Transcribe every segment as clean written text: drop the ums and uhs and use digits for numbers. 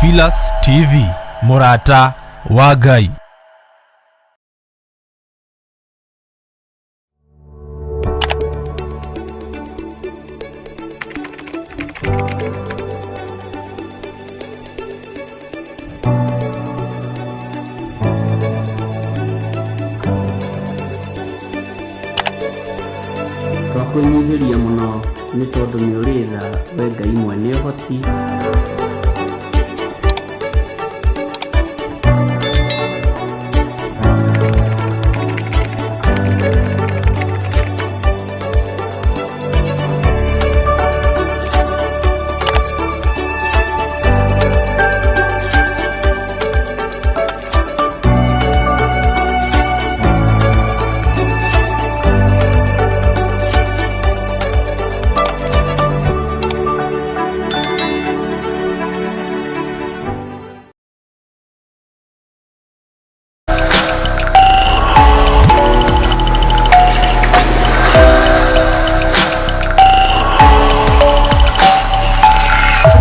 Theophilus TV, mũrata wa Ngai. Twakwĩnyihĩria mũno nĩ tondũ nĩ ũrĩ tha we Ngai mwene ũhoti.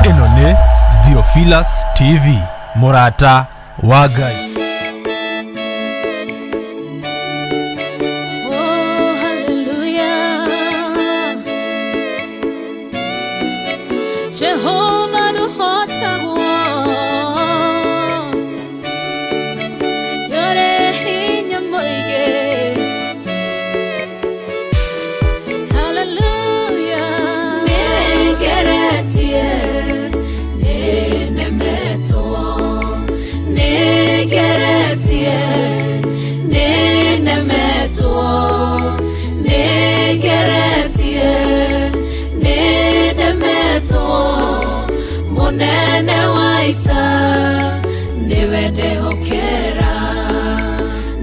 Ĩno nĩ Theophilus TV, mũrata wa Ngai. Oh, hallelujah. Jehovah nũhotagwo. Nĩũrĩ hinya mũingĩ. Hallelujah. Nĩngeretie, nĩnemetwo. Nĩngeretie, nĩnemetwo. Nĩngeretie, nĩnemetwo. Mũnene wa ita nĩwe ndehokera.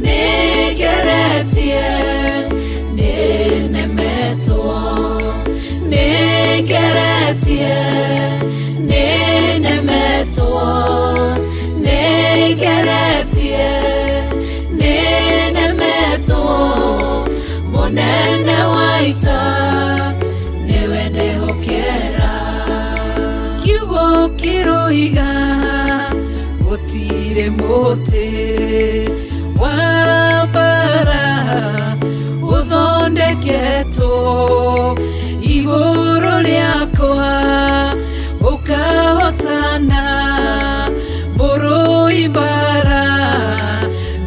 Nĩngeretie, nĩnemetwo. Nĩngeretie, nĩnemetwo. Nĩngeretie, nĩnemetwo. Mũnene wa ita nĩwe ndehokera. Kiugo kĩroiga gũtirĩ mũtĩ wa mbara ũthondeketwo igũrũ rĩakwa ũkahotana mũrũi mbara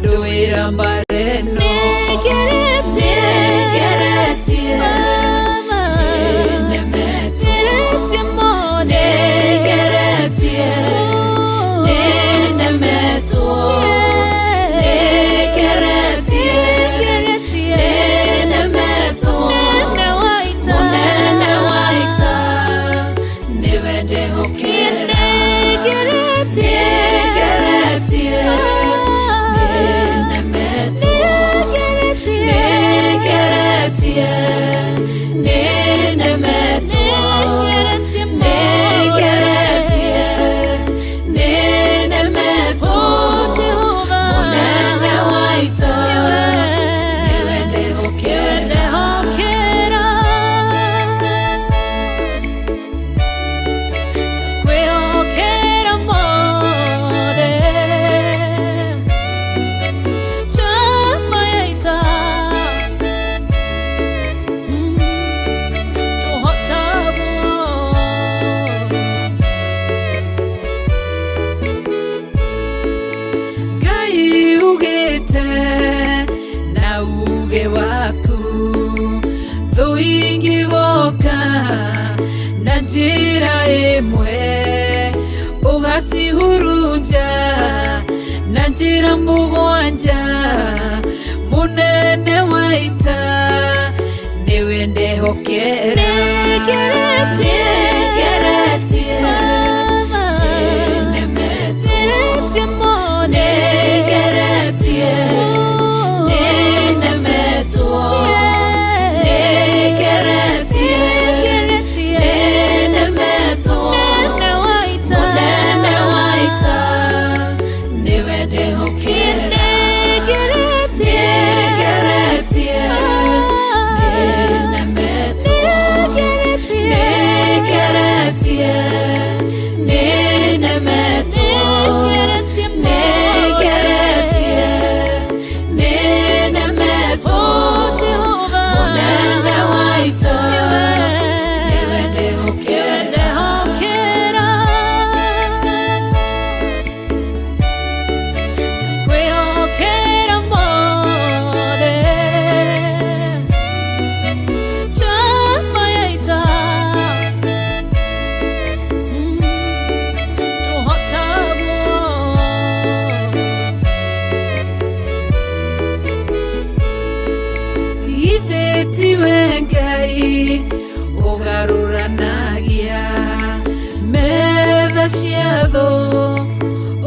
ndũĩra mbara ĩno. Nĩngeretie, nĩnemetwo. Nĩngeretie, nĩnemetwo. Nĩngeretie, nĩnemetwo. Mũnene wa ita nĩwe ndehokera. Nĩngeretie, nĩnemetwo. Nĩngeretie, nĩnemetwo. Nĩngeretie, nĩnemetwo. Mũnene wa ita nĩwe ndehokera. Kwĩhokera mothe chama ya ita tũhotagwo. Ngai ugĩte na uge waku thũ ingĩgoka na njĩra ĩmwe ũgacihurunja na njĩra mũgwanja. Mũnene wa ita nĩwe ndehokera. Nĩngeretie, nĩnemetwo. Nĩngeretie, nĩnemetwo. Nĩngeretie, nĩnemetwo. Mũnene wa ita nĩwe ndehokera. Nĩngeretie, nĩnemetwo. Nĩngeretie, Githĩ tiwe Ngai ũgarũranagia metha cia thũ,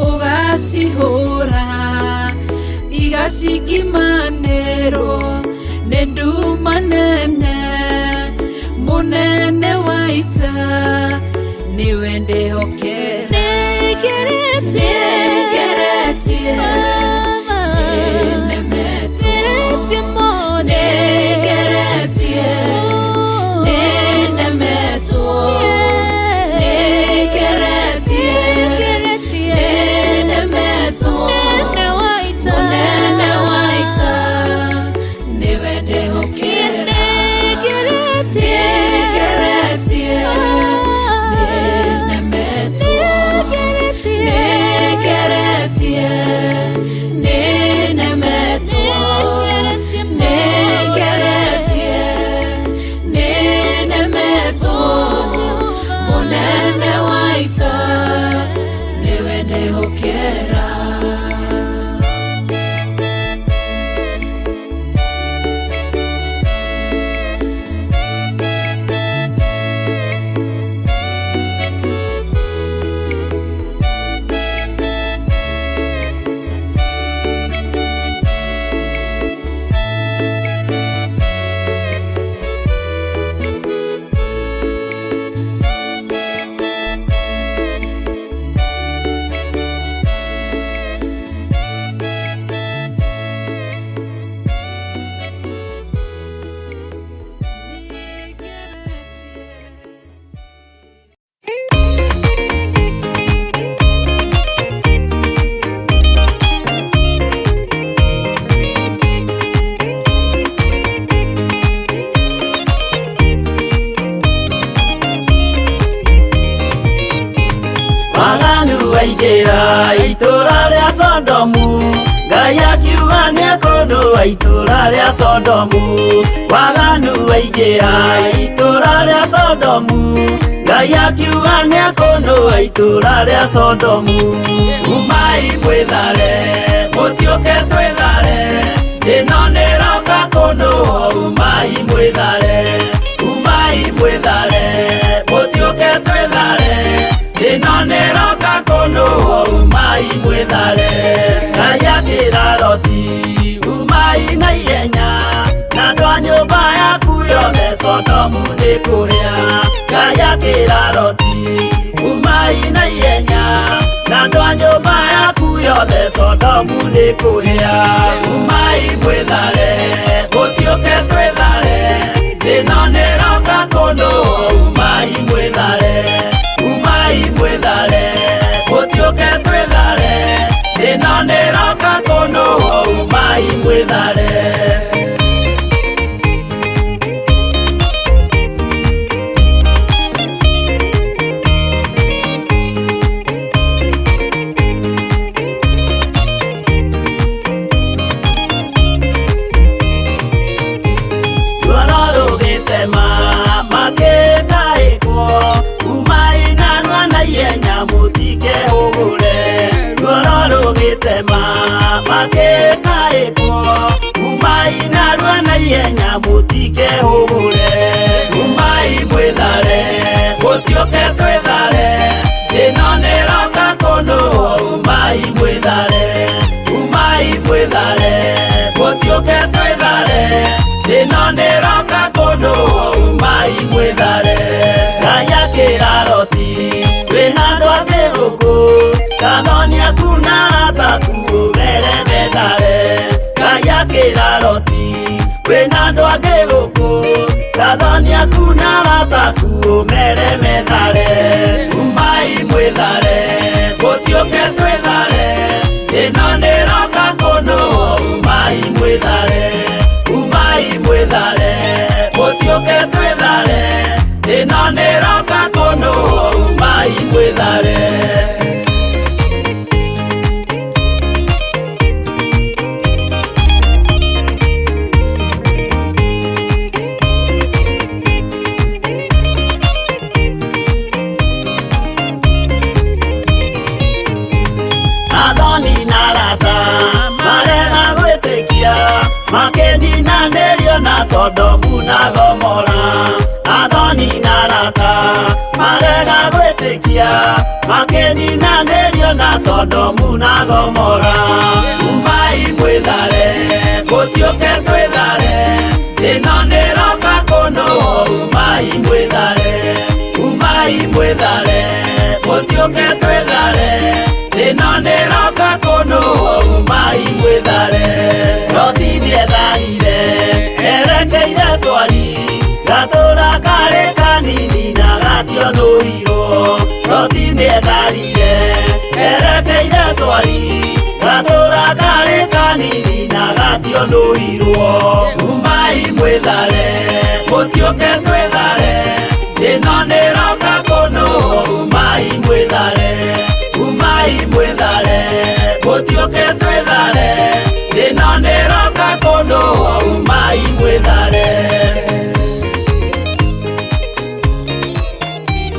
ũgacihũra igacingimanĩrwo nĩ nduma nene. Mũnene wa ita nĩwe ndĩhokera. Nĩngeretie, nĩnemetwo, nĩngeretie, nĩnemetwo, nĩngeretie, nĩnemetwo. Mũnene wa ita nĩwe ndĩhokera. Nĩngeretie, nĩnemetwo, nĩngeretie, nĩnemetwo, nĩngeretie, nĩnemetwo. Mũnene wa ita nĩwe ndĩhokera. Waganu waingĩra itũra rĩa Sodomu, Ngai akiuga nĩekũnũa itũra rĩa Sodomu. Waganu waingĩra itũra rĩa Sodomu, Ngai akiuga nĩekũnũa itũra rĩa Sodomu. Umai mwĩthare, mũtiũke twĩthare, ĩno nĩroka kũnũo. Umai mwĩthare, umai mwĩthare, mũtiũke twĩthare, ĩno nĩroka kũnũo. Umai mwĩthare. Ngai akĩra Loti, umai na ihenya, na andũ a nyũmba yaku yothe, Sodomu nĩkũhĩa. Ngai akĩra Loti, umai na ihenya, na andũ a nyũmba yaku yothe, Sodomu nĩkũhĩa. Umai mwĩthare, mũtiũke twĩthare, ĩno nĩroka kũnũo. Umai mwĩthare, umai mwĩthare, mũtiũke twĩthare, ĩno nĩroka kũnũo. Umai mwĩthare. Ruoro rũgĩtema makĩtaĩkwo, umai narua na ihenya mũtikehũgũre. Ruoro rũgĩtema makĩtaĩkwo, umai narua na ihenya mũtikehũgũre. Umai mwĩthare, mũtiũke twĩthare, ĩno nĩroka kũnũo. Umai mwĩthare, umai mwĩthare, mũtiũke twĩthare, ĩno nĩroka kũnũo. Umai mwĩthare. Ngai akĩra Loti, wĩna andũ angĩ gũkũ, kathoni aku na arata aku ũmere methare. Ngai akĩra Loti, wĩna andũ angĩ gũkũ, kathoni aku na arata aku ũmere methare. Umai mwĩthare, mũtiũke twĩthare, ĩno nĩroka kũnũo. Umai mwĩthare, umai mwĩthare, mũtiũke twĩthare, ĩno nĩroka kũnũo. Umai mwĩthare. Athoni na arata marega gwĩtĩkia, makĩninanĩrio. Kĩninanĩrio na Sodomu na Gomora. Athoni na arata marega gwĩtĩkia, makĩninanĩrio na Sodomu na Gomora. Umai mwĩthare, mũtiũke twĩthare, ĩno nĩroka kũnũ. Umai mwĩthare, umai mwĩthare, mũtiũke twĩthare, ĩno nĩroka kũnũ. Umai mwĩthare. Loti nĩetharire erekeire Swari, gatũra karĩ kanini na gationũirwo. Loti nĩetharire erekeire Swari, gatũra karĩ kanini na gationũirwo. Umai mwĩthare, mũtiũke twĩthare, ĩno nĩroka kũnũ. Umai mwĩthare, umai mwĩthare, mũtiũke twĩthare, ĩno nĩroka kũnũ. Umai mwĩthare.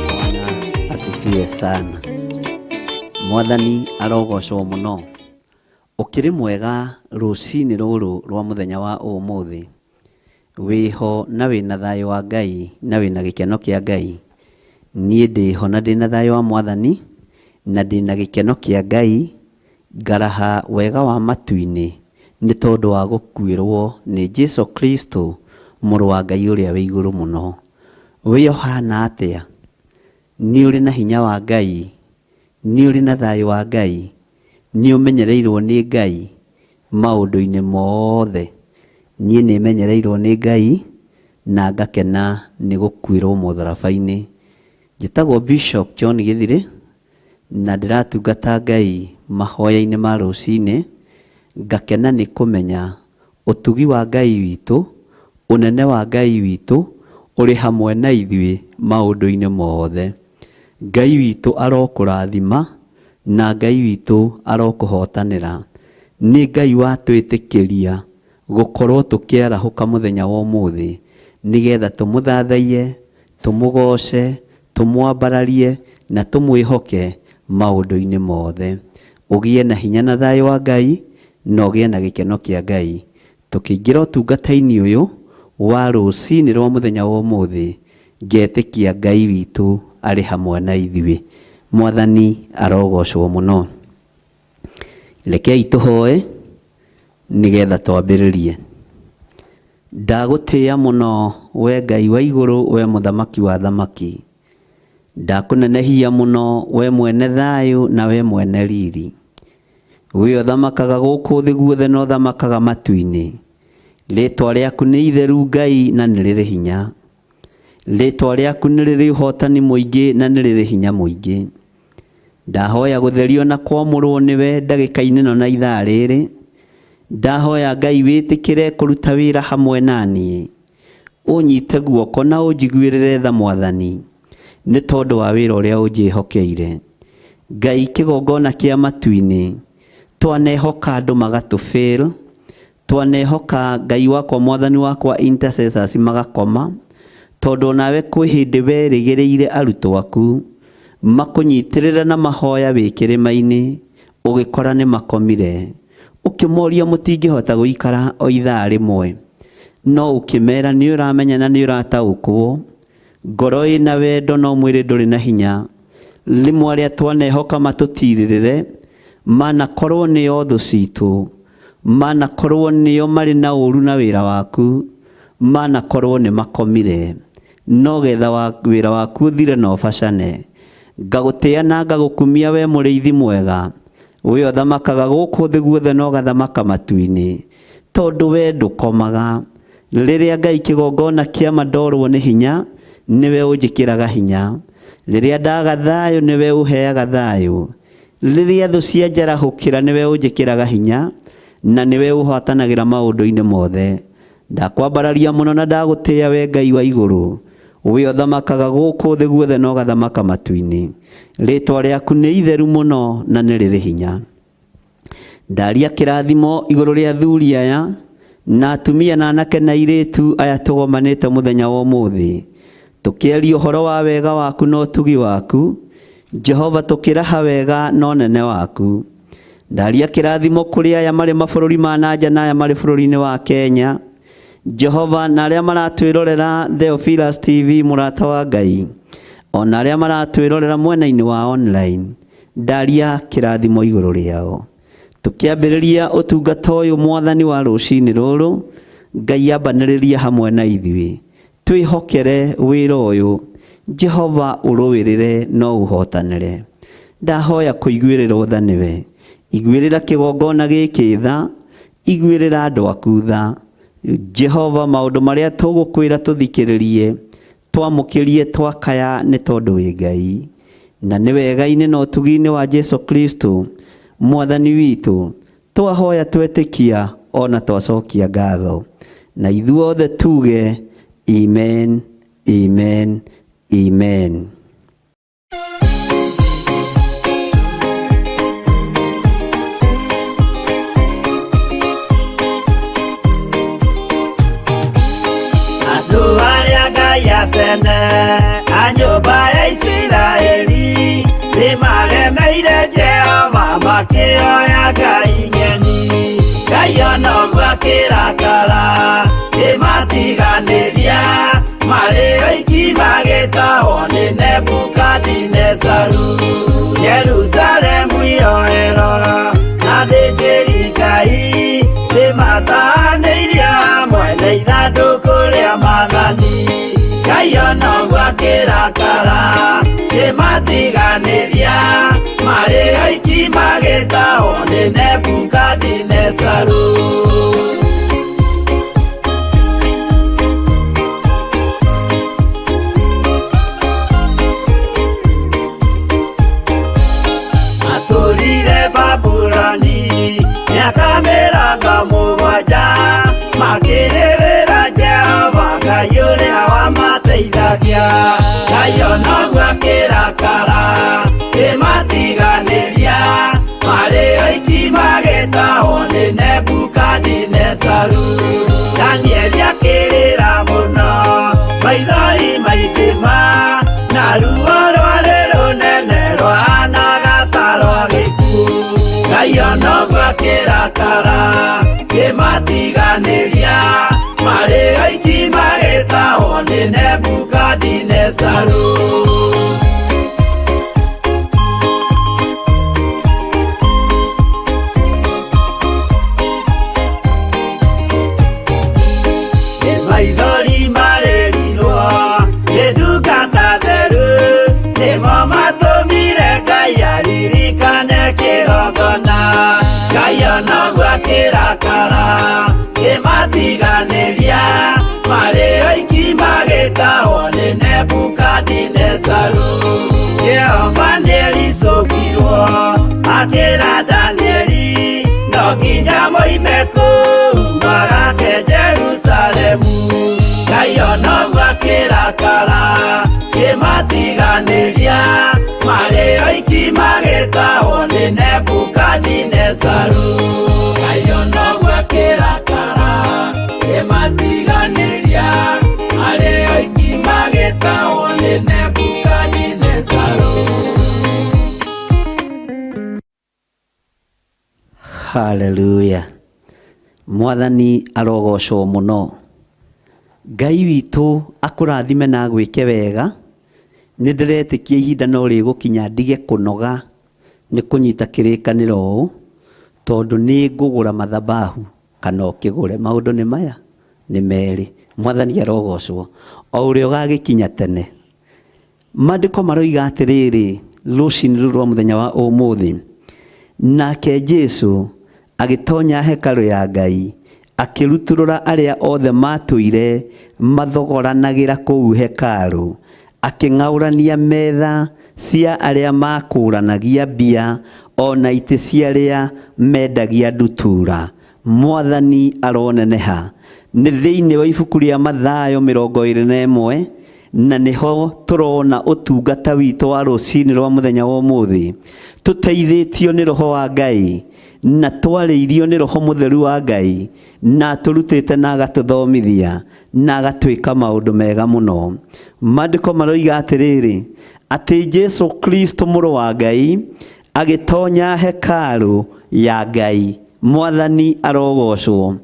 Bwana asifiwe sana. Mwathani arogocwo mũno. Ũkĩrĩ mwega rũcinĩ rũrũ rwa mũthenya wa ũmũthĩ. Wĩho na wĩna thayũ wa Ngai na wĩna gĩkeno kĩa Ngai. Niĩ ndĩho na ndĩna thayũ wa Mwathani na ndĩna gĩkeno kĩa Ngai, ngaraha wega wa matu-inĩ nĩ tondũ wa gũkuĩrwo nĩ Jesu Kristo mũrũ wa Ngai ũrĩa wĩ igũrũ mũno. Wĩ ũhana atĩa? Nĩ ũrĩ na hinya wa Ngai? Nĩ ũrĩ na thayũ wa Ngai? Nĩ ũmenyereirwo nĩ Ngai maũndũ-inĩ mothe? Niĩ nĩ menyereirwo nĩ Ngai na ngakena nĩ gũkuĩrwo mũtharaba-inĩ. Njĩtagwo Bishop John Gĩthirĩ na ndĩratungata Ngai mahoya-inĩ ma rũcinĩ, ngakena nĩ kũmenya ũtugi wa Ngai witũ, ũnene wa Ngai witũ ũrĩ hamwe na ithuĩ maũndũ-inĩ mothe. Ngai witũ arokũrathima na Ngai witũ arokũhotanĩra. Nĩ Ngai watwĩtĩkĩria gũkorwo tũkĩarahũka mũthenya wa ũmũthĩ nĩgetha tũmũthathaiye, tũmũgoce, tũmwambararie na tũmwĩhoke maũndũ-inĩ mothe. Ũgĩe na hinya na thayũ wa Ngai na ũgĩe na gĩkeno kĩa Ngai. Tũkĩingĩra ũtungata-inĩ ũyũ wa rũcinĩ rwa mũthenya wa ũmũthĩ, ngetĩkia Ngai witũ arĩ hamwe na ithuĩ. Mwathani arogocwo mũno. Rekei tũhoe nĩgetha twambĩrĩrie. Ndagũtĩĩa mũno we Ngai wa igũrũ, we mũthamaki wa thamaki. Ndakũnenehia mũno we mwene thayũ na we mwene riri. We ũthamakaga gũkũ thĩ guothe na ũthamakaga matu-inĩ. Rĩtwa rĩaku nĩ itheru Ngai na nĩ rĩrĩ hinya. Rĩtwa rĩaku nĩ rĩrĩ ũhotani mũingĩ na nĩ rĩrĩ hinya mũingĩ. Ndahoya gũtherio na kwamũrwo nĩwe ndagĩka-inĩ ĩno na ithaa rĩrĩ. Ndahoya Ngai wĩtĩkĩre kũruta wĩra hamwe na niĩ. Ũnyite guoko na ũnjiguĩrĩre tha Mwathani, nĩ tondũ wa wĩra ũrĩa ũnjĩhokeire. Ngai kĩgongona kĩa matu-inĩ, twanehoka andũ magatũ fail, twanehoka Ngai wakwa Mwathani wakwa intercessors magakoma, tondũ onawe kwĩ hĩndĩ werĩgĩrĩire arutwo aku makũnyitĩrĩre na mahoya wĩ kĩrĩma-inĩ, ũgĩkora nĩ makomire. Ũkĩmoria mũtingĩhota gũikara o ithaa rĩmwe, no ũkĩmera nĩ ũramenya na nĩ ũrataũkwo. Ngoro ĩna wendo no mwĩrĩ ndũrĩ na hinya. Rĩmwe arĩa twanehoka matũtirĩrĩre manakorwo nĩo thũ citũ, manakorwo nĩo marĩ na ũru na wĩra waku, manakorwo nĩ makomire, no getha wĩra waku ũthire na ũbacane. Ngagũtĩĩa na ngagũkumia we mũrĩithi mwega, we ũthamakaga gũkũ thĩ guothe na ũgathamaka matu-inĩ, tondũ we ndũkomaga. Rĩrĩa Ngai kĩgongona kĩama ndorwo nĩ hinya, nĩwe ũnjĩkĩraga hinya. Rĩrĩa ndaga thayũ, nĩwe ũheaga thayũ. Rĩrĩa thũ cia njarahũkĩra, nĩwe ũnjĩkĩraga hinya, na nĩwe ũhotanagĩra maũndũ-inĩ mothe. Ndakwambararia mũno na ndagũtĩĩa we Ngai wa igũrũ, we ũthamakaga gũkũ thĩ guothe na ũgathamaka matu-inĩ. Rĩtwa rĩaku nĩ itheru mũno na nĩ rĩrĩ hinya. Ndaria kĩrathimo igũrũ rĩa athuri aya na atumia na anake na airĩtu aya tũgomanĩte mũthenya wa ũmũthĩ, tũkĩaria ũhoro wa wega waku na ũtugi waku. Jehova, tũkĩraha wega na ũnene waku. Ndaria kĩrathimo kũrĩ aya marĩ mabũrũri ma na nja na aya marĩ bũrũri-inĩ wa Kenya. Jehova na arĩa maratwĩrorera Theophilus TV mũrata wa Ngai, ona arĩa maratwĩrorera mwena-inĩ wa online, ndaria kĩrathimo igũrũ rĩao. Tũkĩambĩrĩria ũtungata ũyũ mwathani wa rũcinĩ rũrũ, Ngai ambanĩrĩria hamwe na ithuĩ, twĩhokere wĩra ũyũ, Jehova ũrũĩrĩre no ũhotanĩre. Ndahoya kũiguĩrĩrwo tha nĩwe, iguĩrĩra kĩgongona gĩkĩ tha, iguĩrĩra andũ aku tha. Jehova maũndũ marĩa tũgũkwĩra tũthikĩrĩrie, twamũkĩrie twakaya nĩ tondũ wĩ Ngai. Na nĩ wega-inĩ na ũtugi-inĩ wa Jesu Kristo mwathani witũ, twahoya twetĩkia ona twacokia ngatho. Na ithuothe tuge amen, amen, amen. Andũ arĩa Ngai atene a nyũmba ya Isiraeli nĩmaremeire Jehova makĩoya ngai ng'eni. Ngai ona ũguo akĩrakara kĩmatiganĩria, marĩ oiki magĩtahwo nĩ Nebukadinezaru. Jerusalemu yoerwo na athĩnjĩri Ngai nĩmatahanĩirio hamwe na ithandũkũ rĩa maathani. Ngai ona ũguo akĩrakara kĩmatiganĩria, marĩ oiki magĩtahwo nĩ Nebukadinezaru. Matũrire Babuloni mĩaka 70, makĩrĩrĩra Jehova Ngai ũrĩa wamateithagia. Ngai ona ũguo akĩrakara kĩmatiganĩria, marĩ oiki magĩtahwo nĩ Nebukadinezaru. Danieli akĩrĩra mũno, maithori maingĩ ma, na ruo rwarĩ rũnene rwahanaga ta rwa gĩkuũ. Ngai ona ũguo akĩrakara kĩmatiganĩria, marĩ oiki magĩtahwo nĩ Nebukadinezaru. Nĩ maithori marĩrirwo nĩ ndungata theru, nĩmo matũmire Ngai aririkane kĩgongona. Ngai ona ũguo akĩrakara kĩmatiganĩria, marĩ oiki magĩtahwo nĩ Nebukadinezaru. Jehova nĩericũkirwo akĩra Danieli, no nginya moime kũu magake Jerusalemu. Ngai ona ũguo akĩrakara kĩmatiganĩria, marĩ oiki magĩtahwo nĩ Nebukadinezaru. Ngai ona ũguo akĩrakara kĩmatiganĩria, marĩ oiki magĩtahwo nĩ Nebukadinezaru. Haleluya. Mwathani arogocwo mũno. Ngai witũ akũrathime na agwĩke wega. Nĩ ndĩretĩkia ihinda no rĩgũkinya ndige kũnoga nĩ kũnyita kĩrĩkanĩro ũũ, tondũ nĩ ngũgũra mathabahu kana ũkĩgũre. Maũndũ nĩ maya nĩ merĩ. Mwathani arogocwo. O ũrĩa ũgagĩkinya tene. Maandĩko maroiga atĩrĩrĩ rũcinĩ rũrũ rwa mũthenya wa ũmũthĩ, nake Jesu agĩtonya hekarũ ya Ngai, akĩrutũrũra arĩa othe matũire mathogoranagĩra kũu hekarũ, akĩng'aũrania metha cia arĩa makũranagia mbia ona itĩ cia arĩa mendagia ndutura. Mwathani aroneneha. Nĩ thĩinĩ wa ibuku rĩa Mathayo 21, na nĩho tũrona ũtungata witũ wa rũcinĩ rwa mũthenya wa ũmũthĩ, tũteithĩtio nĩ Roho wa Ngai na twarĩirio nĩ Roho Mũtheru wa Ngai, na atũrutĩte na agatũthomithia na agatwĩka maũndũ mega mũno. Maandĩko maroiga atĩrĩrĩ, atĩ Jesu Kristo mũrũ wa Ngai agĩtonya hekarũ ya Ngai. Mwathani arogocwo.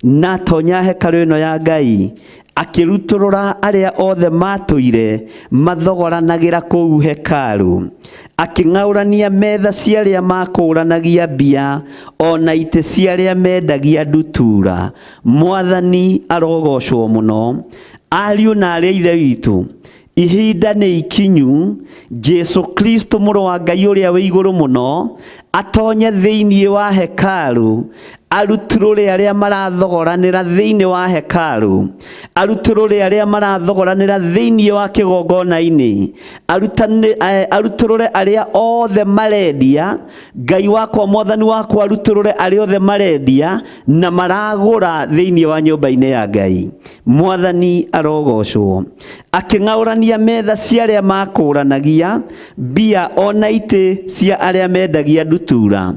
Na atonya hekarũ ĩno ya Ngai, akĩrutũrũra arĩa othe matũire mathogoranagĩra kũu hekarũ, akĩng'aũrania metha cia arĩa makũranagia mbia ona itĩ cia arĩa mendagia ndutura. Mwathani arogocwo mũno. Ariũ na arĩ a ithe witũ, ihinda nĩ ikinyu Jesu Kristo mũrũ wa Ngai ũrĩa wĩ igũrũ mũno atonye thĩinĩ wa hekarũ, arutũrũre arĩa marathogoranĩra thĩinĩ wa hekarũ, arutũrũre arĩa marathogoranĩra thĩinĩ wa kĩgongona-inĩ, arutũrũre arĩa othe marendia. Ngai wakwa, mwathani wakwa, arutũrũre arĩa othe marendia na maragũra thĩinĩ wa nyũmba-inĩ ya Ngai. Mwathani arogocwo. Akĩng'aũrania metha cia arĩa makũranagia mbia ona itĩ cia arĩa mendagia ndutura.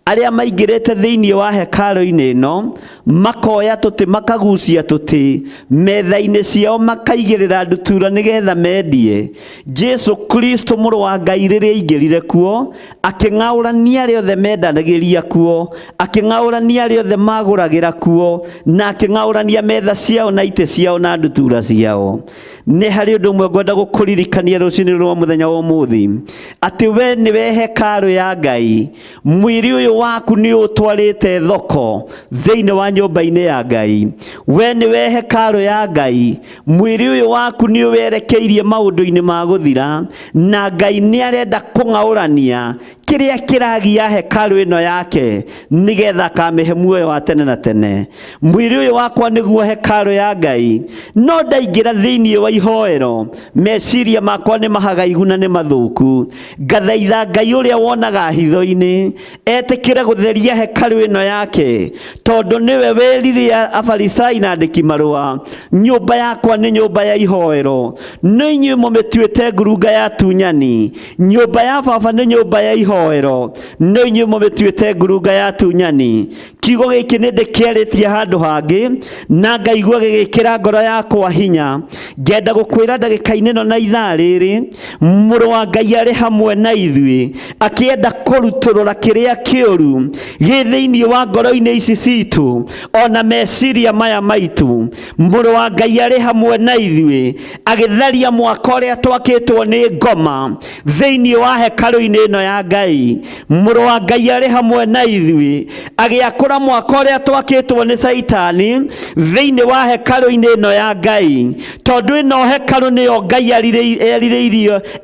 Arĩa maingĩrĩte thĩinĩ wa hekarũ-inĩ ĩno makoya tũtĩ, makagucia tũtĩ metha-inĩ ciao, makaigĩrĩra ndutura nĩgetha mendie. Jesu Kristo mũrũ wa Ngai rĩrĩa aingĩrire kuo, akĩng'aũrania arĩa othe mendanagĩria kuo, akĩng'aũrania arĩa othe magũragĩra kuo, na akĩng'aũrania metha ciao na itĩ ciao na ndutura ciao. Nĩ harĩ ũndũ ũmwe ngwenda gũkũririkania rũcinĩ rwa mũthenya wa ũmũthĩ, atĩ we nĩwe hekarũ ya Ngai. Mwĩrĩ ũyũ waku nĩ ũtwarĩte thoko thĩinĩ wa nyũmba-inĩ ya Ngai. We nĩwe hekarũ ya Ngai. Mwĩrĩ ũyũ waku nĩ ũwerekeirie maũndũ-inĩ ma gũthira, na Ngai nĩ arenda kũng'aũrania kĩrĩa kĩragia hekarũ ĩno yake nĩgetha akamĩhe muoyo wa tene na tene. Mwĩrĩ ũyũ wakwa nĩguo hekarũ ya Ngai, no ndaingĩra thĩinĩ wa ihoero, meciria makwa nĩ mahagaigu na nĩ mathũku. Ngathaitha Ngai ũrĩa wonaga hitho-inĩ etĩkĩre gũtheria hekarũ ĩno yake, tondũ nĩwe werire Afarisai na andĩki marũa, nyũmba yakwa nĩ nyũmba ya ihoero, no inyuĩ mũmĩtuĩte ngurunga ya atunyani. Nyũmba ya baba nĩ nyũmba ya ihoero, no inyuĩ mũmĩtuĩte ngurunga ya atunyani. Kiugo gĩkĩ nĩ ndĩkĩarĩtie handũ hangĩ na ngaigua gĩgĩkĩra ngoro yakwa hinya. Ngenda gũkwĩra ndagĩka-inĩ ĩno na ithaa rĩrĩ, mũrũ wa Ngai arĩ hamwe na ithuĩ akĩenda kũrutũrũra kĩrĩa kĩũru gĩ thĩinĩ wa ngoro-inĩ ici citũ ona meciria maya maitũ. Mũrũ wa Ngai arĩ hamwe na ithuĩ agĩtharia mwaka ũrĩa twakĩtwo nĩ ngoma thĩinĩ wa hekarũ-inĩ ĩno ya Ngai. Mũrũ wa Ngai arĩ hamwe na ithuĩ agĩakũra mwaka ũrĩa twakĩtwo nĩ Caitani thĩinĩ wa hekarũ-inĩ ĩno ya Ngai, tondũ ĩno hekarũ nĩyo Ngai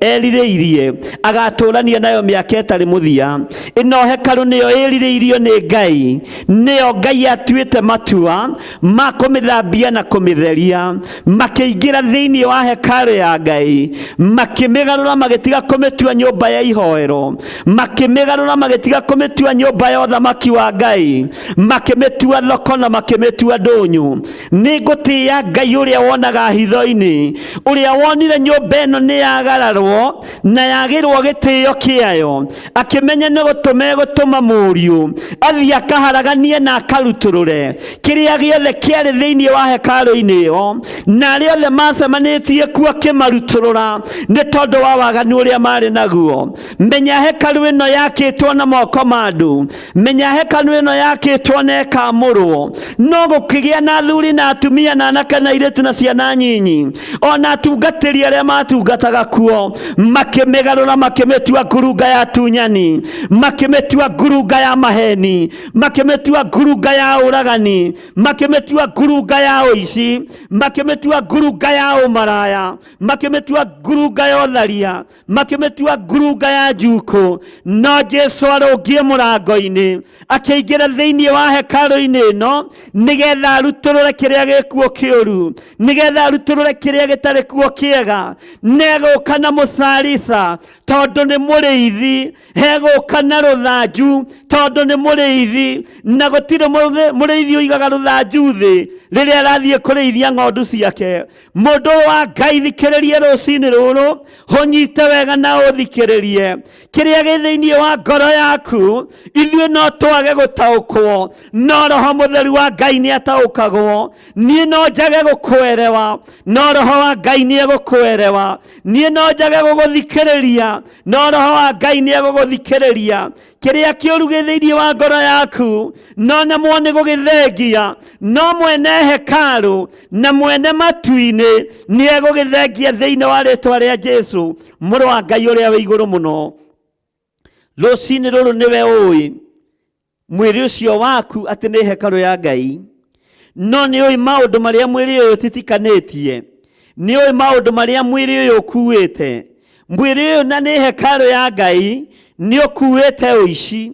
erirĩirie agatũrania nayo mĩaka ĩtarĩ mũthia. Ĩno hekarũ nĩyo ĩrirĩirio nĩ Ngai, nĩyo Ngai atuĩte matua ma kũmĩthambia na kũmĩtheria. Makĩingĩra thĩinĩ wa hekarũ ya Ngai, makĩmĩgarũra magĩtiga kũmĩtua nyũmba ya ihoero, makĩmĩgarũra magĩtiga kũmĩtua nyũmba ya ũthamaki wa Ngai, makĩmĩtua thoko na makĩmĩtua ndũnyũ. Nĩ ngũtĩĩa Ngai ũrĩa wonaga hitho-inĩ, ũrĩa wonire nyũmba ĩno nĩ yagararwo na yagĩrwo gĩtĩo kĩayo, akĩmenya nĩ gũtũma egũtũma mũriũ athiĩ akaharaganie na akarutũrũre kĩrĩa gĩothe kĩarĩ thĩinĩ wa hekarũ-inĩ ĩyo, na arĩa othe macemanĩtie kuo akĩmarutũrũra nĩ tondũ wa waganu ũrĩa marĩ naguo. Menya hekarũ ĩno yakĩtwo na moko ma andũ, menya hekarũ ĩno yakĩtwo na ĩkamũrwo, no gũkĩgĩa na athuri na atumia na anake na airĩtu na ciana nyinyi ona atungatĩri arĩa matungataga kuo, makĩmĩgarũra makĩmĩtua ngurunga ya atunyani, makĩmĩtua ngurunga ya maheni, makĩmĩtua ngurunga ya ũragani, makĩmĩtua ngurunga ya ũici, makĩmĩtua ngurunga ya ũmaraya, makĩmĩtua ngurunga ya ũtharia, makĩmĩtua ngurunga ya njukũ. No Jesu arũngie mũrango-inĩ akĩingĩra thĩinĩ wa hekarũ-inĩ ĩno nĩgetha arutũrũre kĩrĩa gĩkuo kĩũru, nĩgetha arutũrũre kĩrĩa gĩtarĩ kuo kĩega. Negũka na mũcarica tondũ nĩ mũrĩithi, hegũka na rũthanju tondũ nĩ mũrĩithi, na gũtirĩ mũrĩithi ũigaga rũthanju thĩ rĩrĩa arathiĩ kũrĩithia ng'ondu ciake. Mũndũ wa Ngai, thikĩrĩrie rũcinĩ rũrũ, ũnyite wega na ũthikĩrĩrie kĩrĩa gĩ thĩinĩ wa ngoro yaku. Ithuĩ no twage gũtaũkwo, no Roho Mũtheru wa Ngai nĩ ataũkagwo. Niĩ no njage gũkwerewa, No roho wa Ngai nĩ egũkũerewa. Niĩ no njage gũgũthikĩrĩria, no roho wa Ngai nĩ egũgũthikĩrĩria. Kĩrĩa kĩũru gĩ thĩinĩ wa ngoro yaku no nemwo nĩ gũgĩthengia, no mwene hekarũ na mwene matu-inĩ nĩ egũgĩthengia thĩinĩ wa rĩtwa rĩa Jesu, mũrũ wa Ngai ũrĩa wĩ igũrũ mũno. Rũcinĩ rũrũ nĩwe ũĩ mwĩrĩ ũcio waku atĩ nĩ hekarũ ya Ngai, no nĩ ũĩ maũndũ marĩa mwĩrĩ ũyũ ũtitikanĩtie, nĩ ũĩ maũndũ marĩa mwĩrĩ ũyũ ũkuĩte. Mwĩrĩ ũyũ na nĩ hekarũ ya Ngai nĩ ũkuĩte ũici,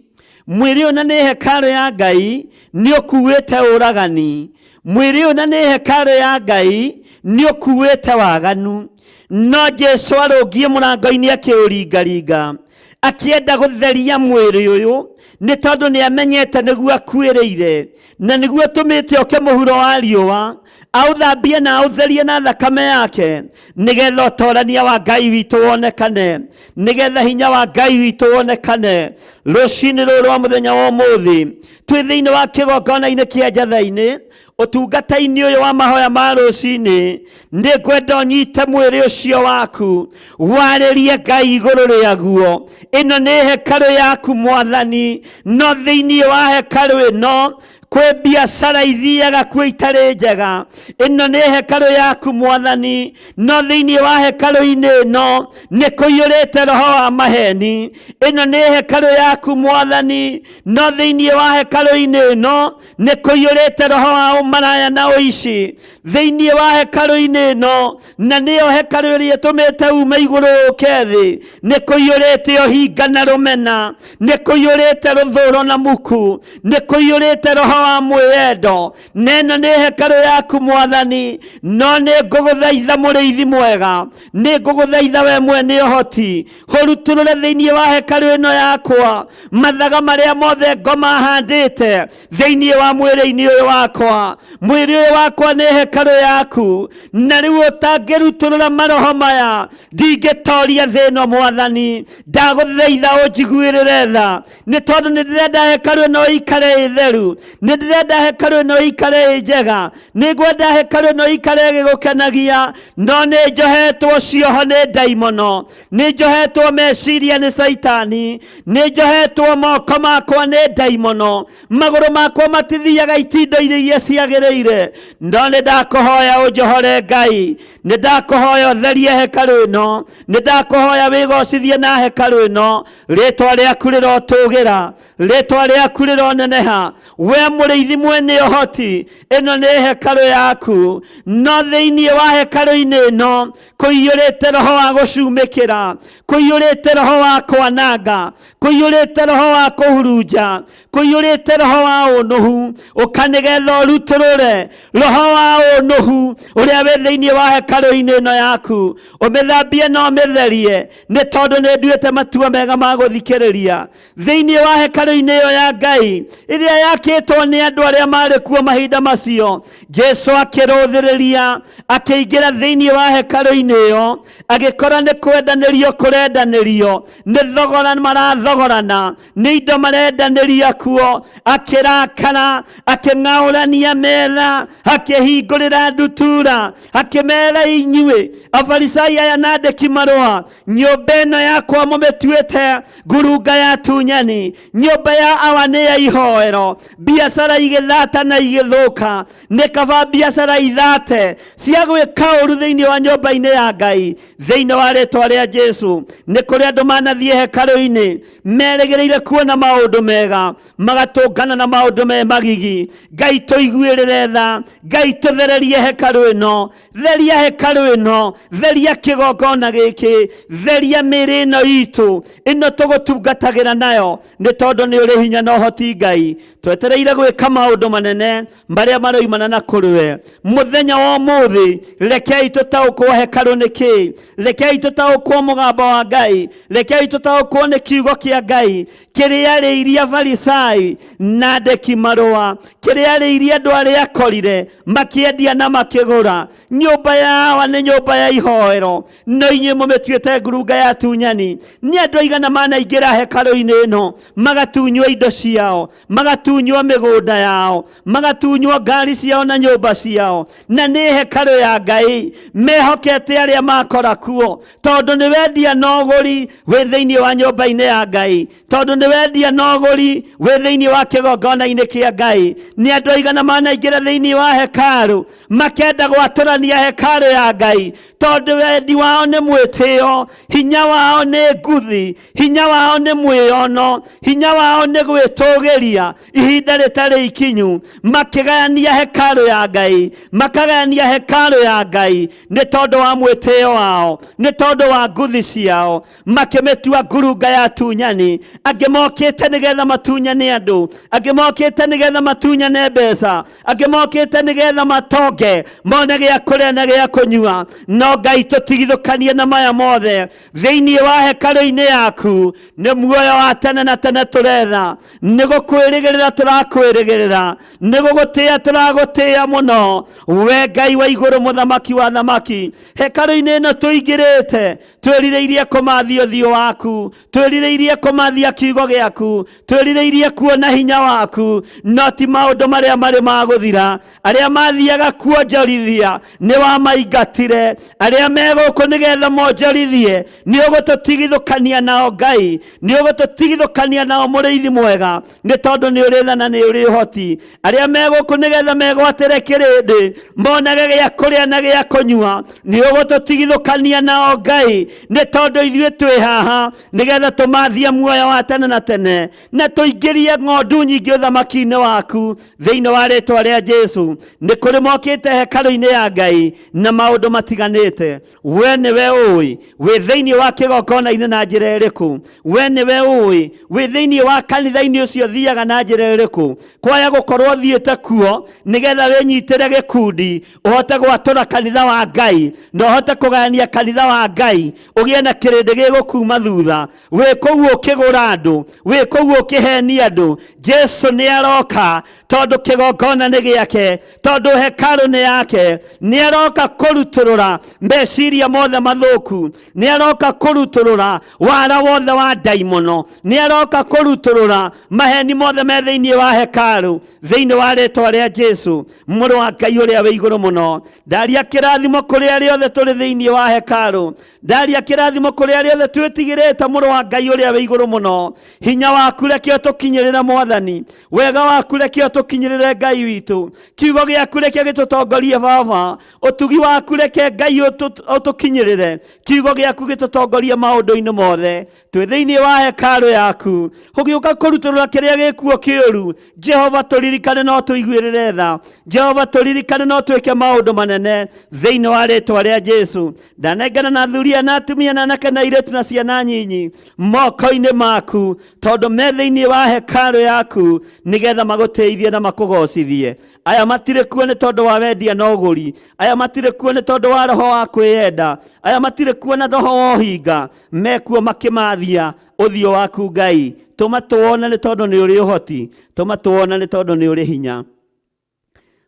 mwĩrĩ ũyũ na nĩ hekarũ ya Ngai nĩ ũkuĩte ũragani, mwĩrĩ ũyũ na nĩ hekarũ ya Ngai nĩ ũkuĩte waganu. No Jesu arũngiĩ mũrango-inĩ akĩũringaringa, akĩenda gũtheria mwĩrĩ ũyũ, nĩ tondũ nĩ amenyete nĩguo akuĩrĩire, na nĩguo tũmĩte oke mũhuro wa riũa, aũthambie na aũtherie na thakame yake, nĩgetha ũtorania wa Ngai witũ wonekane, nĩgetha hinya wa Ngai witũ wonekane. Rũcinĩ rũrũ rwa mũthenya wa ũmũthĩ twĩ thĩinĩ wa kĩgongona-inĩ kĩa Njathai-inĩ, ũtungata-inĩ ũyũ wa mahoya ma rũcinĩ, nĩ ngwenda ũnyite mwĩrĩ ũcio waku, warĩrie Ngai igũrũ rĩaguo. Ĩno nĩ hekarũ yaku Mwathani, no thĩinĩ wa hekarũ ĩno kwĩ biacara ithiaga kuo itarĩ njega. Ĩno nĩ hekarũ yaku Mwathani, no thĩinĩ wa hekarũ-inĩ ĩno nĩ kũiyũrĩte roho wa maheni. Ĩno nĩ hekarũ yaku Mwathani, no thĩinĩ wa hekarũ-inĩ ĩno nĩ kũiyũrĩte roho wa ũmaraya na ũici. Thĩinĩ wa hekarũ-inĩ ĩno, na nĩyo hekarũ ĩrĩa ĩtũmĩte ume igũrũ ũke thĩ, nĩ kũiyũrĩte ũhinga na rũmena, nĩ kũiyũrĩte rũthũro na muku, nĩ kũiyũrĩte roho wa mwĩyendo. Na ĩno nĩ hekarũ yaku Mwathani, no nĩ ngũgũthaitha mũrĩithi mwega, nĩ ngũgũthaitha we mwene ũhoti, ũrutũrũre thĩinĩ wa hekarũ ĩno yakwa mathaga marĩa mothe ngoma handĩte thĩinĩ wa mwĩrĩ-inĩ ũyũ wakwa. Mwĩrĩ ũyũ wakwa nĩ hekarũ yaku, na rĩu ũtangĩrutũrũra maroho maya ndingĩtoria thĩ ĩno Mwathani. Ndagũthaitha ũnjiguĩrĩre tha, nĩ tondũ nĩ ndĩrenda hekarũ ĩno ĩikare ĩ theru, nĩ ndĩrenda hekarũ ĩno ĩikare ĩ njega, nĩ ngwenda hekarũ ĩno ĩikare ĩgĩgũkenagia, no nĩ njohetwo cioho nĩ ndaimono, nĩ njohetwo meciria nĩ Caitani, nĩ njohetwo moko makwa nĩ ndaimono, magũrũ makwa matithiaga itindo-inĩ iria ciagĩrĩire. No nĩ ndakũhoya ũnjohore Ngai, nĩ ndakũhoya ũtherie hekarũ ĩno, nĩ ndakũhoya wĩgocithie na hekarũ ĩno. Rĩtwa rĩaku rĩrotũgĩra, rĩtwa rĩaku rĩroneneha, we mũrĩithi mwene ũhoti. Ĩno nĩ hekarũ yaku, no thĩinĩ wa hekarũ-inĩ ĩno kũiyũrĩte roho wa gũcumĩkĩra, kũiyũrĩte roho wa kwananga, kũiyũrĩte roho wa kũhurunja, kũiyũrĩte roho wa ũnũhu. Ũka nĩgetha ũrutũrũre roho wa ũnũhu ũrĩa wĩ thĩinĩ wa hekarũ-inĩ ĩno yaku, ũmĩthambie na ũmĩtherie, nĩ tondũ nĩ nduĩte matua mega ma gũthikĩrĩria. Thĩinĩ wa hekarũ-inĩ ĩyo ya Ngai ĩrĩa yakĩtwo nĩ andũ arĩa marĩ kuo mahinda macio, Jesu akĩrũthĩrĩria akĩingĩra thĩinĩ wa hekarũ-inĩ ĩyo, agĩkora nĩ kwendanĩrio kũrendanĩrio, nĩ thogora marathogorana, nĩ indo marendanĩria kuo. Akĩrakara, akĩng'aũrania metha, akĩhingũrĩra ndutura, akĩmera, inyuĩ Afarisai aya na andĩki marũa, nyũmba ĩno yakwa mũmĩtuĩte ngurunga ya tunyani, nyũmba ya awa nĩ ya ihoero. Biacara igĩthata na igĩthũka, nĩ kaba biacara ithate cia gwĩka ũru thĩinĩ wa nyũmba-inĩ ya Ngai. Thĩinĩ wa rĩtwa rĩa Jesu, nĩ kũrĩ andũ manathiĩ hekarũ-inĩ merĩgĩrĩire kuona maũndũ mega, magatũngana na maũndũ me magigi. Ngai tũiguĩrĩre tha, Ngai tũthererie hekarũ ĩno, theria hekarũ ĩno, theria kĩgongona gĩkĩ, theria mĩĩrĩ ĩno itũ ĩno tũgũtungatagĩra nayo, nĩ tondũ nĩ ũrĩ hinya na ũhoti. Ngai, twetereire gwĩka maũndũ manene marĩa maroimana na kũrĩ we mũthenya wa ũmũthĩ. Rekei tũtaũkwo hekarũ nĩ kĩ, rekei tũtaũkwo mũgambo wa Ngai, rekei tũtaũkwo nĩ kiugo kĩa Ngai kĩrĩa arĩirie Afarisai na andĩki marũa, kĩrĩa arĩirie andũ arĩa akorire makĩendia na makĩgũra. Itũũra, nyũmba yawa nĩ nyũmba ya ihoero, no inyuĩ mũmĩtuĩte ngurunga ya atunyani. Nĩ andũ aigana manaingĩra hekarũ-inĩ ĩno magatunywo indo ciao, magatunywo mĩgũnda yao, magatunywo ngari ciao na nyũmba ciao, na nĩ hekarũ ya Ngai mehokete arĩa makora kuo, tondũ nĩ wendia na ũgũri wĩ thĩinĩ wa nyũmba-inĩ ya Ngai, tondũ nĩ wendia na ũgũri wĩ thĩinĩ wa kĩgongona-inĩ kĩa Ngai. Nĩ andũ aigana manaingĩra thĩinĩ wa hekarũ makenda gwatũrania hekarũ ya Ngai, tondũ wendi wao nĩ mwĩtĩo, hinya wao nĩ nguthi, hinya wao nĩ mwĩono, hinya wao nĩ gwĩtũgĩria ihinda rĩtarĩ ikinyu, makĩgayania hekarũ ya Ngai, makagayania hekarũ ya Ngai nĩ tondũ wa mwĩtĩo wao, nĩ tondũ wa nguthi ciao, makĩmĩtua ngurunga ya atunyani. Angĩ mokĩte nĩgetha matunyane andũ, angĩ mokĩte nĩgetha matunyane mbeca, angĩ mokĩte nĩgetha matonge mone gĩa kũrĩa na gĩa kũnyua. No Ngai, tũtigithũkanie na maya mothe thĩinĩ wa hekarũ-inĩ yaku. Nĩ muoyo wa tene na tene tũretha, nĩ gũkwĩrĩgĩrĩra tũrakwĩrĩgĩrĩra, nĩ gũgũtĩĩa tũragũtĩĩa mũno, we Ngai wa igũrũ, mũthamaki wa thamaki. Hekarũ-inĩ ĩno tũingĩrĩte twĩrirĩirie kũmathia ũthiũ waku, twĩrirĩirie kũmathia kiugo gĩaku, twĩrirĩirie kuona hinya waku, no ti maũndũ marĩa marĩ ma gũthira. Arĩa mathiaga kuonjorithia nĩ wamaingatire, arĩa me gũkũ nĩgetha monjorithie nĩ ũgũtũtigithũkania nao Ngai, nĩ ũgũtũtigithũkania nao mũrĩithi mwega, nĩ tondũ nĩ ũrĩ tha na nĩ ũrĩ ũhoti. Arĩa me gũkũ nĩgetha megwatĩre kĩrĩndĩ monage gĩa kũrĩa na gĩa kũnyua, nĩ ũgũtũtigithũkania nao Ngai, nĩ tondũ ithuĩ twĩ haha nĩgetha tũmathie muoyo wa tene na tene na tũingĩrie ng'ondu nyingĩ ũthamaki-inĩ waku thĩinĩ wa rĩtwa rĩa Jesu. Nĩ kũrĩ mokĩte hekarũ-inĩ ya Ngai na maũndũ matiganĩte. We nĩwe ũĩ wĩ thĩinĩ wa kĩgongona-inĩ na njĩra ĩrĩkũ, we nĩwe ũĩ wĩ thĩinĩ wa kanitha-inĩ ũcio thiaga na njĩra ĩrĩkũ. Kwaya gũkorwo thiĩte kuo nĩgetha wĩnyitĩre gĩkundi ũhote gwatũra kanitha wa Ngai na ũhote kũgayania kanitha wa Ngai, ũgĩe na kĩrĩndĩ gĩgũkuma thutha. Wĩ kũu ũkĩgũra andũ, wĩ kũu ũkĩhenia andũ. Jesu nĩ aroka, tondũ kĩgongona nĩ gĩake, tondũ hekarũ nĩ yake. Nĩ aroka kũrutũrũra meciria mothe mathũku, nĩ aroka kũrutũrũra wara wothe wa ndaimono, nĩ aroka kũrutũrũra maheni mothe me thĩinĩ wa hekarũ, thĩinĩ wa rĩtwa rĩa Jesu, mũrũ wa Ngai ũrĩa wĩ igũrũ mũno. Ndaria kĩrathimo kũrĩ arĩa othe tũrĩ thĩinĩ wa hekarũ, ndaria kĩrathimo kũrĩ arĩa othe twĩtigĩrĩte mũrũ wa Ngai ũrĩa wĩ igũrũ mũno. Hinya waku reke ũtũkinyĩrĩre Mwathani, wega waku reke ũtũkinyĩrĩre Ngai witũ, kiugo gĩaku reke gĩtũtongorie Baba, ũtugi waku reke Ngai ũtũkinyĩrĩre, kiugo gĩaku gĩtũtongorie maũndũ-inĩ mothe. Twĩ thĩinĩ wa hekarũ yaku, ũgĩũka kũrutũrũra kĩrĩa gĩkuo kĩũru. Jehova tũririkane no tũiguĩrĩre tha, Jehova tũririkane no twĩke maũndũ manene thĩinĩ wa rĩtwa rĩa Jesu. Ndanengana na athuri na atumia na anake na airĩtu na ciana nyinyi moko-inĩ maku, tondũ me thĩinĩ wa hekarũ yaku nĩgetha magũtĩithie na makũgocithie. Aya matirĩ kuo nĩ tondũ wa wendia na ũgũri, aya matirĩ kuo nĩ tondũ wa roho wa kwĩyenda, aya matirĩ kuo na roho wa ũhinga, mekuo makĩmathia ũthiũ waku Ngai. Tũma tũwone nĩ tondũ nĩ ũrĩ ũhoti, tũma tũwone nĩ tondũ nĩ ũrĩ hinya.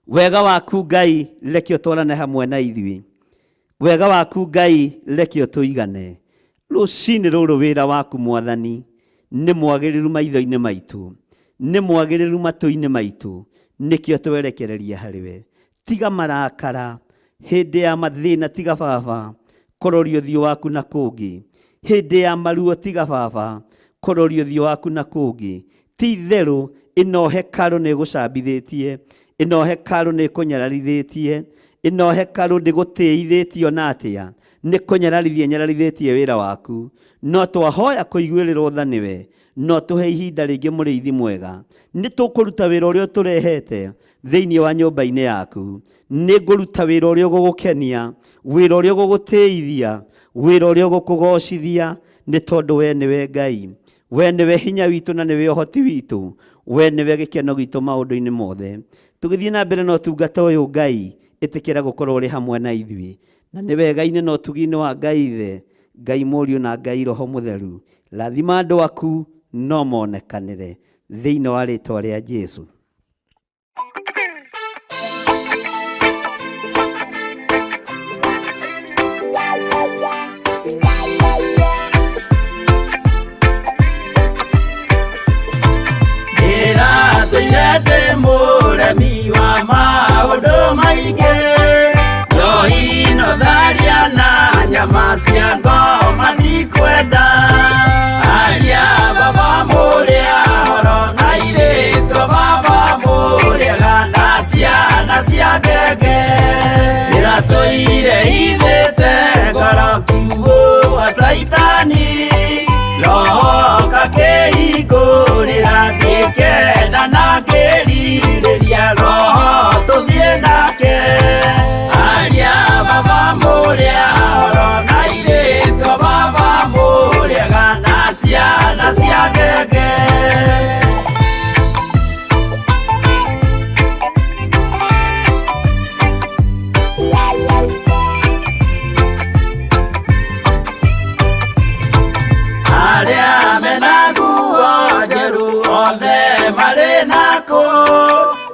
Wega waku Ngai reke ũtwarane hamwe na ithuĩ, wega waku Ngai reke ũtũigane rũcinĩ rũrũ. Wĩra waku Mwathani nĩ mwagĩrĩru maitho-inĩ maitũ, nĩ mwagĩrĩru matũ-inĩ maitũ, nĩkĩo twerekereria harĩ we. Tiga marakara hĩndĩ ya mathĩna, tiga Baba kũroria ũthiũ waku na kũngĩ. Hĩndĩ ya maruo, tiga Baba kũroria ũthiũ waku na kũngĩ. Ti itherũ ĩno hekarũ nĩ ĩgũcambithĩtie, ĩno hekarũ nĩ ĩkũnyararithĩtie, ĩno hekarũ ndĩgũtĩithĩtio na atĩa, nĩ kũnyararithia nyararithĩtie wĩra waku. No twahoya kũiguĩrĩrwo tha nĩwe, no tũhe ihinda rĩngĩ mũrĩithi mwega. Nĩ tũkũruta wĩra ũrĩa ũtũrehete thĩinĩ wa nyũmba-inĩ yaku. Nĩ ngũruta wĩra ũrĩa ũgũgũkenia, wĩra ũrĩa ũgũgũtĩithia, wĩra ũrĩa ũgũkũgocithia, nĩ tondũ we nĩwe Ngai, we nĩwe hinya witũ na nĩwe ũhoti witũ, we nĩwe gĩkeno gitũ maũndũ-inĩ mothe. Tũgĩthiĩ na mbere na ũtungata ũyũ Ngai, ĩtĩkĩra gũkorwo ũrĩ hamwe na ithuĩ, na nĩ wega-inĩ na ũtugi-inĩ wa Ngai Ithe, Ngai Mũriũ na Ngai Roho Mũtheru. Rathima andũ aku no monekanĩre thĩinĩ wa rĩtwa rĩa Jesu. Ndakirĩria roho tũthiĩ nake. Aria baba mũrĩa oro na airĩtu a baba mũrĩega na ciana cia ngenge. Arĩa mena nguo njerũ othe marĩ nakũ,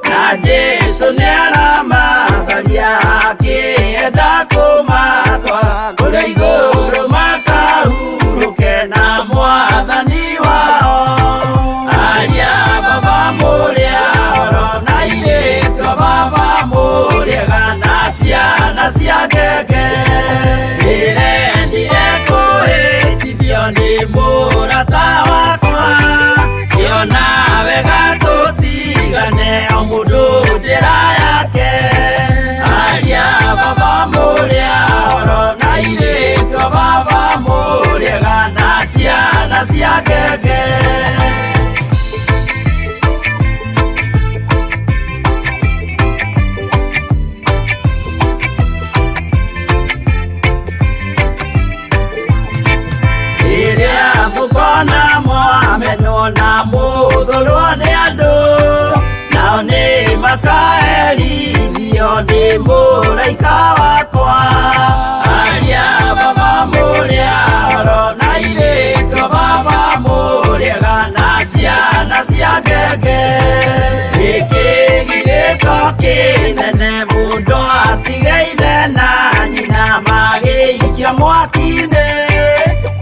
na Jesũ nĩaramacaria akĩenda kũmatwara kũrĩa igũrũ makahurũke na mwathani wao. Aria baba mũrĩa oro na airĩtu a baba mũrĩega na ciana cia ngenge. Ndĩrendire kũhĩtithio nĩ mũrata wakwa, ngĩona wega tũtigane o mũndũ njĩra yake. Aria baba mũrĩa oro na airĩtu a baba mũrĩega na ciana cia ngenge. Rĩrĩa mũkona mwamenwo na mũthũrwo nĩ andũ, nao nĩ makaherithio nĩ mũraika wakwa. Aria baba mũrĩa oro na airĩtu a baba mũrĩega na ciana cia ngenge. Gĩkĩgirĩko kĩnene mũndũ atige ithe na nyina magĩikia mwaki-inĩ.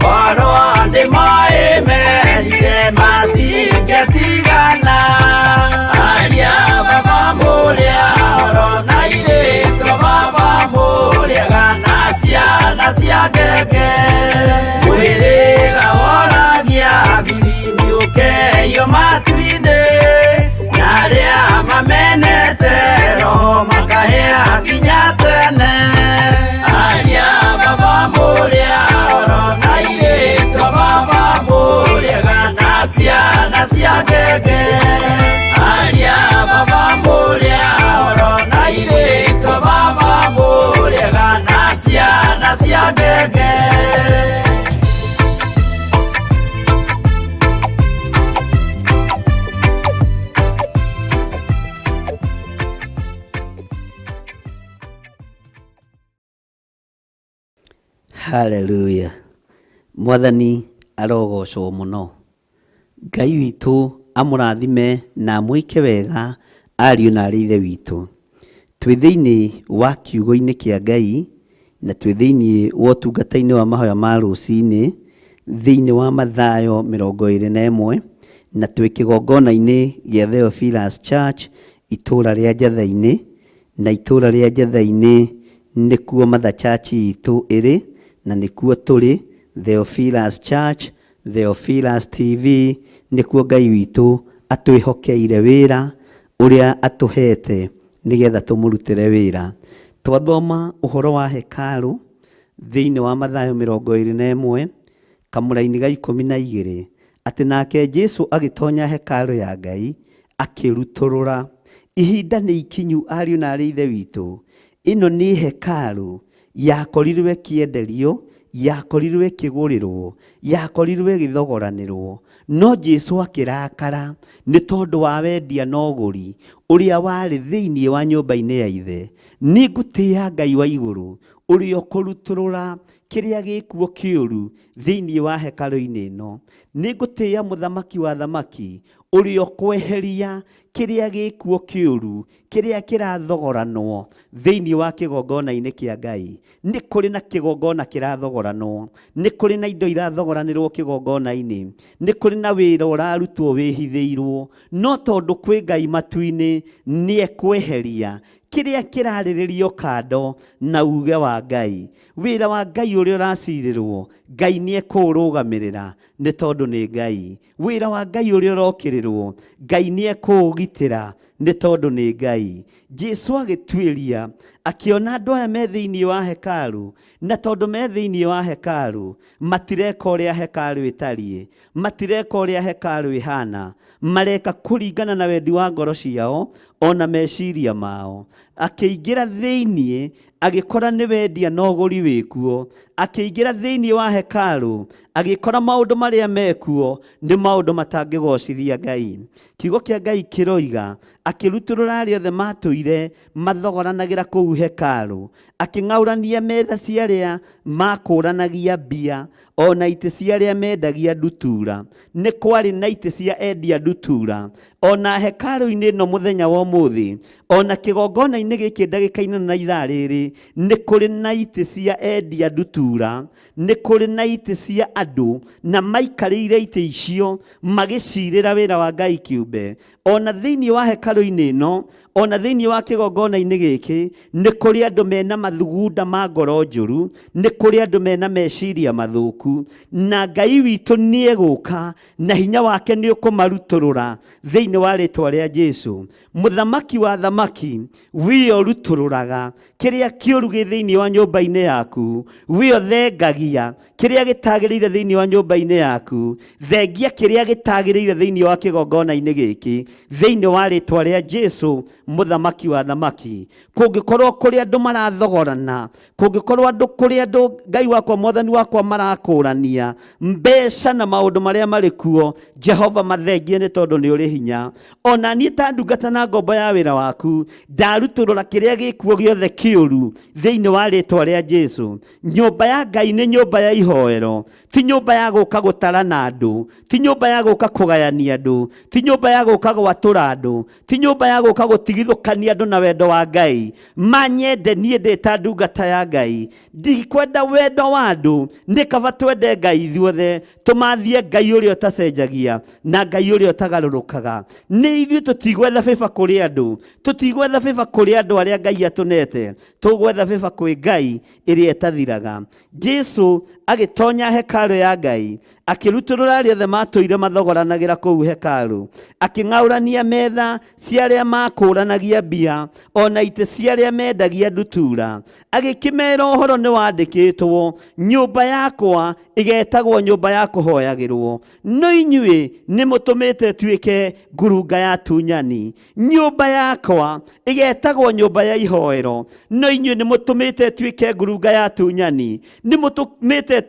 Korwo nĩ moĩ merire matingĩtigana. Aria baba mũrĩa oro na airĩtu a baba mũrĩega na ciana cia ngenge. Mwĩrĩga woragia bibi ũkeyo matu-inĩ, na arĩa mamenete roho makahĩa nginya tene. Aria baba mũrĩa oro na airĩtu a baba mũrĩega na ciana cia ngenge. Aria baba mũrĩa oro na airĩtu a baba mũrĩega na ciana cia ngenge. Haleluya. Mwathani arogocwo mũno. Ngai witũ amũrathime na amwĩke wega ariũ na arĩ ithe witũ. Twĩ thĩinĩ wa kiugo-inĩ kĩa Ngai na twĩ thĩinĩ wa ũtungata-inĩ wa mahoya ma rũcinĩ thĩinĩ wa Mathayo 21 na twĩ kĩgongona-inĩ gĩa Theophilus Church itũra rĩa Njathai-inĩ, na itũra rĩa Njathai-inĩ nĩkuo Mother Church itũ ĩrĩ na nĩkuo tũrĩ Theophilus Church, Theophilus TV, nĩkuo Ngai witũ atwĩhokeire wĩra ũrĩa atũhete nĩgetha tũmũrutĩre wĩra. Twathoma ũhoro wa hekarũ thĩinĩ wa Mathayo 21 kamũraini ga 12 atĩ nake Jesu agĩtonya hekarũ ya Ngai akĩrutũrũra. Ihinda nĩ ikinyu ariũ na arĩ ithe witũ. Ĩno nĩ hekarũ yakorirwo ĩkĩenderio, yakorirwo ĩkĩgũrĩrwo, yakorirwo ĩgĩthogoranĩrwo, no Jesu akĩrakara nĩ tondũ wa wendia na ũgũri ũrĩa warĩ thĩinĩ wa nyũmba-inĩ ya ithe. Nĩ ngũtĩĩa Ngai wa igũrũ ũrĩa ũkũrutũrũra kĩrĩa gĩkuo kĩũru thĩinĩ wa hekarũ-inĩ ĩno. Nĩ ngũtĩĩa mũthamaki wa thamaki ũrĩa ũkweheria kĩrĩa gĩkuo kĩũru kĩrĩa kĩrathogoranwo thĩinĩ wa kĩgongona-inĩ kĩa Ngai. Nĩ kũrĩ na kĩgongona kĩrathogoranwo, nĩ kũrĩ na indo irathogoranĩrwo kĩgongona-inĩ, nĩ kũrĩ na wĩra ũrarutwo wĩhithĩirwo, no tondũ kwĩ Ngai matu-inĩ nĩ ekweheria kĩrĩa kĩrarĩrĩrio kando na uge wa Ngai. Wĩra wa Ngai ũrĩa ũracirĩrwo, Ngai nĩ ekũũrũgamĩrĩra nĩ tondũ nĩ Ngai. Wĩra wa Ngai ũrĩa ũrokĩrĩrwo, Ngai nĩ ekũũgitĩra nĩ tondũ nĩ Ngai. Jesu agĩtuĩria akĩona andũ aya me thĩinĩ wa hekaru, na tondũ me thĩinĩ wa hekaru matireka ũrĩa hekaru ĩtariĩ, matireka ũrĩa hekaru ĩhana, mareka kũringana na wendi wa ngoro ciao ona meciria mao. Akĩingĩra thĩinĩ agĩkora nĩ wendia na ũgũri wĩkuo. Akĩingĩra thĩinĩ wa hekaru agĩkora maũndũ marĩa mekuo nĩ maũndũ matangĩgocithia Ngai. Kiugo kĩa Ngai kĩroiga akĩrutũrũra arĩa othe matũire mathogoranagĩra kũu hekaru, akĩng'aũrania metha cia arĩa makũranagia mbia ona itĩ cia arĩa mendagia ndutura. Nĩ kwarĩ na itĩ cia endia ndutura ona hekaru-inĩ ĩno mũthenya wa ũmũthĩ, ona kĩgongona-inĩ gĩkĩ ndagĩka-inĩ na ithaa rĩrĩ, nĩ kũrĩ na itĩ cia endia ndutura, nĩ kũrĩ na itĩ cia andũ na maikarĩire itĩ icio magĩcirĩra wĩra wa Ngai kĩũmbe. Ona thĩinĩ wa hekarũ-inĩ ĩno, ona thĩinĩ wa kĩgongona-inĩ gĩkĩ, nĩ kũrĩ andũ mena mathugunda ma ngoro njũru, nĩ kũrĩ andũ mena meciria mathũku, na Ngai witũ nĩ egũka na hinya wake nĩ ũkũmarutũrũra thĩinĩ wa rĩtwa rĩa Jesu. Mũthamaki wa thamaki, wĩyo ũrutũrũraga kĩrĩa kĩũru gĩ thĩinĩ wa nyũmba-inĩ yaku, wĩyo thengagia kĩrĩa gĩtagĩrĩire thĩinĩ wa nyũmba-inĩ yaku, thengia kĩrĩa gĩtagĩrĩire thĩinĩ wa kĩgongona-inĩ gĩkĩ thĩinĩ wa rĩtwa rĩa Jesu mũthamaki wa thamaki. Kũngĩkorwo kũrĩ andũ marathogorana, kũngĩkorwo andũ kũrĩ andũ Ngai wakwa mwathani wakwa marakũrania mbeca na maũndũ marĩa marĩ kuo, Jehova mathengie nĩ tondũ nĩ ũrĩ hinya. Ona niĩ ta ndungata na ngombo ya wĩra waku, ndarutũrũra kĩrĩa gĩkuo gĩothe kĩũru thĩinĩ wa rĩtwa rĩa Jesu. Nyũmba ya Ngai nĩ nyũmba ya ihoero, ti nyũmba ya gũka gũtarana andũ, ti nyũmba ya gũka kũgayania andũ, ti nyũmba ya gũka gwatũra andũ, ti nyũmba ya gũka gũtigithũkania andũ na wendo wa Ngai. Manyende niĩ ndĩ ta ndungata ya Ngai, ndikwenda wendo wa andũ, nĩ kaba twende Ngai ithuothe, tũmathie Ngai ũrĩa ũtacenjagia na Ngai ũrĩa ũtagarũrũkaga. Nĩ ithuĩ tũtigwetha bĩba kũrĩ andũ, tũtigwetha bĩba kũrĩ andũ arĩa Ngai atũnete, tũgwetha bĩba kwĩ Ngai ĩrĩa ĩtathiraga. Jesu agĩtonya hekarũ ya Ngai, akĩrutũrũra arĩa othe matũire mathogoranagĩra kũu hekarũ, akĩng'aũrania metha cia arĩa makũranagia mbia ona itĩ cia arĩa mendagia ndutura. Agĩkĩmera ũhoro nĩ wandĩkĩtwo, nyũmba yakwa ĩgetagwo nyũmba ya kũhoyagĩrwo, no inyuĩ nĩ mũtũmĩte ĩtuĩke ngurunga ya tunyani. Nyũmba yakwa ĩgetagwo nyũmba ya ihoero, no inyuĩ nĩ mũtũmĩte ĩtuĩke ngurunga ya tunyani. Nĩ mũtũmĩte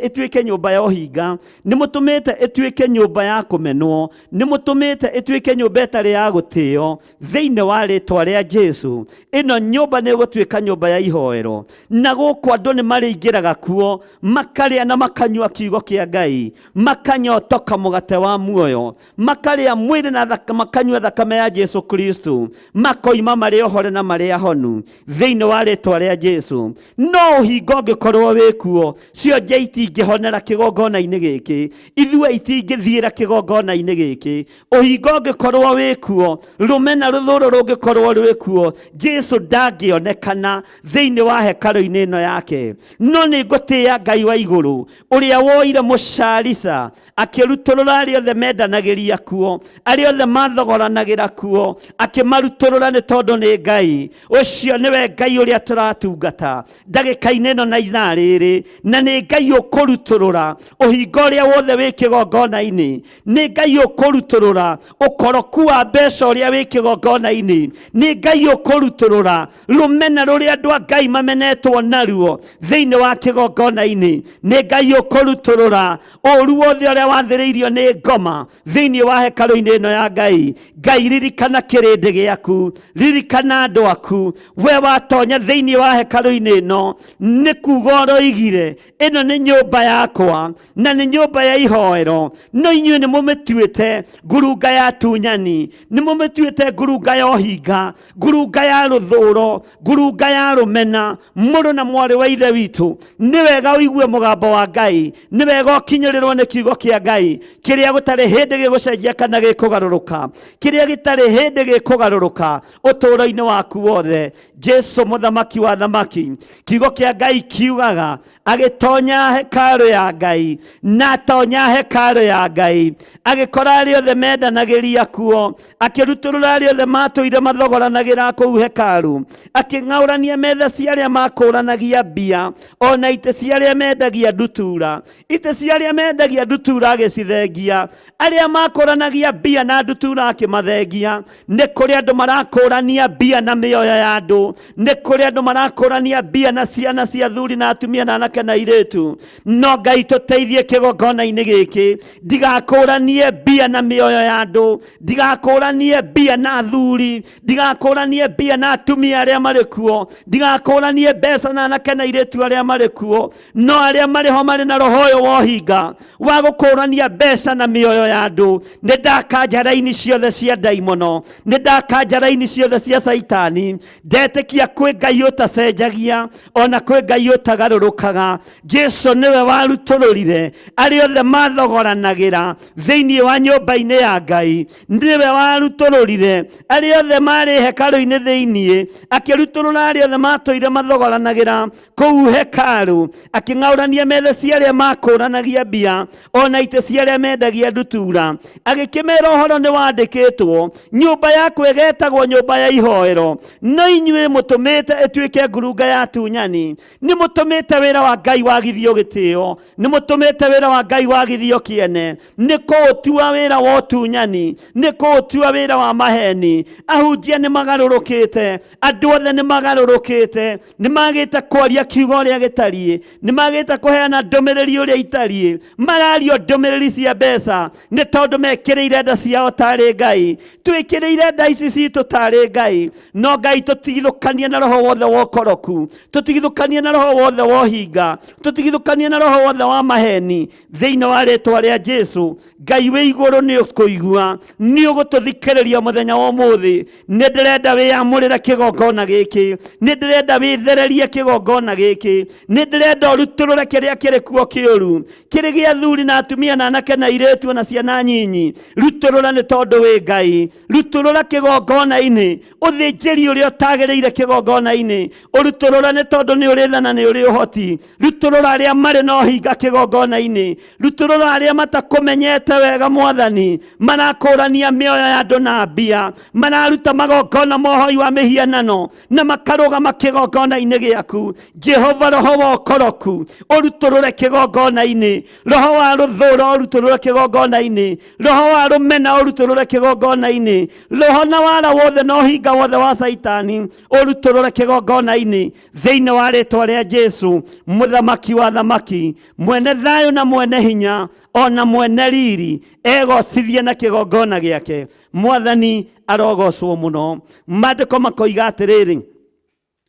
ĩtuĩke nyũmba ya ũhinga, nĩ mũtũmĩte ĩtuĩke nyũmba ya kũmenwo, nĩ mũtũmĩte ĩtuĩke nyũmba ĩtarĩ ya gũtĩo. Thĩinĩ wa rĩtwa rĩa Jesu, ĩno nyũmba nĩ ĩgũtuĩka nyũmba ya ihoero, na gũkũ andũ nĩ marĩingĩraga kuo, makarĩa na makanyua kiugo kĩa Ngai, makanyotoka mũgate wa muoyo, makarĩa mwĩrĩ na makanyua thakame ya Jesu Kristo, makoima marĩ ohore na marĩ ahonu thĩinĩ wa rĩtwa rĩa Jesu. No ũhinga ũngĩkorwo wĩkuo, cionje itingĩhonera kĩgongona-inĩ gĩkĩ, ithuĩ itingĩthiĩra kĩgongona-inĩ gĩkĩ. Ũhinga ũngĩkorwo wĩkuo, rũmena rũthũrũ rũngĩkorwo rwĩkuo, Jesu ndangĩonekana thĩinĩ wa hekarũ-inĩ ĩno yake. No nĩ ngũtĩĩa Ngai wa igũrũ ũrĩa woire mũcarica akĩrutũrũra arĩa othe mendanagĩria kuo, arĩa othe mathogoranagĩra kuo, akĩmarutũrũra nĩ tondũ nĩ Ngai. Ũcio nĩwe Ngai ũrĩa tũratungata ndagĩka-inĩ ĩno na ithaa rĩrĩ, na nĩ Ngai ũkũrutũrũra ũhinga ũrĩa wothe wĩ kĩgongona-inĩ, nĩ Ngai ũkũrutũrũra ũkoroku wa mbeca ũrĩa wĩ kĩgongona-inĩ, nĩ Ngai ũkũrutũrũra rũmena rũrĩa andũ a Ngai mamenetwo naruo thĩinĩ wa kĩgongona-inĩ, nĩ Ngai ũkũrutũrũra ũru wothe ũrĩa wathĩrĩirio nĩ ngoma thĩinĩ wa hekarũ-inĩ ĩno ya Ngai. Ngai, ririkana kĩrĩndĩ gĩaku, ririkana andũ aku. We watonya thĩinĩ wa hekarũ-inĩ ĩno, nĩ kuga ũroigire, ĩno nĩ nyũmba yakwa na nĩ nyũmba ya ihoero, no inyuĩ nĩ mũmĩtuĩte ngurunga ya tunyani, nĩ mũmĩtuĩte ngurunga ya ũhinga, ngurunga ya rũthũro, ngurunga ya rũmena. Mũrũ na mwarĩ wa ithe witũ, nĩ wega ũigue mũgambo wa Ngai, nĩ wega ũkinyĩrĩrwo nĩ kiugo kĩa Ngai kĩrĩa gũtarĩ hĩndĩ gĩgũcenjia kana gĩkũgarũrũka, kĩrĩa gĩtarĩ hĩndĩ gĩkũgarũrũka ũtũũro-inĩ waku wothe. Jesu mũthamaki wa thamaki. Kiugo kĩa Ngai kiugaga agĩtonya hekarũ ya Ngai, na atonya hekarũ ya Ngai agĩkora arĩa othe mendanagĩria kuo, akĩrutũrũra arĩa othe matũire mathogoranagĩra kũu hekarũ, akĩng'aũrania metha cia arĩa makũranagia mbia, ona itĩ cia arĩa mendagia ndutura. Itĩ cia arĩa mendagia ndutura agĩcithengia, arĩa makũranagia mbia na ndutura akĩmathengia. Nĩ kũrĩ andũ marakũrania mbia na mĩoyo ya andũ, nĩ kũrĩ andũ marakũrania mbia na ciana cia athuri na atumia na anake na airĩtu. No Ngai tũteithie kĩgongona-inĩ gĩkĩ, ndigakũranie mbia na mĩoyo ya andũ, ndigakũranie mbia na athuri, ndigakũranie mbia na atumia arĩa marĩ kuo, ndigakũranie mbeca na anake na airĩtu arĩa marĩ kuo. No arĩa marĩ ho marĩ na roho ũyũ wa ũhinga wa gũkũrania mbeca na mĩoyo ya andũ, nĩ ndakanja raini ciothe cia ndaimono, nĩ ndakanja raini ciothe cia Caitani. Ndetĩkia kwĩ Ngai ũtacenjagia, ona kwĩ Ngai ũtagarũrũkaga. Jesu nĩwe warutũrũrire arĩa othe mathogoranagĩra thĩinĩ wa nyũmba-inĩ ya Ngai, nĩwe warutũrũrire arĩa othe marĩ hekarũ-inĩ thĩinĩ, akĩrutũrũra arĩa othe matũire mathogoranagĩra kũu hekarũ, akĩng'aũrania metha cia arĩa makũranagia mbia, ona itĩ cia arĩa mendagia ndutura. Agĩkĩmera ũhoro nĩ wandĩkĩtwo, nyũmba yakwa ĩgetagwo nyũmba ya ihoero, no inyuĩ mũtũmĩte ĩtuĩke ngurunga ya atunyani. Nĩ mũtũmĩte wĩra wa Ngai wagithio gĩtĩo, nĩ mũtũmĩte wĩra wa Ngai wagithio kĩene, nĩ kũũtua wĩra wa ũtunyani, nĩ kũũtua wĩra wa maheni. Ahunjia nĩ magarũrũkĩte, andũ othe nĩ magarũrũkĩte, nĩ magĩte kwaria kiugo ũrĩa gĩtariĩ, nĩ magĩte kũheana ndũmĩrĩri ũrĩa itariĩ, marario ndũmĩrĩri cia mbeca nĩ tondũ mekĩrĩire nda ciao tarĩ Ngai. Twĩkĩrĩire nda ici citũ tarĩ Ngai, no Ngai tũtigithũkanie na roho wothe wa ũkoroku, tũtigithũkanie na roho wothe wa ũhinga, tũtigithũkanie na roho wothe wa maheni thĩinĩ wa rĩtwa rĩa Jesu. Ngai wĩ igũrũ nĩ ũkũigua, nĩ ũgũtũthikĩrĩria mũthenya wa ũmũthĩ. Nĩ ndĩrenda wĩyamũrĩre kĩgongona gĩkĩ, nĩ ndĩrenda wĩthererie kĩgongona gĩkĩ, nĩ ndĩrenda ũrutũrũre kĩrĩa kĩrĩ kuo kĩũru, kĩrĩ gĩa athuri na atumia na anake na airĩtu na ciana nyinyi. Rutũrũra nĩ tondũ wĩ Ngai, rutũrũra kĩgongona-inĩ, ũthĩnjĩri ũrĩa ũtagĩrĩire kĩgongona-inĩ, ũrutũrũra nĩ tondũ nĩ ũrĩ tha na nĩ ũrĩ ũhoti. Rutũrũra arĩa marĩ na ũhinga kĩgongona-inĩ, rutũrũra arĩa matakũmenyete wega Mwathani, marakũrania mĩoyo ya andũ na mbia, mararuta magongona mohoi wa mĩhianano na makarũgama kĩgongona-inĩ gĩaku. Jehova, roho wa ũkoroku ũrutũrũre kĩgongona-inĩ, roho wa rũthũro ũrutũrũre kĩgongona-inĩ, roho wa rũmena ũrutũrũre kĩgongona-inĩ, roho na wara wothe na ũhinga wothe wa Caitani ũrutũrũre kĩgongona-inĩ thĩinĩ wa rĩtwa rĩa Jesu, mũthamaki wa thamaki, mwene thayũ na mwene hinya, ona mwene riri, egocithie na kĩgongona gĩake. Mwathani arogocwo mũno. Maandĩko makoiga atĩrĩrĩ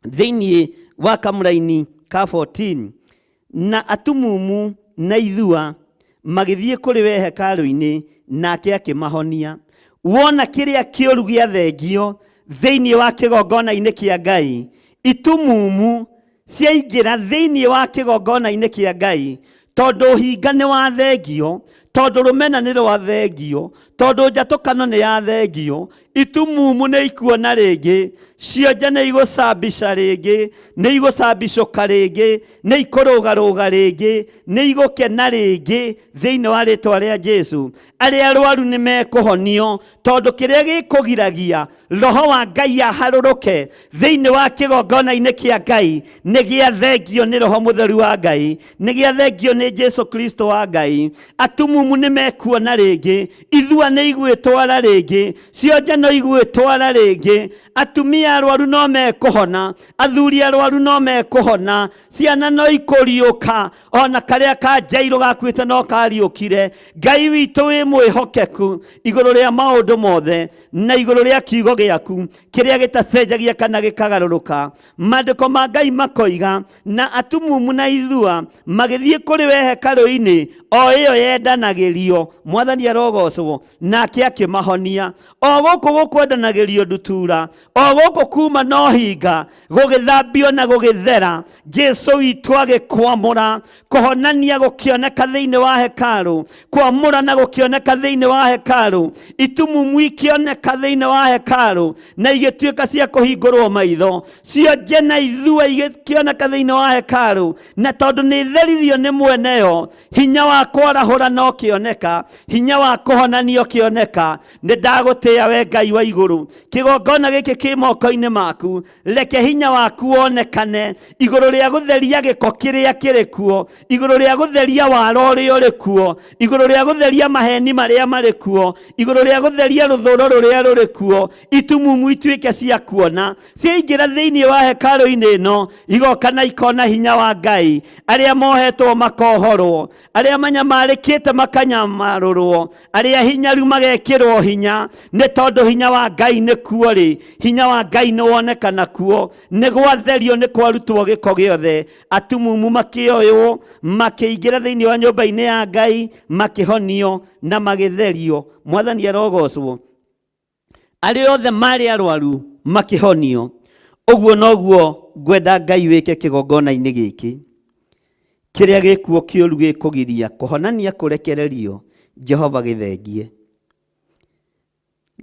thĩinĩ wa kamũraini ka 14, na atumumu na ithua magĩthiĩ kũrĩ we hekarũ-inĩ, nake akĩmahonia. Wona kĩrĩa kĩũru gĩathengio thĩinĩ wa kĩgongona-inĩ kĩa Ngai, itumumu ciaingĩra thĩinĩ wa kĩgongona-inĩ kĩa Ngai, tondũ ũhinga nĩ wathengio, tondũ rũmena nĩ rwathengio, tondũ njatũkano nĩ yathengio, itumumu nĩ ikuona rĩngĩ, cionje nĩ igũcambica rĩngĩ, nĩ igũcambicũka rĩngĩ, nĩ ikũrũgarũga rĩngĩ, nĩ igũkena rĩngĩ thĩinĩ wa rĩtwa rĩa Jesu. Arĩa arwaru nĩ mekũhonio, tondũ kĩrĩa gĩkũgiragia roho wa Ngai aharũrũke thĩinĩ wa kĩgongona-inĩ kĩa Ngai nĩ gĩathengio nĩ roho mũtheru wa Ngai, nĩ gĩathengio nĩ Jesu Kristo wa Ngai. Atumumu nĩ mekuona rĩngĩ, ithua nĩ igwĩtwara rĩngĩ, cionje no igwĩtwara rĩngĩ, atumia arwaru no mekũhona, athuri arwaru no mekũhona, ciana no ikũriũka, ona karĩa ka Jairũ gakuĩte no kariũkire. Ngai witũ wĩ mwĩhokeku igũrũ rĩa maũndũ mothe na igũrũ rĩa kiugo gĩaku kĩrĩa gĩtacenjagia kana gĩkagarũrũka. Maandĩko ma Ngai makoiga, na atumumu na ithua magĩthiĩ kũrĩ we hekarũ-inĩ o ĩyo yendanagĩrio. Mwathani arogocwo. Nake akĩmahonia. O gũkũ gũkwendanagĩrio ndutura, o gũkũ kuma no hinga gũgĩthambio na gũgĩthera. Jesu witũ agĩkwamũra, kũhonania gũkĩoneka thĩinĩ wa hekarũ, kwamũra na gũkĩoneka thĩinĩ wa hekarũ, itumumu ikĩoneka thĩinĩ wa hekarũ na igĩtuĩka cia kũhingũrwo maitho, cionje na ithua igĩkĩoneka thĩinĩ wa hekarũ, na tondũ nĩ theririo nĩ mweneyo, hinya wa kwarahũra no kĩoneka, hinya wa kũhonania ũkĩoneka. Nĩ ndagũtĩĩa we Ngai wa igũrũ. Kĩgongona gĩkĩ kĩ moko-inĩ maku, reke hinya waku wonekane igũrũ rĩa gũtheria gĩko kĩrĩa kĩrĩ kuo, igũrũ rĩa gũtheria wara ũrĩa ũrĩ kuo, igũrũ rĩa gũtheria maheni marĩa marĩ kuo, igũrũ rĩa gũtheria rũthũro rũrĩa rũrĩ kuo. Itumumu ituĩke cia kuona ciaingĩra thĩinĩ wa hekarũ-inĩ ĩno, igoka na ikona hinya wa Ngai. Arĩa mohetwo makohorwo, arĩa manyamarĩkĩte makanyamarũrwo, arĩa hinyaru magekĩrwo hinya, nĩ tondũ hinya wa Ngai nĩ kuo rĩ, hinya wa Ngai nĩ wonekana kuo. Nĩ gwatherio, nĩ kwarutwo gĩko gĩothe. Atumumu makĩoywo, makĩingĩra thĩinĩ wa nyũmba-inĩ ya Ngai, makĩhonio na magĩtherio. Mwathani arogocwo. Arĩa othe marĩ arwaru makĩhonio. Ũguo noguo ngwenda Ngai wĩke kĩgongona-inĩ gĩkĩ. Kĩrĩa gĩkuo kĩũru gĩkũgiria kũhonania kũrekererio, Jehova gĩthengie.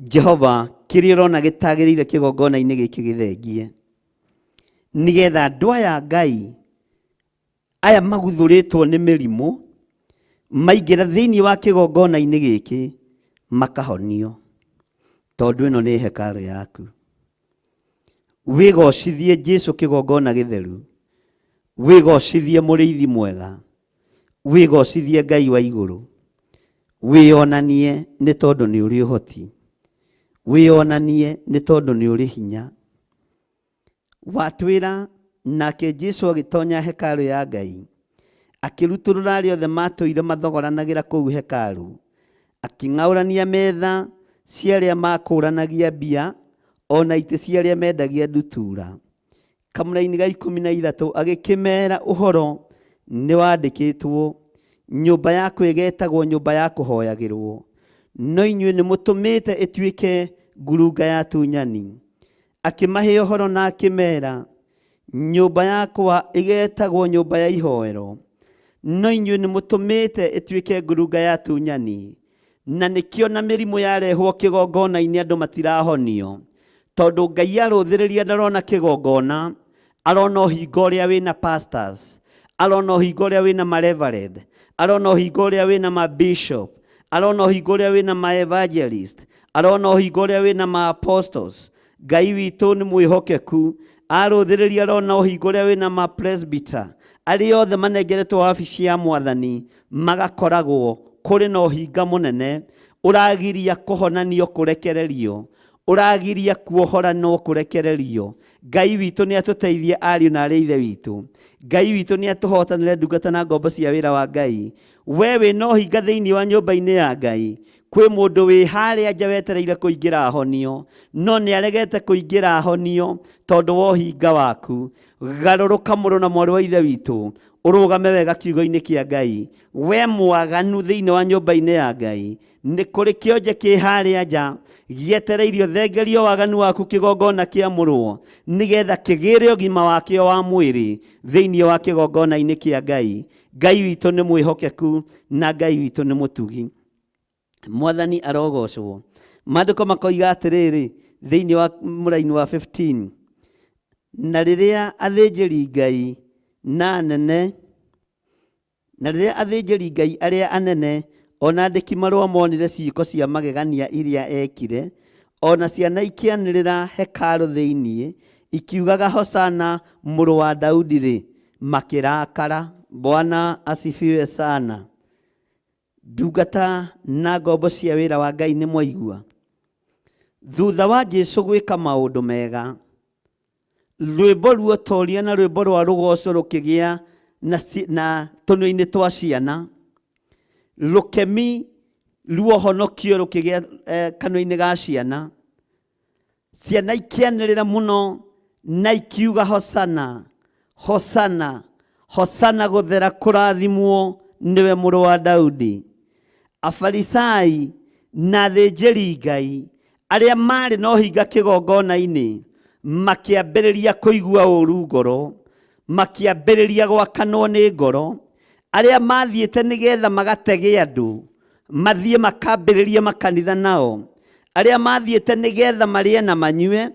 Jehova, kĩrĩa ũrona gĩtagĩrĩire kĩgongona-inĩ gĩkĩ gĩthengie, nĩgetha andũ aya Ngai aya maguthũrĩtwo nĩ mĩrimũ maingĩra thĩinĩ wa kĩgongona-inĩ gĩkĩ makahonio, tondũ ĩno nĩ hekarũ yaku. Wĩgocithie Jesu kĩgongona gĩtheru, wĩgocithie mũrĩithi mwega, wĩgocithie Ngai wa igũrũ, wĩonanie nĩ tondũ nĩ ũrĩ ũhoti, wĩonanie nĩ tondũ nĩ ũrĩ hinya. Watwĩra, nake Jesu agĩtonya hekarũ ya Ngai, akĩrutũrũra arĩa othe matũire mathogoranagĩra kũu hekarũ, akĩng'aũrania metha cia arĩa makũranagia mbia, ona itĩ cia arĩa mendagia ndutura. Kamũraini ga 13 agĩkĩmera ũhoro nĩ wandĩkĩtwo, nyũmba yakwa ĩgetagwo nyũmba ya kũhoyagĩrwo, no inyuĩ nĩ mũtũmĩte ĩtuĩke ngurunga ya atunyani. Akĩmahe ũhoro na akĩmera, nyũmba yakwa ĩgetagwo nyũmba ya ihoero, no inyuĩ nĩ mũtũmĩte ĩtuĩke ngurunga ya atunyani. Na nĩkĩo na mĩrimũ yarehwo kĩgongona-inĩ andũ matirahonio, tondũ Ngai arũthĩrĩria ndarona kĩgongona, arona ũhinga ũrĩa wĩna pastors, arona ũhinga ũrĩa wĩna ma-reverend, arona ũhinga ũrĩa wĩna ma-bishop, arona ũhinga ũrĩa wĩna ma-evangelist, arona ũhinga ũrĩa wĩna ma-apostles. Ngai witũ nĩ mwĩhokeku, arũthĩrĩria arona ũhinga ũrĩa wĩna ma-presbyter. Arĩa othe manengeretwo wabici ya mwathani magakoragwo kũrĩ na ũhinga mũnene ũragiria kũhonanio kũrekererio, ũragiria kuohoranwo kũrekererio. Ngai witũ nĩ atũteithie ariũ na arĩ ithe witũ. Ngai witũ nĩ atũhotanĩre ndungata na ngombo cia wĩra wa Ngai. We wĩna ũhinga thĩinĩ wa nyũmba-inĩ ya Ngai, kwĩ mũndũ wĩ harĩa nja wetereire kũingĩra ahonio, no nĩ aregete kũingĩra ahonio tondũ wa ũhinga waku. Garũrũka mũrũ na mwarĩ wa ithe witũ, ũrũgame wega kiugo-inĩ kĩa Ngai. We mwaganu thĩinĩ wa nyũmba-inĩ ya Ngai, nĩ kũrĩ kĩonje kĩ harĩa nja gĩetereirio thengerio waganu waku kĩgongona kĩamũrwo, nĩgetha kĩgĩre ũgima wakĩo wa mwĩrĩ thĩinĩ wa kĩgongona-inĩ kĩa Ngai. Ngai witũ nĩ mwĩhokeku na Ngai witũ nĩ mũtugi. Mwathani arogocwo. Maandĩko makoiga atĩrĩrĩ thĩinĩ wa mũraini wa 15, na rĩrĩa athĩnjĩri Ngai na anene, na rĩrĩa athĩnjĩri Ngai arĩa anene ona andĩki marũa monire ciĩko cia magegania iria ekire, ona ciana ikĩanĩrĩra hekarũ thĩinĩ ikiugaga Hosana mũrũ wa Daudi rĩ, makĩrakara. Bwana asifiwe sana. Ndungata na ngombo cia wĩra wa Ngai nĩ mwaigua. Thutha wa Jesu gwĩka maũndũ mega, rwĩmbo ruotoria na rwĩmbo rwa rũgoco rũkĩgĩa na tũnua-inĩ twa ciana, rũkemi ruohonokio rũkĩgĩa kanua-inĩ ga ciana. Ciana ikĩanĩrĩra mũno na ikiuga Hosana, Hosana, Hosana, gũthera kũrathimwo nĩwe mũrũ wa Daudi. Afarisai Na athĩnjĩri Ngai arĩa marĩ na ũhinga kĩgongona-inĩ makĩambĩrĩria kũigua ũru ngoro, makĩambĩrĩria gwakanwo nĩ ngoro. Arĩa mathiĩte nĩgetha magatege andũ mathiĩ makambĩrĩrie makanitha nao, arĩa mathiĩte nĩgetha marĩe na manyue,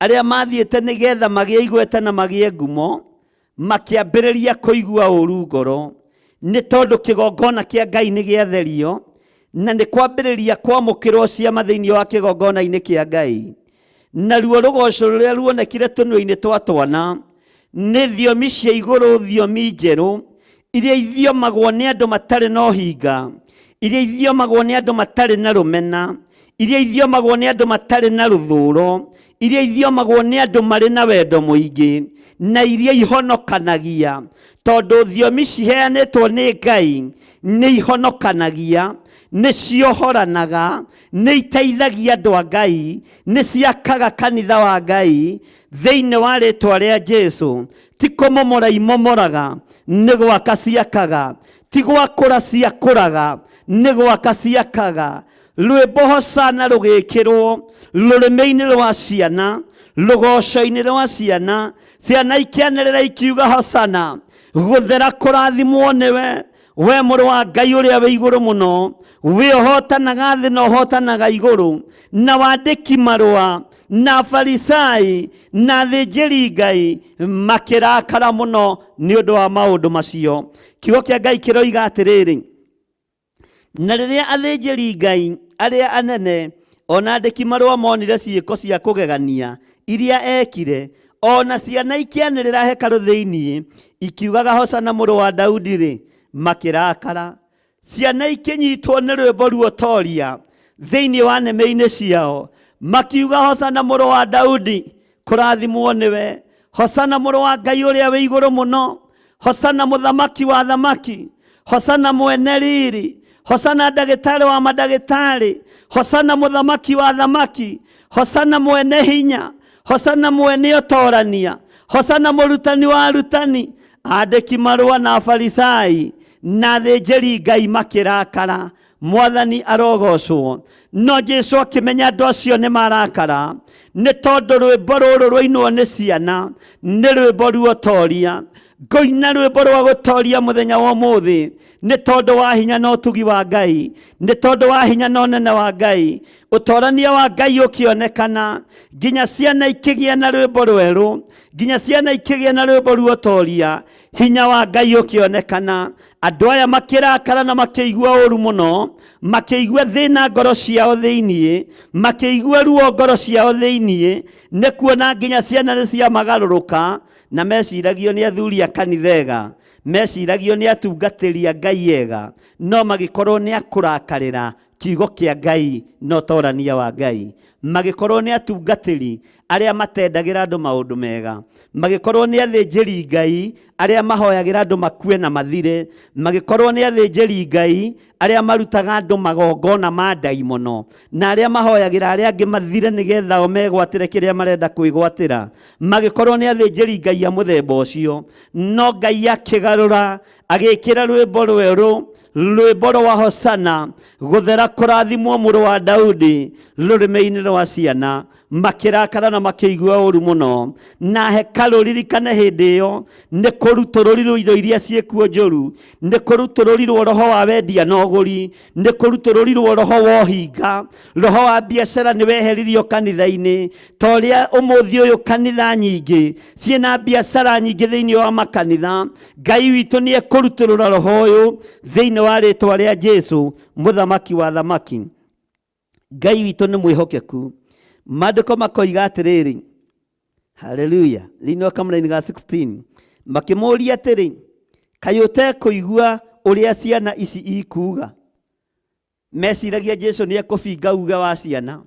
arĩa mathiĩte nĩgetha magĩe igweta na magĩe ngumo, makĩambĩrĩria kũigua ũru ngoro, nĩ tondũ kĩgongona kĩa Ngai nĩ gĩatherio na nĩ kwambĩrĩria kwamũkĩrwo ciama thĩinĩ wa kĩgongona-inĩ kĩa Ngai. Naruo rũgoco rũrĩa ruonekire tũnua-inĩ twa twana nĩ thiomi cia igũrũ, thiomi njerũ iria ithiomagwo nĩ andũ matarĩ na ũhinga, iria ithiomagwo nĩ andũ matarĩ na rũmena, iria ithiomagwo nĩ andũ matarĩ na rũthũro, iria ithiomagwo nĩ andũ marĩ na wendo mũingĩ, na iria ihonokanagia, tondũ thiomi ciheanĩtwo nĩ Ngai nĩ ihonokanagia, nĩ ciohoranaga, nĩ iteithagia andũ a Ngai, nĩ ciakaga kanitha wa Ngai thĩinĩ wa rĩtwa rĩa Jesu. Ti kũmomora imomoraga, nĩ gwaka ciakaga, ti gwakũra ciakũraga, nĩ gwaka ciakaga. Rwĩmbo hosana rũgĩkĩrwo rũrĩmĩ-inĩ rwa ciana, rũgoco-inĩ rwa ciana, ciana ikĩanĩrĩra ikiuga hosana, gũthera kũrathimwo nĩwe, we mũrũ wa Ngai ũrĩa wĩ igũrũ mũno, we ũhotanaga thĩ na ũhotanaga igũrũ. Na wandĩki marũa na Farisai na athĩnjĩri Ngai makĩrakara mũno nĩ ũndũ wa maũndũ macio. Kiugo kĩa Ngai kĩroiga atĩrĩrĩ, na rĩrĩa athĩnjĩri Ngai arĩa anene ona andĩki marũa monire ciĩko cia kũgegania iria ekire, ona ciana ikĩanĩrĩra hekarũ thĩinĩ ikiugaga hosana mũrũ wa Daudi rĩ, makĩrakara. Ciana ikĩnyitwo nĩ rwĩmbo ruotoria thĩinĩ wa nĩmĩ-inĩ ciao, makiuga hosana mũrũ wa Daudi, kũrathimwo nĩwe, hosana mũrũ wa Ngai ũrĩa wĩ igũrũ mũno, hosana mũthamaki wa thamaki, hosana mwene riri, hosana ndagĩtarĩ wa mandagĩtarĩ, hosana mũthamaki wa thamaki, hosana mwene hinya, hosana mwene ũtorania, hosana mũrutani wa arutani. Andĩki marũa na Farisai na athĩnjĩri Ngai makĩrakara. Mwathani arogocwo. No Jesu akĩmenya andũ acio nĩ marakara, nĩ tondũ rwĩmbo rũrũ rwainwo nĩ ciana nĩ rwĩmbo ruotoria. Ngũina rwĩmbo rwa gũtoria mũthenya wa ũmũthĩ nĩ tondũ wa hinya na ũtugi wa Ngai, nĩ tondũ wa hinya na ũnene wa Ngai. Ũtorania wa Ngai ũkĩonekana, nginya ciana ikĩgĩa na rwĩmbo rwerũ, nginya ciana ikĩgĩa na rwĩmbo ruotoria. Hinya wa Ngai ũkĩonekana, andũ aya makĩrakara na makĩigua ũru mũno, makĩigua thĩna ngoro ciao thĩinĩ, makĩigua ruo ngoro ciao thĩinĩ, nĩ kuona nginya ciana nĩ ciamagarũrũka, na meciragio nĩ athuri a kanitha ega, meciragio nĩ atungatĩri a Ngai ega, no magĩkorwo nĩ akũrakarĩra kiugo kĩa Ngai na ũtorania wa Ngai, magĩkorwo nĩ atungatĩri arĩa matendagĩra andũ maũndũ mega, magĩkorwo nĩ athĩnjĩri Ngai arĩa mahoyagĩra andũ makue na mathire, magĩkorwo nĩ athĩnjĩri Ngai arĩa marutaga andũ magongona ma ndaimono, na arĩa mahoyagĩra arĩa angĩ mathire nĩgetha o megwatĩre kĩrĩa marenda kwĩgwatĩra, magĩkorwo nĩ athĩnjĩri Ngai a mũthemba ũcio. No Ngai akĩgarũra, agĩkĩra rwĩmbo rwerũ, rwĩmbo rwa hosana, gũthera kũrathimwo mũrũ wa Daudi, rũrĩmĩ-inĩ rwa ciana. Makĩrakara na makĩigua ũru mũno. Na hekarũ, ririkane hĩndĩ ĩyo nĩ kũrutũrũrirwo indo iria ciĩkuo njũru, nĩ kũrutũrũrirwo roho wa wendia na ũgũri, nĩ kũrutũrũrirwo roho wa ũhinga, roho wa biacara nĩ weheririo kanitha-inĩ. Ta ũrĩa ũmũthĩ ũyũ kanitha nyingĩ ciĩna biacara nyingĩ thĩinĩ wa makanitha, Ngai witũ nĩ ekũrutũrũra roho ũyũ thĩinĩ wa rĩtwa rĩa Jesu, mũthamaki wa thamaki. Ngai witũ nĩ mwĩhokeku. Maandĩko makoiga atĩrĩrĩ, haleluya, thĩinĩ wa kamũraini ga 16, makĩmũũria atĩrĩ, kaĩ ũtekũigua ũrĩa ciana ici ikuuga? Meciragia Jesu nĩ ekũbinga uge wa ciana.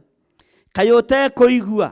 Kaĩ ũtekũigua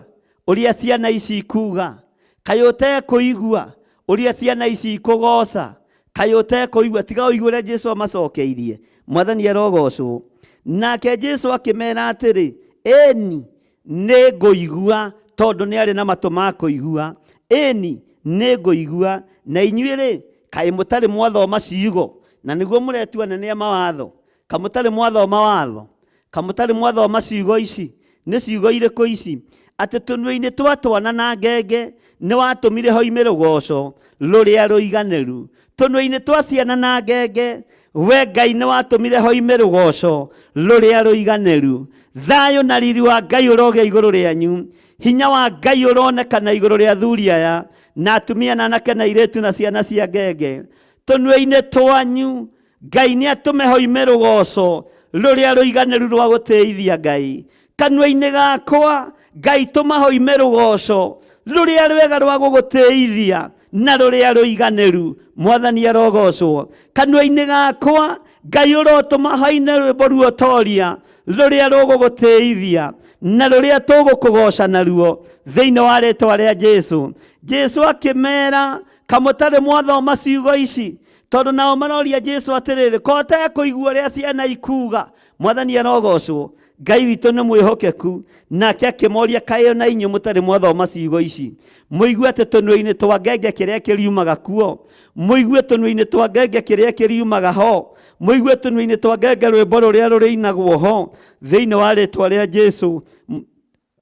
ũrĩa ciana ici ikuuga? Kaĩ ũtekũigua ũrĩa ciana ici ikũgoca? Kaĩ ũtekũigua? Tiga ũigue ũrĩa Jesu amacokeirie. Mwathani arogocwo. Nake Jesu akĩmera atĩrĩ, ĩni nĩ ngũigua, tondũ nĩ arĩ na matũ ma kũigua. Ĩni nĩ ngũigua. Na inyuĩ rĩ, kaĩ mũtarĩ mwathoma ciugo, na nĩguo mũretua nene a mawatho? Kaĩ mũtarĩ mwathoma watho? Kamũtarĩ mwathoma ciugo ici? Nĩ ciugo irĩkũ ici? Atĩ tũnua-inĩ twa twana na ngenge nĩ watũmire hoime rũgoco rũrĩa rũiganĩru. Tũnua-inĩ twa ciana na ngenge we Ngai nĩ watũmire hoime rũgoco rũrĩa rũiganĩru. Thayũ na riri wa Ngai ũrogĩa igũrũ rĩanyu. Hinya wa Ngai ũronekana igũrũ rĩa athuri aya na atumia na anake na airĩtu na ciana cia ngenge. Tũnua-inĩ twanyu Ngai nĩ atũme hoime rũgoco rũrĩa rũiganĩru rwa gũtĩithia Ngai. Kanua-inĩ gakwa Ngai tũma hoime rũgoco rũrĩa rwega rwa gũgũtĩithia na rũrĩa rũiganĩru. Mwathani arogocwo. Kanua-inĩ gakwa Ngai ũrotũma haine rwĩmbo ruotoria rũrĩa rũgũgũtĩithia na rũrĩa tũgũkũgoca naruo thĩinĩ wa rĩtwa rĩa Jesu. Jesu akĩmera, kamũtarĩ mwathoma ciugo ici? Tondũ nao maroria Jesu atĩrĩrĩ, ko ũtekũigua ũrĩa ciana ikuga? Mwathani arogocwo. Ngai witũ nĩ mwĩhokeku. Nake akĩmoria, kaĩ ona inyuĩ mũtarĩ mwathoma ciugo ici? Mũigue atĩ tũnua-inĩ twa ngenge kĩrĩa kĩriumaga kuo, mũigue tũnua-inĩ twa ngenge kĩrĩa kĩriumaga ho, mũigue tũnua-inĩ twa ngenge rwĩmbo rũrĩa rũrĩinagwo ho thĩinĩ wa rĩtwa rĩa Jesu,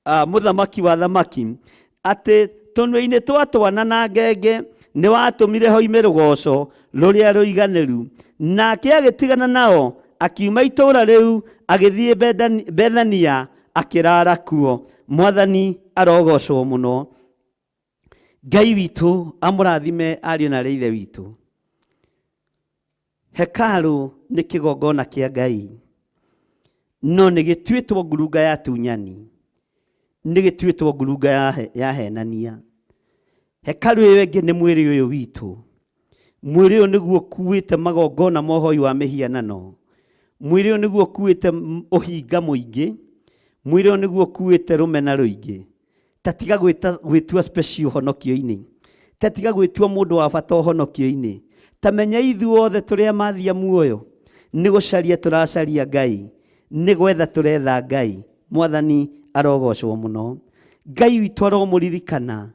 mũthamaki wa thamaki, atĩ tũnua-inĩ twa twana na ngenge nĩ watũmire hoime rũgoco rũrĩa rũiganĩru. Nake agĩtigana nao akiuma itũũra rĩu agĩthiĩ Bethania akĩrara kuo. Mwathani arogocwo mũno. Ngai witũ amũrathime ariũ na arĩ ithe witũ. Hekarũ nĩ kĩgongona kĩa Ngai, no nĩ gĩtuĩtwo ngurunga ya tunyani, nĩ gĩtuĩtwo ngurunga ya henania. Hekarũ ĩyo ĩngĩ nĩ mwĩrĩ ũyũ witũ. Mwĩrĩ ũyũ nĩguo ũkuĩte magongona ma ũhoi wa mĩhianano. Mwĩrĩ ũyũ nĩguo ũkuĩte ũhinga mũingĩ. Mwĩrĩ ũyũ nĩguo ũkuĩte rũmena rũingĩ. Ta tiga gwĩtua special ũhonokio-inĩ. Ta tiga gwĩtua mũndũ wa bata ũhonokio-inĩ. Ta menya ithuothe tũrĩa mathia muoyo. Nĩ gũcaria tũracaria Ngai. Nĩ gwetha tũretha Ngai. Mwathani arogocwo mũno. Ngai witũ aromũririkana.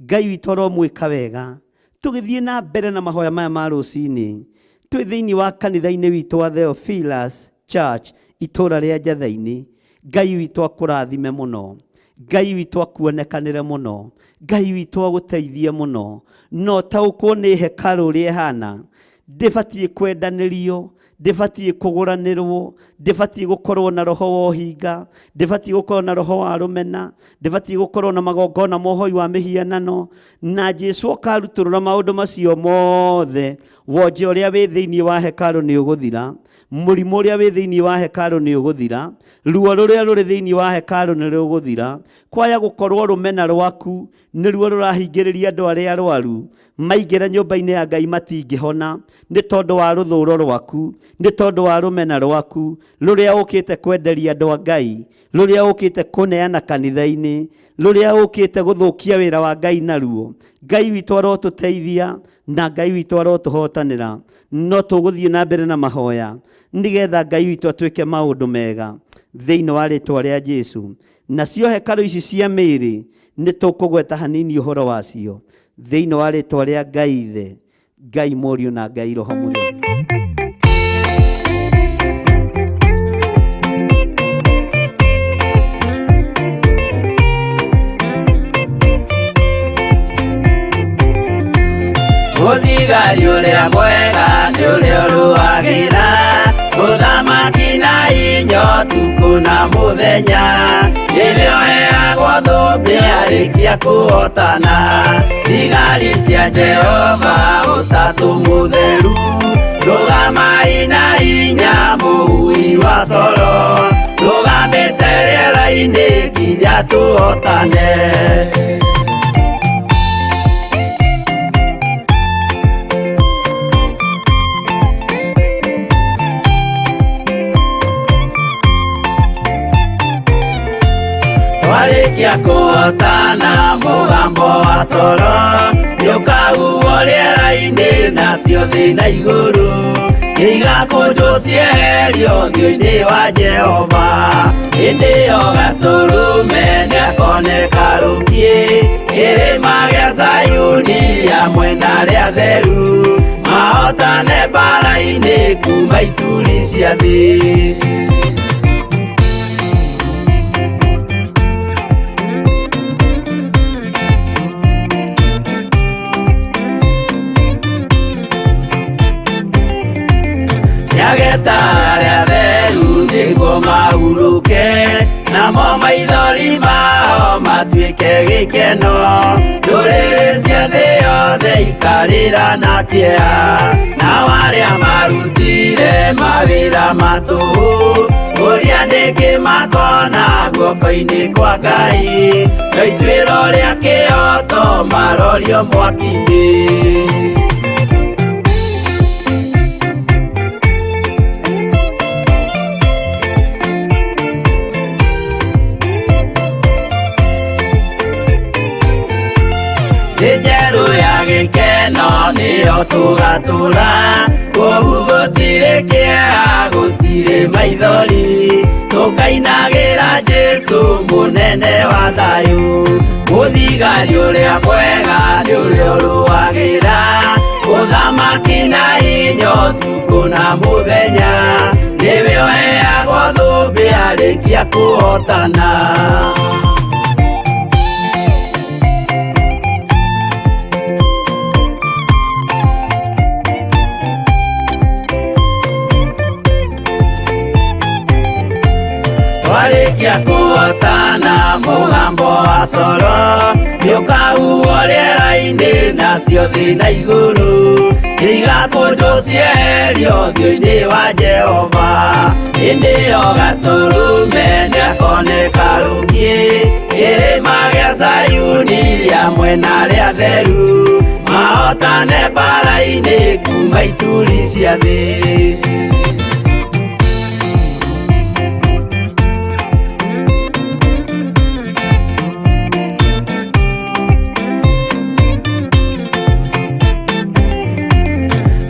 Ngai witũ aromwĩka wega. Tũgĩthiĩ na mbere na mahoya maya ma rũcinĩ. Twĩ thĩinĩ wa kanitha-inĩ witũ wa Theophilus Church itũũra rĩa Njatha-inĩ. Ngai witũ akũrathime mũno. Ngai witũ akuonekanĩre mũno. Ngai witũ agũteithie mũno. No taũkwo nĩ hekarũ ũrĩa ĩhana. Ndĩbatiĩ kwendanĩrio, ndĩbatiĩ kũgũranĩrwo, ndĩbatiĩ gũkorwo na roho wa ũhinga, ndĩbatiĩ gũkorwo na roho wa rũmena, ndĩbatiĩ gũkorwo na magongona ma ũhoi wa mĩhianano. Na Jesu akarutũrũra maũndũ macio mothe. Wonje ũrĩa wĩ thĩinĩ wa hekarũ nĩ ũgũthira, mũrimũ ũrĩa wĩ thĩinĩ wa hekarũ nĩ ũgũthira, ruo rũrĩa rũrĩ thĩinĩ wa hekarũ nĩ rũgũthira. Kwaya gũkorwo rũmena rwaku nĩruo rũrahingĩrĩria andũ arĩa arwaru maingĩra nyũmba-inĩ ya Ngai matingĩhona, nĩ tondũ wa rũthũro rwaku, nĩ tondũ wa rũmena rwaku rũrĩa ũkĩte kwenderia andũ a Ngai, rũrĩa ũkĩte kũneana kanitha-inĩ, rũrĩa ũkĩte gũthũkia wĩra wa Ngai naruo. Ngai witũ arotũteithia na Ngai witũ arotũhotanĩra. No tũgũthiĩ na mbere na mahoya nĩgetha Ngai witũ atwĩke maũndũ mega thĩinĩ wa rĩtwa rĩa Jesu. Nacio hekarũ ici cia mĩĩrĩ nĩ tũkũgweta hanini ũhoro wacio thĩinĩ wa rĩtwa rĩa Ngai Ithe, Ngai Mũriũ na Ngai Roho Mũtheru. Mũthigari ũrĩa mwega nĩ ũrĩa ũrũagĩra mũthamaki na inyo ũtukũ na mũthenya, nĩwe ũheagwo thũmbĩ arĩkia kũhotana. Thigari cia Jehova ũtatũ mũtheru, rũgamai na hinya mũhui wa coro, rũgamĩte rĩera-inĩ nginya tũhotane. Twarĩkia kũhotana mũgambo wa coro nĩũkahuhwo rĩera-inĩ nacio thĩ na igũrũ nĩigakũnjwo cieherio ũthiũ-inĩ wa Jehova. Hĩndĩ ĩyo Gatũrũme nĩakoneka rũkiĩ kĩrĩma gĩa Zayuni hamwe na arĩa atheru mahotane mbara-inĩ kuma ituri cia thĩ. Nĩageta arĩa atheru nĩguo mahurũke, namo maithori mao matuĩke gĩkeno. Ndũrĩrĩ cia thĩ yothe ikarĩra na kĩeha, nao arĩa marutire mawĩra ma tũhũ, ũrĩa nĩkĩ makona guoko-inĩ kwa Ngai, na ituĩro rĩa kĩhooto marorio mwaki-inĩ. Thĩ njerũ ya gĩkeno nĩyo tũgatũra, kũu gũtirĩ kĩeha, gũtirĩ maithori, tũkainagĩra Jesũ mũnene wa thayũ. Mũthigari ũrĩa mwega nĩ ũrĩa ũrũagĩra ũthamaki na hinya ũtukũ na mũthenya, nĩwe ũheagwo thũmbĩ arĩkia kũhotana. Twarĩkia kũhotana mũgambo wa coro nĩũkahuhwo rĩera-inĩ, nacio thĩ na igũrũ igakũnjwo cieherio ũthiũ-inĩ wa Jehova. Hĩndĩ ĩyo Gatũrũme nĩakoneka rũngĩ kĩrĩma gĩa Zayuni hamwe na arĩa atheru, mahotane mbara-inĩ kuma ituri cia thĩ.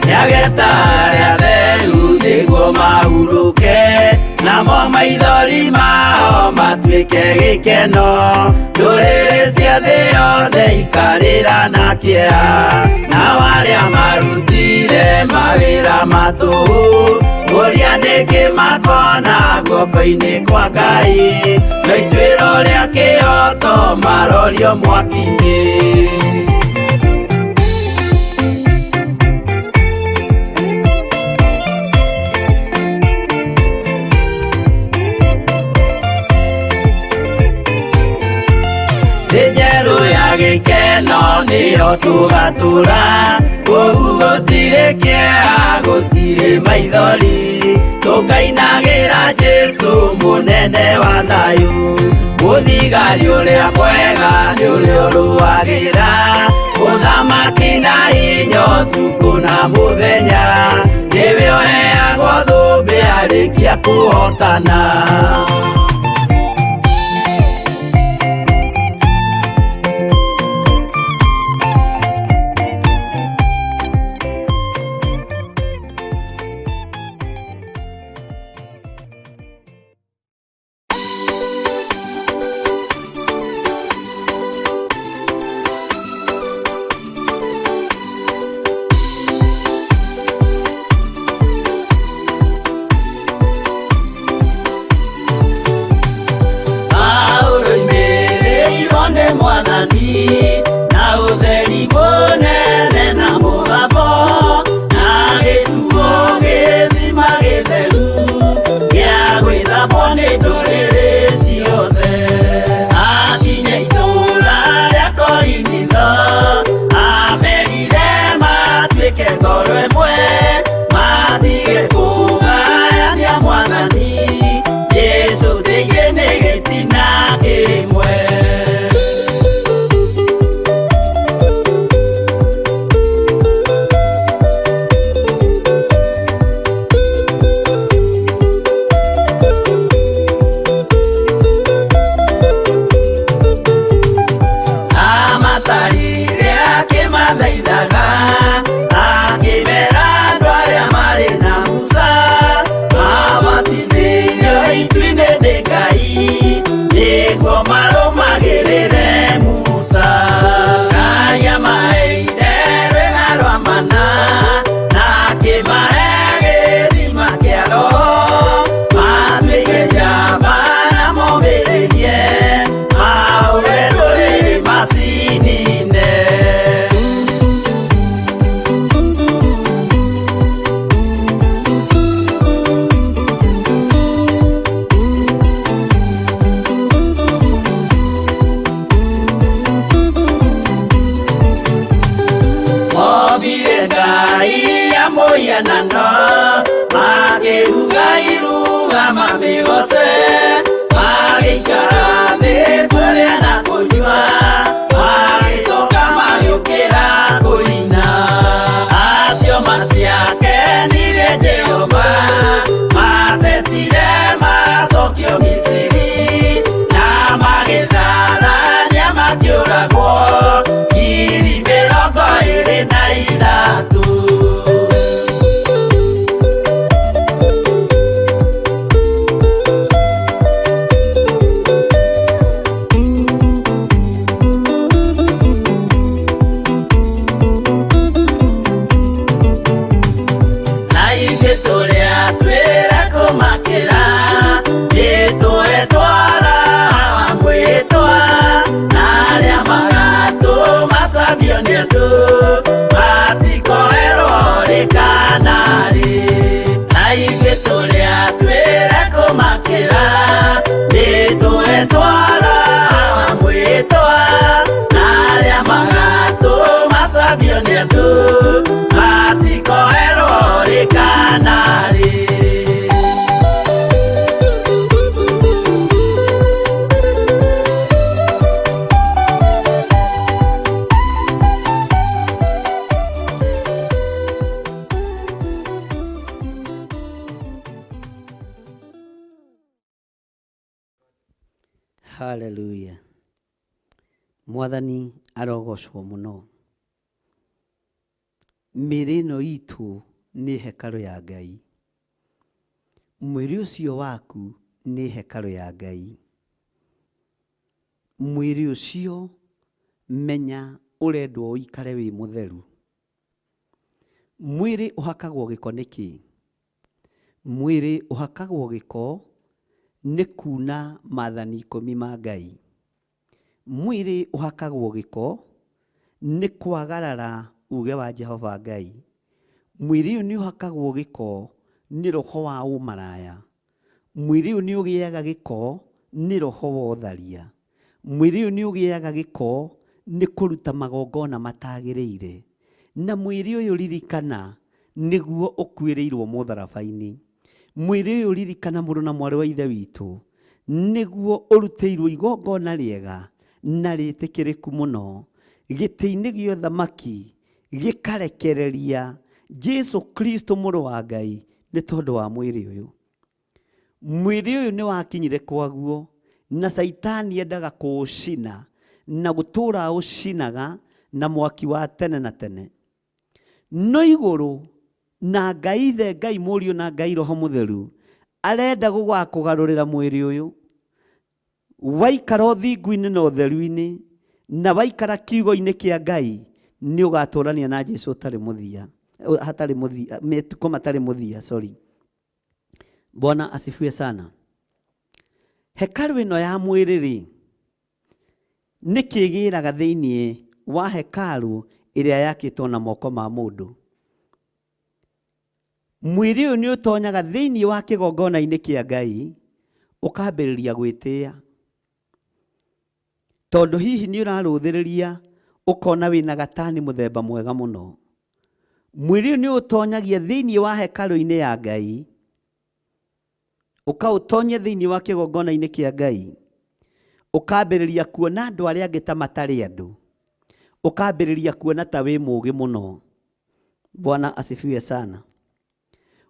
Nĩageta arĩa atheru nĩguo mahurũke, namo maithori mao matuĩke gĩkeno. Ndũrĩrĩ cia thĩ yothe ikarĩra na kĩeha, nao arĩa marutire mawĩra ma tũhũ, ũrĩa nĩkĩ makona guoko-inĩ kwa Ngai, na ituĩro rĩa kĩhooto marorio mwaki-inĩ. Thĩ njerũ ya gĩkeno nĩyo tũgatũra, kũu gũtirĩ kĩeha, gũtirĩ maithori, tũkainagĩra Jesũ mũnene wa thayũ. Mũthigari ũrĩa mwega nĩ ũrĩa ũrũagĩra ũthamaki na hinya ũtukũ na mũthenya, nĩwe ũheagwo thũmbĩ arĩkia kũhotana. Ngai ya mũhianano, makĩruga iruga mamĩgoce, magĩikara thĩ kũrĩa na kũnyua, magĩcoka magĩũkĩra kũina. Acio matiakenirie Jehova, matetire macokio Misiri, na magĩtharania makĩũragwo 23,000. Na ithuĩ tũrĩa twĩra kũmakĩra, nĩtũetwara mwĩtwa, na arĩa magatũma cambio nĩ andũ, matikoerwo rĩ kana rĩ. Na ithuĩ tũrĩa twĩra kũmakĩra, nĩtũetwara mwĩtwa, na arĩa magatũma cambio nĩ andũ, matikoerwo rĩ kana rĩ. Haleluya. Mwathani arogocwo muno. Mĩĩrĩ ĩno itũ nĩ hekarũ ya Ngai. Mwĩrĩ ũcio waku nĩ hekarũ ya Ngai. Mwĩrĩ ũcio menya ũrendwo ũikare wĩ mũtheru. Mwĩrĩ ũhakagwo gĩko nĩkĩ? Mwĩrĩ ũhakagwo gĩko nĩ kuna maathani 10 ma Ngai. Mwĩrĩ ũhakagwo gĩko nĩ kwagarara uge wa Jehova Ngai. Mwĩrĩ ũyũ nĩ ũhakagwo gĩko nĩ roho wa ũmaraya. Mwĩrĩ ũyũ nĩ ũgĩaga gĩko nĩ roho wa ũtharia. Mwĩrĩ ũyũ nĩ ũgĩaga gĩko nĩ kũruta magongona matagĩrĩire. Na mwĩrĩ ũyũ ririkana nĩguo ũkuĩrĩirwo mũtharaba-inĩ. Mwĩrĩ ũyũ ririkana mũrũ na mwarĩ wa ithe witũ nĩguo ũrutĩirwo igongona rĩega na rĩtĩkĩrĩku mũno gĩtĩ-inĩ gĩa ũthamaki gĩkarekereria Jesu Kristo mũrũ wa Ngai nĩ tondũ wa mwĩrĩ ũyũ. Mwĩrĩ ũyũ nĩ wakinyire kwaguo na Caitani endaga kũũcina na gũtũũra ũcinaga na mwaki wa tene na tene. No igũrũ na Ngai Ithe, Ngai Mũriũ na Ngai Roho Mũtheru arenda gũgakũgarũrĩra mwĩrĩ ũyũ. Waikara ũthingu-inĩ na ũtheru-inĩ na waikara kiugo-inĩ kĩa Ngai nĩ ũgatũrania na Jesu ũtarĩ mũthia, hatarĩ mũthia, mĩtukũ matarĩ mũthia, sorry. Bwana asifiwe sana. Hekarũ ĩno ya mwĩrĩ rĩ, nĩ kĩgĩraga thĩinĩ wa hekarũ ĩrĩa yakĩtwo na moko ma mũndũ. Mwĩrĩ ũyũ nĩ ũtonyaga thĩinĩ wa kĩgongona-inĩ kĩa Ngai ũkambĩrĩria gwĩtĩĩa. Tondũ hihi nĩ ũrarũthĩrĩria ũkona wĩna gatani mũthemba mwega mũno. Mwĩrĩ ũyũ nĩ ũtonyagia thĩinĩ wa hekarũ-inĩ ya Ngai, ũkaũtonyia thĩinĩ wa kĩgongona-inĩ kĩa Ngai, ũkambĩrĩria kuona andũ arĩa angĩ ta matarĩ andũ, ũkambĩrĩria kuona ta wĩ mũũgĩ mũno. Bwana asifiwe sana.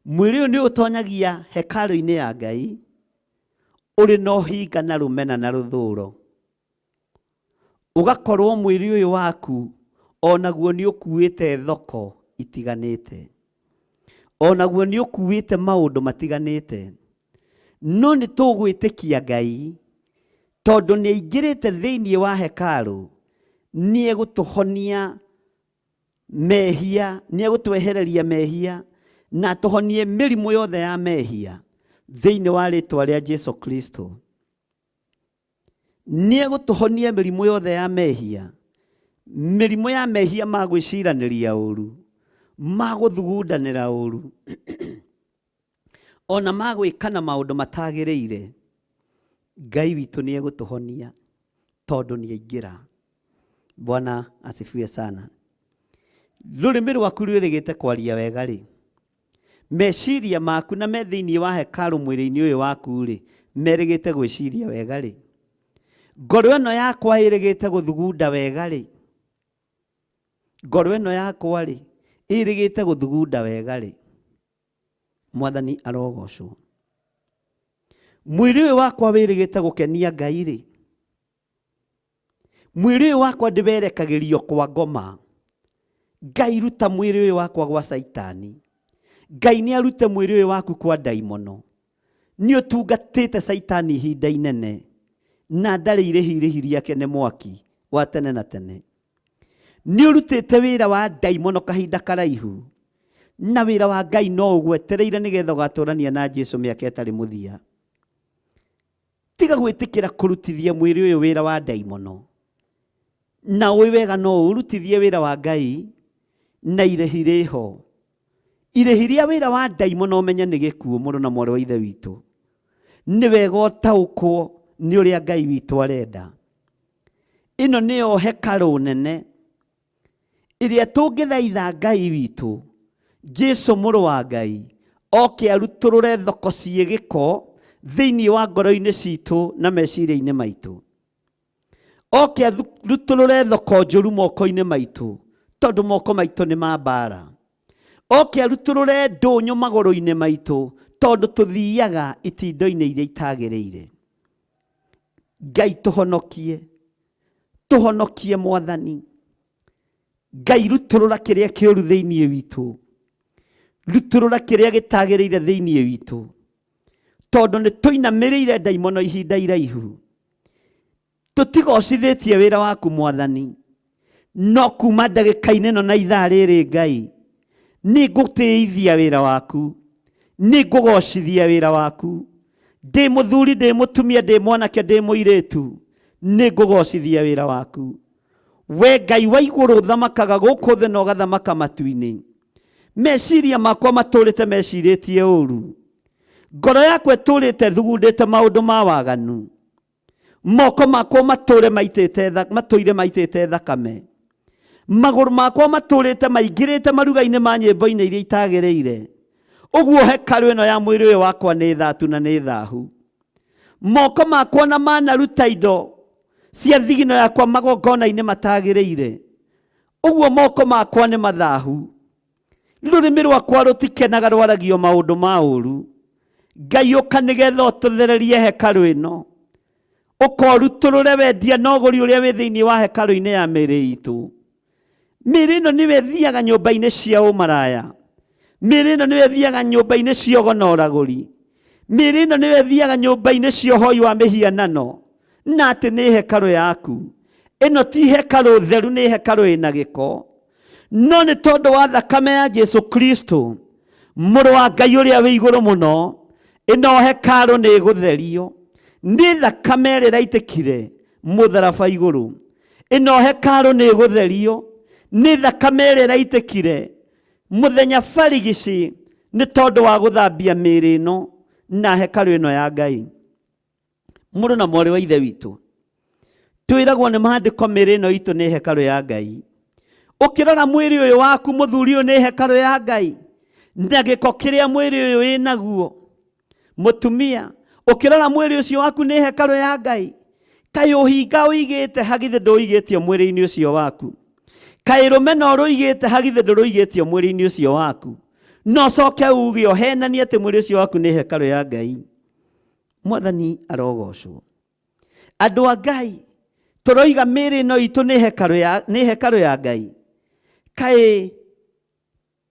Mwĩrĩ ũyũ nĩ ũtonyagia hekarũ-inĩ ya Ngai ũrĩ na ũhinga na rũmena na rũthũũro. Ũgakorwo mwĩrĩ ũyũ waku onaguo nĩ ũkuĩte thoko itiganĩte, onaguo nĩ ũkuĩte maũndũ matiganĩte. No nĩ tũgwĩtĩkia Ngai tondũ nĩ aingĩrĩte thĩinĩ wa hekarũ, nĩ egũtũhonia mehia, nĩ egũtwehereria mehia na atũhonie mĩrimũ yothe ya mehia thĩinĩ wa rĩtwa rĩa Jesu Kristo. Nĩ egũtũhonia mĩrimũ yothe ya mehia, mĩrimũ ya mehia ma gwĩciranĩria ũru, ma gũthugundanĩra ũru, ona ma gwĩkana maũndũ matagĩrĩire. Ngai witũ nĩ egũtũhonia tondũ nĩ aingĩra. Bwana asifiwe sana. Rũrĩmĩ rwaku rwĩrĩgĩte kwaria wega rĩ, meciria maku na me thĩinĩ wa hekarũ mwĩrĩ-inĩ ũyũ waku rĩ, merĩgĩte gwĩciria wega rĩ, ngoro ĩno yakwa ĩrĩgĩte gũthugunda wega rĩ, ngoro ĩno yakwa rĩ ĩrĩgĩte gũthugunda wega rĩ. Mwathani arogocwo. Mwĩrĩ ũyũ wakwa wĩrĩgĩte gũkenia Ngai rĩ, mwĩrĩ ũyũ wakwa ndĩwerekagĩrio kwa ngoma. Ngai ruta mwĩrĩ ũyũ wakwa gwa Caitani. Ngai nĩ arute mwĩrĩ ũyũ waku kwa ndaimono. Nĩ ũtungatĩte Caitani ihinda inene na ndarĩ irĩhi irĩhi rĩake nĩ mwaki wa tene na tene. Nĩ ũrutĩte wĩra wa ndaimono kahinda karaihu na wĩra wa Ngai no ũgwetereire nĩgetha ũgatũrania na Jesu mĩaka ĩtarĩ mũthia. Tiga gwĩtĩkĩra kũrutithia mwĩrĩ ũyũ wĩra wa ndaimono, na ũĩ wega no ũrutithie wĩra wa Ngai na irĩhi rĩho. Irĩhi rĩa wĩra wa ndaimono ũmenye nĩ gĩkuũ, mũrũ na mwarĩ wa Ithe witũ. Nĩ wega ũtaũkwo nĩ ũrĩa Ngai witũ arenda. Ĩno nĩyo hekarũ nene ĩrĩa tũngĩthaitha Ngai witũ, Jesu mũrũ wa Ngai, oke arutũrũre thoko ciĩ gĩko thĩinĩ wa ngoro-inĩ citũ na meciria-inĩ maitũ. Oke arutũrũre thoko njũru moko-inĩ maitũ, tondũ moko maitũ nĩ ma mbara. Oke arutũrũre ndũnyũ magũrũ-inĩ maitũ, tondũ tũthiaga itindo-inĩ iria itagĩrĩire. Ngai tũhonokie, tũhonokie Mwathani. Ngai rutũrũra kĩrĩa kĩũru thĩinĩ witũ, rutũrũra kĩrĩa gĩtagĩrĩire thĩinĩ witũ, tondũ nĩ tũinamĩrĩire ndaimono ihinda iraihu. Tũtigocithĩtie wĩra waku Mwathani, no kuma ndagĩka-inĩ ĩno na ithaa rĩrĩ Ngai, nĩ ngũtĩithia wĩra waku, nĩ ngũgocithia wĩra waku. Ndĩ mũthuri, ndĩ mũtumia, ndĩ mwanake, ndĩ mũirĩtu, nĩ ngũgocithia wĩra waku. We Ngai wa igũrũ ũthamakaga gũkũ thĩ na ũgathamaka matu-inĩ. Meciria makwa matũrĩte mecirĩtie ũru, ngoro yakwa ĩtũrĩte thugundĩte maũndũ ma waganu, moko makwa matũre maitĩte matũire maitĩte thakame, magũrũ makwa matũrĩte maingĩrĩte maruga-inĩ ma nyĩmbo-inĩ iria itagĩrĩire. Ũguo hekarũ ĩno ya mwĩrĩ ũyũ wakwa nĩ thatu na nĩ thahu. Moko makwa na manaruta indo cia thigino yakwa magongona-inĩ matagĩrĩire. Ũguo moko makwa nĩ mathahu. Rũrĩmĩ rwakwa rũtikenaga rwaragio maũndũ ma ũru. Ngai ũka nĩgetha ũtũthererie hekarũ ĩno, ũkorutũrũre wendia na ũgũri ũrĩa wĩ thĩinĩ wa hekarũ-inĩ ya mĩĩrĩ itũ. Mĩĩrĩ ĩno nĩyo ĩthiaga nyũmba-inĩ cia ũmaraya, mĩĩrĩ ĩno nĩyo ĩthiaga nyũmba-inĩ cia ũgo na ũragũri, mĩĩrĩ ĩno nĩyo ĩthiaga nyũmba-inĩ cia ũhoi wa mĩhianano, na atĩ nĩ hekarũ yaku. Ĩno ti hekarũ theru, nĩ hekarũ ĩna gĩko. No nĩ tondũ wa thakame ya Jesu Kristo mũrũ wa Ngai ũrĩa wĩ igũrũ mũno, ĩno hekarũ nĩ ĩgũtherio nĩ thakame ĩrĩa ĩraitĩkire mũtharaba igũrũ. Ĩno hekarũ nĩ ĩgũtherio nĩ thakame ĩrĩa ĩraitĩkire mũthenya barigici, nĩ tondũ wa gũthambia mĩĩrĩ ĩno na hekarũ ĩno ya Ngai. Mũrũ na mwarĩ wa Ithe witũ, twĩragwo nĩ maandĩko mĩĩrĩ ĩno itũ nĩ hekarũ ya Ngai. Ũkĩrora mwĩrĩ ũyũ waku mũthuri ũyũ nĩ hekarũ ya Ngai, na gĩko kĩrĩa mwĩrĩ ũyũ wĩnaguo. Mũtumia, ũkĩrora mwĩrĩ ũcio waku nĩ hekarũ ya Ngai, kaĩ ũhinga ũigĩte hagithĩ ndũigĩtio mwĩrĩ-inĩ ũcio waku, kaĩ rũmena ũrũigĩte hagithĩ ndũrũigĩtio mwĩrĩ-inĩ ũcio waku, no coke uge ũhenanie atĩ mwĩrĩ ũcio waku nĩ hekarũ ya Ngai. Mwathani arogocwo. Andũ a Ngai, tũroiga mĩĩrĩ ĩno itũ nĩ hekarũ ya, nĩ hekarũ ya Ngai. Kaĩ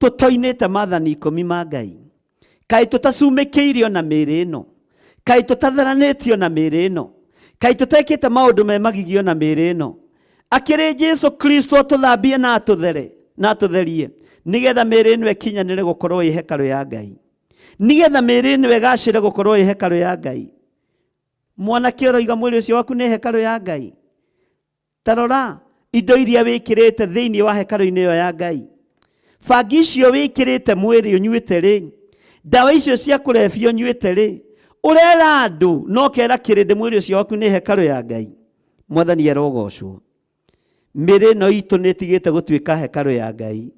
tũtoinĩte maathani ikũmi ma Ngai? Kaĩ tũtacumĩkĩirio na mĩĩrĩ ĩno? Kaĩ tũtatheranĩtio na mĩĩrĩ ĩno? Kaĩ tũtekĩte maũndũ me magigio na mĩĩrĩ ĩno? Akĩrĩ Jesu Kristo atũthambie na atũthere na atũtherie, nĩgetha mĩĩrĩ ĩno ĩkinyanĩre gũkorwo ĩ hekarũ ya Ngai, nĩgetha mĩĩrĩ ĩno ĩgacĩre gũkorwo ĩ hekarũ ya Ngai. Mwanake ũroiga mwĩrĩ ũcio waku nĩ hekarũ ya Ngai, ta rora indo iria wĩkĩrĩte thĩinĩ wa hekarũ-inĩ ĩyo ya Ngai. Bangi icio wĩkĩrĩte mwĩrĩ ũnyuĩte rĩ, ndawa icio cia kũrebia ũnyuĩte rĩ, ũrera andũ na ũkera kĩrĩndĩ mwĩrĩ ũcio waku nĩ hekarũ ya Ngai. Mwathani arogocwo. Mĩĩrĩ ĩno itũ nĩ ĩtigĩte gũtuĩka hekarũ ya Ngai.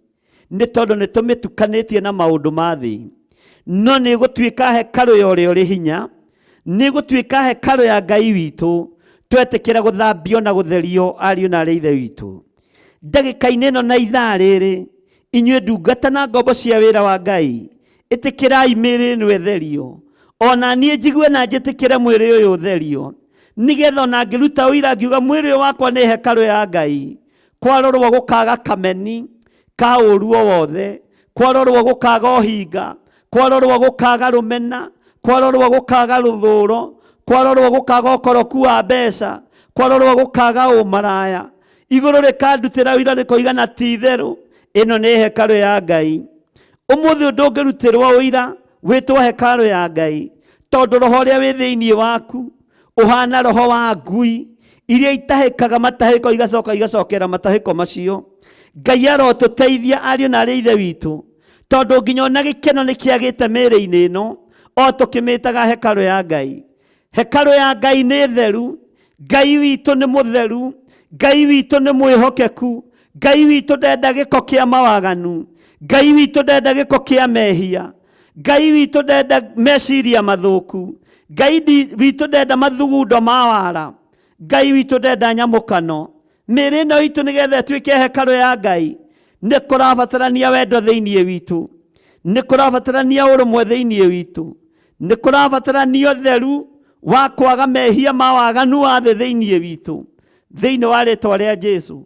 Nĩ tondũ nĩ tũmĩtukanĩtie na maũndũ ma thĩ. No nĩ ĩgũtuĩka hekarũ ya ũrĩa ũrĩ hinya, nĩ ĩgũtuĩka hekarũ ya Ngai witũ, twetĩkĩra gũthambio na gũtherio ariũ na arĩ ithe witũ. Ndagĩka-inĩ ĩno na ithaa rĩrĩ, inyuĩ ndungata na ngombo cia wĩra wa Ngai, ĩtĩkĩrai mĩĩrĩ ĩno ĩtherio. Ona niĩ njigue na njĩtĩkĩre mwĩrĩ ũyũ ũtherio, nĩgetha ona ngĩruta ũira ngiuga mwĩrĩ ũyũ wakwa nĩ hekarũ ya Ngai, kwarorwo gũkaga kameni ka ũru o wothe, kwarorwo gũkaga ũhinga, kwarorwo gũkaga rũmena, kwarorwo gũkaga rũthũro, kwarorwo gũkaga ũkoroku wa mbeca, kwarorwo gũkaga ũmaraya. Igũrũ rĩkandutĩra ũira rĩkoiga na ti itherũ ĩno nĩ hekarũ ya Ngai. Ũmũthĩ ũndũ ũngĩrutĩrwo ũira wĩtwo hekarũ ya Ngai, tondũ roho ũrĩa wĩ thĩinĩ waku ũhana roho wa ngui iria itahĩkaga matahĩko igacoka igacokera matahĩko macio. Ngai arotũteithia ariũ na arĩ ithe witũ, tondũ nginya ona gĩkeno nĩ kĩagĩte mĩĩrĩ-inĩ ĩno o tũkĩmĩtaga hekarũ ya Ngai. Hekarũ ya Ngai nĩ theru, Ngai witũ nĩ mũtheru, Ngai witũ nĩ mwĩhokeku, Ngai witũ ndenda gĩko kĩa mawaganu, Ngai witũ ndenda gĩko kĩa mehia, Ngai witũ ndenda meciria mathũku, Ngai witũ ndenda mathugundo ma wara, Ngai witũ ndenda nyamũkano. Mĩĩrĩ ĩno itũ nĩgetha ĩtuĩke hekarũ ya Ngai, nĩ kũrabatarania wendo thĩinĩ witũ, nĩ kũrabatarania ũrũmwe thĩinĩ witũ, nĩ kũrabatarania ũtheru wa kwaga mehia ma waganu wa thĩ thĩinĩ witũ, thĩinĩ wa rĩtwa rĩa Jesu.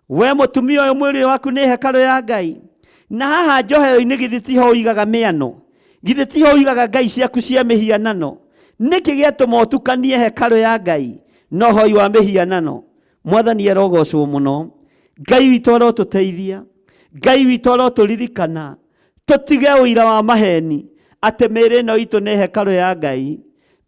We mũtumia ũyũ mwĩrĩ waku nĩ hekarũ ya Ngai, na haha njohero-inĩ githĩ tiho ũigaga mĩano, githĩ tiho ũigaga ngai ciaku cia mĩhianano? Nĩkĩ gĩatũma ũtukanie hekarũ ya Ngai na ũhoi wa mĩhianano? Mwathani arogocwo mũno. Ngai witũ arotũteithia, Ngai witũ arotũririkana tũtige ũira wa maheni atĩ mĩĩrĩ ĩno itũ nĩ hekarũ ya Ngai.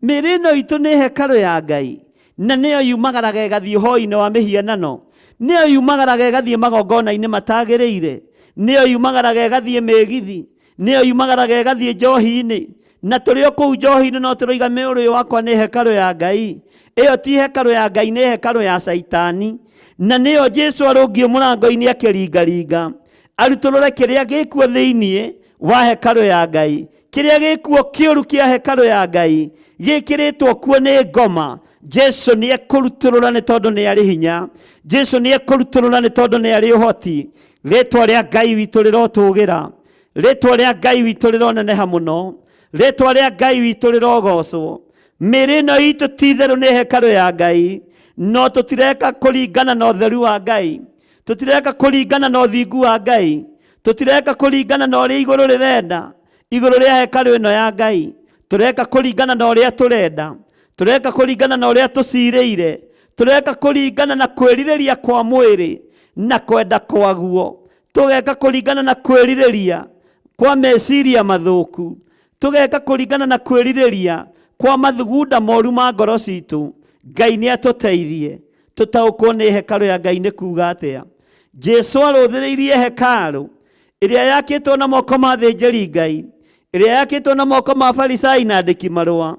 Mĩĩrĩ ĩno itũ nĩ hekarũ ya Ngai, na nĩyo yumagaraga ĩgathiĩ ũhoi-inĩ wa mĩhianano, nĩyo yumagaraga ĩgathiĩ magongona-inĩ matagĩrĩire, nĩyo yumagaraga ĩgathiĩ mĩgithi, nĩyo yumagaraga ĩgathiĩ njohi-inĩ, na tũrĩ o kũu njohi-inĩ no tũroiga mĩĩrĩ ũyũ wakwa nĩ hekarũ ya Ngai. Ĩyo ti hekarũ ya Ngai, nĩ hekarũ ya Caitani. Na nĩyo Jesu arũngiĩ mũrango-inĩ akĩringaringa, arutũrũre kĩrĩa gĩkuo thĩinĩ wa hekarũ ya Ngai, kĩrĩa gĩkuo kĩũru kĩa hekarũ ya Ngai gĩkĩrĩtwo kuo nĩ ngoma. Jesu nĩ ekũrutũrũra nĩ tondũ nĩ arĩ hinya. Jesu nĩ ekũrutũrũra nĩ tondũ nĩ arĩ ũhoti. Rĩtwa rĩa Ngai witũ rĩrotũgĩra, rĩtwa rĩa Ngai witũ rĩroneneha mũno, rĩtwa rĩa Ngai witũ rĩrogocwo. Mĩĩrĩ ĩno itũ ti itherũ nĩ hekarũ ya Ngai, no tũtireka kũringana na ũtheru wa Ngai, tũtireka kũringana na ũthingu wa Ngai, tũtireka kũringana na ũrĩa igũrũ rĩrenda, igũrũ rĩa hekarũ ĩno ya Ngai. Tũreka kũringana na ũrĩa tũrenda, tũreka kũringana na ũrĩa tũcirĩire, tũreka kũringana na kwĩrirĩria kwa mwĩrĩ na kwenda kwaguo, tũgeka kũringana na kwĩrirĩria kwa meciria mathũku, tũgeka kũringana na kwĩrirĩria kwa mathugunda moru ma ngoro citũ. Ngai nĩ atũteithie tũtaũkwo nĩ hekarũ ya Ngai nĩ kuga atĩa. Jesu arũthĩrĩirie hekarũ ĩrĩa yakĩtwo na moko ma thĩnjĩri Ngai, ĩrĩa yakĩtwo na moko ma Farisai na andĩki marũa,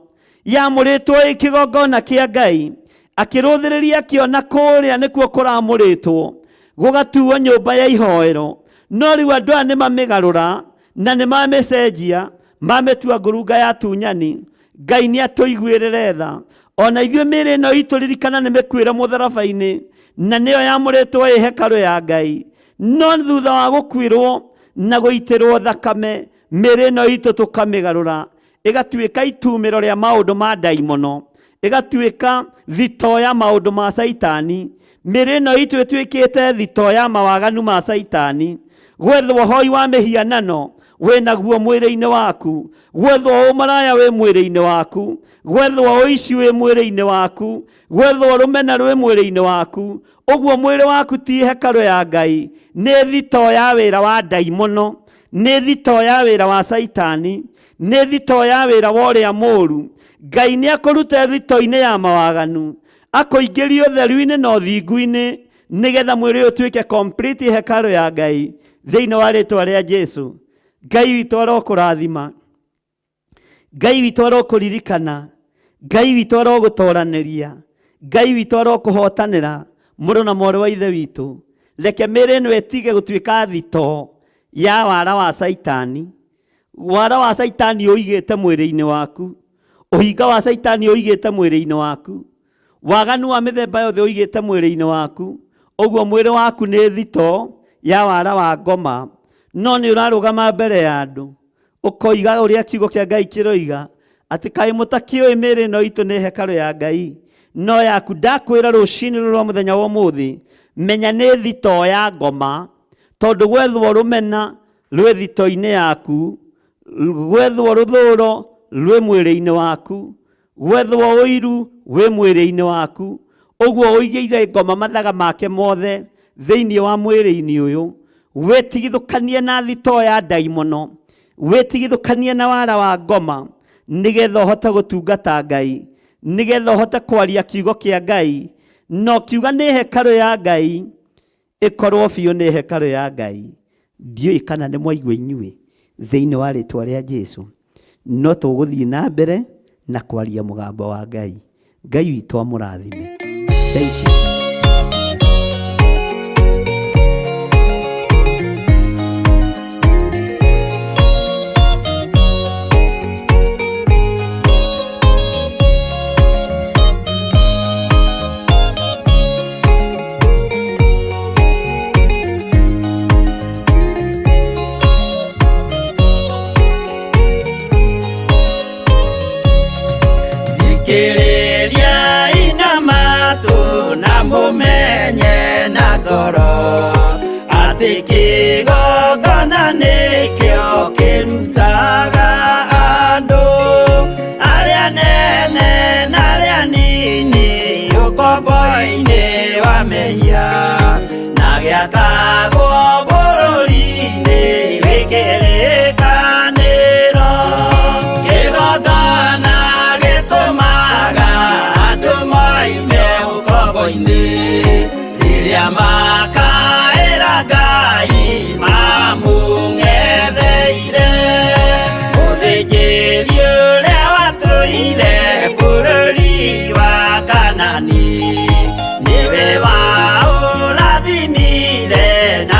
yamũrĩtwo ĩ kĩgongona kĩa Ngai. Akĩrũthĩrĩria akĩona kũrĩa nĩkuo kũramũrĩtwo gũgatuo nyũmba ya ihoero. No rĩu andũ aya nĩ mamĩgarũra na nĩ mamĩcenjia, mamĩtua ngurunga ya tunyani. Ngai nĩ atũiguĩrĩre tha. Ona ithuĩ mĩĩrĩ ĩno itũ ririkana nĩ mĩkuĩre mũtharaba-inĩ, na nĩyo yamũrĩtwo ĩ hekarũ ya Ngai. No thutha wa gũkuĩrwo na gũitĩrwo thakame, mĩĩrĩ ĩno itũ tũkamĩgarũra ĩgatuĩka itumĩro rĩa maũndũ ma ndaimono, ĩgatuĩka thito ya maũndũ ma Caitani. Mĩĩrĩ ĩno itũ ĩtuĩkĩte thito ya mawaganu ma Caitani. Gwethwo ũhoi wa mĩhianano wĩnaguo mwĩrĩ-inĩ waku, gwethwo ũmaraya wĩ mwĩrĩ-inĩ waku, gwethwo ũici wĩ mwĩrĩ-inĩ waku, gwethwo rũmena rwĩ mwĩrĩ-inĩ waku. Ũguo mwĩrĩ waku ti hekarũ ya Ngai, nĩ thito ya wĩra wa ndaimono, nĩ thito ya wĩra wa Caitani, nĩ thito ya wĩra wa ũrĩa mũũru. Ngai nĩ akũrute thito-inĩ ya mawaganu, akũingĩrie ũtheru-inĩ na ũthingu-inĩ, nĩgetha mwĩrĩ ũyũ ũtuĩke complete hekarũ ya Ngai thĩinĩ wa rĩtwa rĩa Jesu. Ngai witũ arokũrathima, Ngai witũ arokũririkana, Ngai witũ arogũtoranĩria, Ngai witũ arokũhotanĩra. Mũrũ na mwarĩ wa ithe witũ, reke mĩĩrĩ ĩno ĩtige gũtuĩka thito Ya wara wa Caitani. Wara wa Caitani ũigĩte mwĩrĩ-inĩ waku, ũhinga wa Caitani ũigĩte mwĩrĩ-inĩ waku, waganu wa mĩthemba yothe ũigĩte mwĩrĩ-inĩ waku. Ũguo mwĩrĩ waku nĩ thito ya wara wa ngoma, no nĩ ũrarũgama mbere ya andũ ũkoiga ũrĩa kiugo kĩa Ngai kĩroiga atĩ kaĩ mũtakĩũĩ mĩĩrĩ ĩno itũ nĩ hekarũ ya Ngai no yaku. Ndakwĩra rũcinĩ rũrũ rwa mũthenya wa ũmũthĩ, menya nĩ thito ya ngoma, tondũ gwethwo rũmena rwĩ thito-inĩ yaku, gwethwo rũthũro rwĩ mwĩrĩ-inĩ waku, gwethwo ũiru wĩ mwĩrĩ-inĩ waku. Ũguo ũigĩire ngoma mathaga make mothe thĩinĩ wa mwĩrĩ-inĩ ũyũ. Wĩtigithũkanie na thito ya ndaimono, wĩtigithũkanie na wara wa ngoma, nĩgetha ũhote gũtungata Ngai, nĩgetha ũhote kwaria kiugo kĩa Ngai. No kiuga nĩ hekarũ ya Ngai, ĩkorwo biũ nĩ hekarũ ya Ngai. Ndiũĩ kana nĩ mwaigua inyuĩ thĩinĩ wa rĩtwa rĩa Jesu, no tũgũthiĩ na mbere na kwaria mũgambo wa Ngai. Ngai witũ amũrathime. Thank you. Thikĩrĩria ina matũ na mũmenye na ngoro atĩ kĩgongona nĩkĩo kĩrutaga andũ arĩa nene na arĩa nini ũkombo-inĩ wa mehia na gĩakagwo bũrũri-inĩ wĩ kĩrĩkanĩro. Kĩgongona gĩtũmaga andũ moime ũkombo-inĩ rĩrĩa makaĩra Ngai mamũng'etheire. Mũthĩnjĩri ũrĩa watũire bũrũri wa Kanani nĩwe waũrathimire na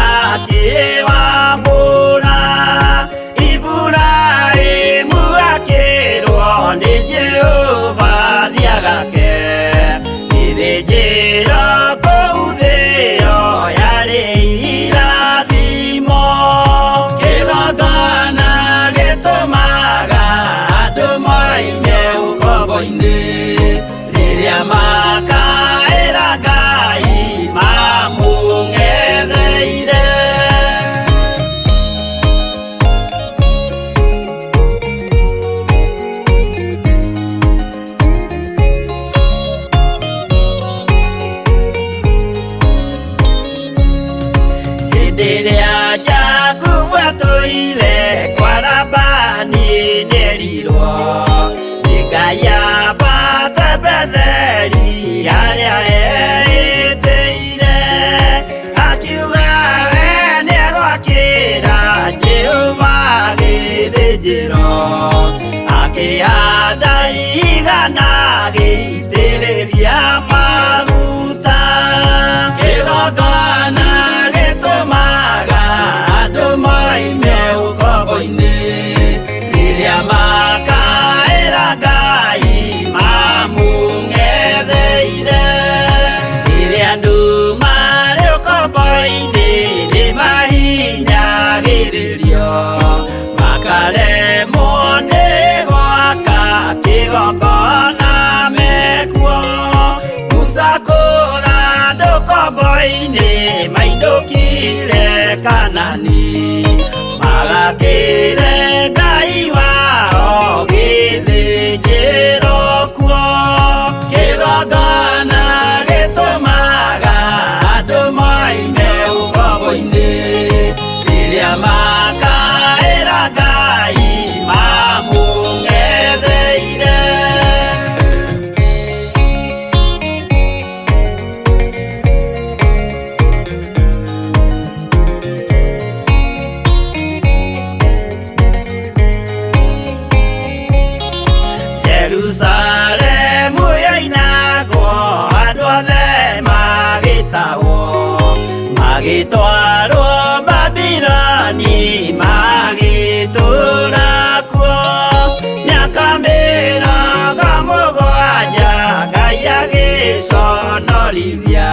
kũmũconjorithia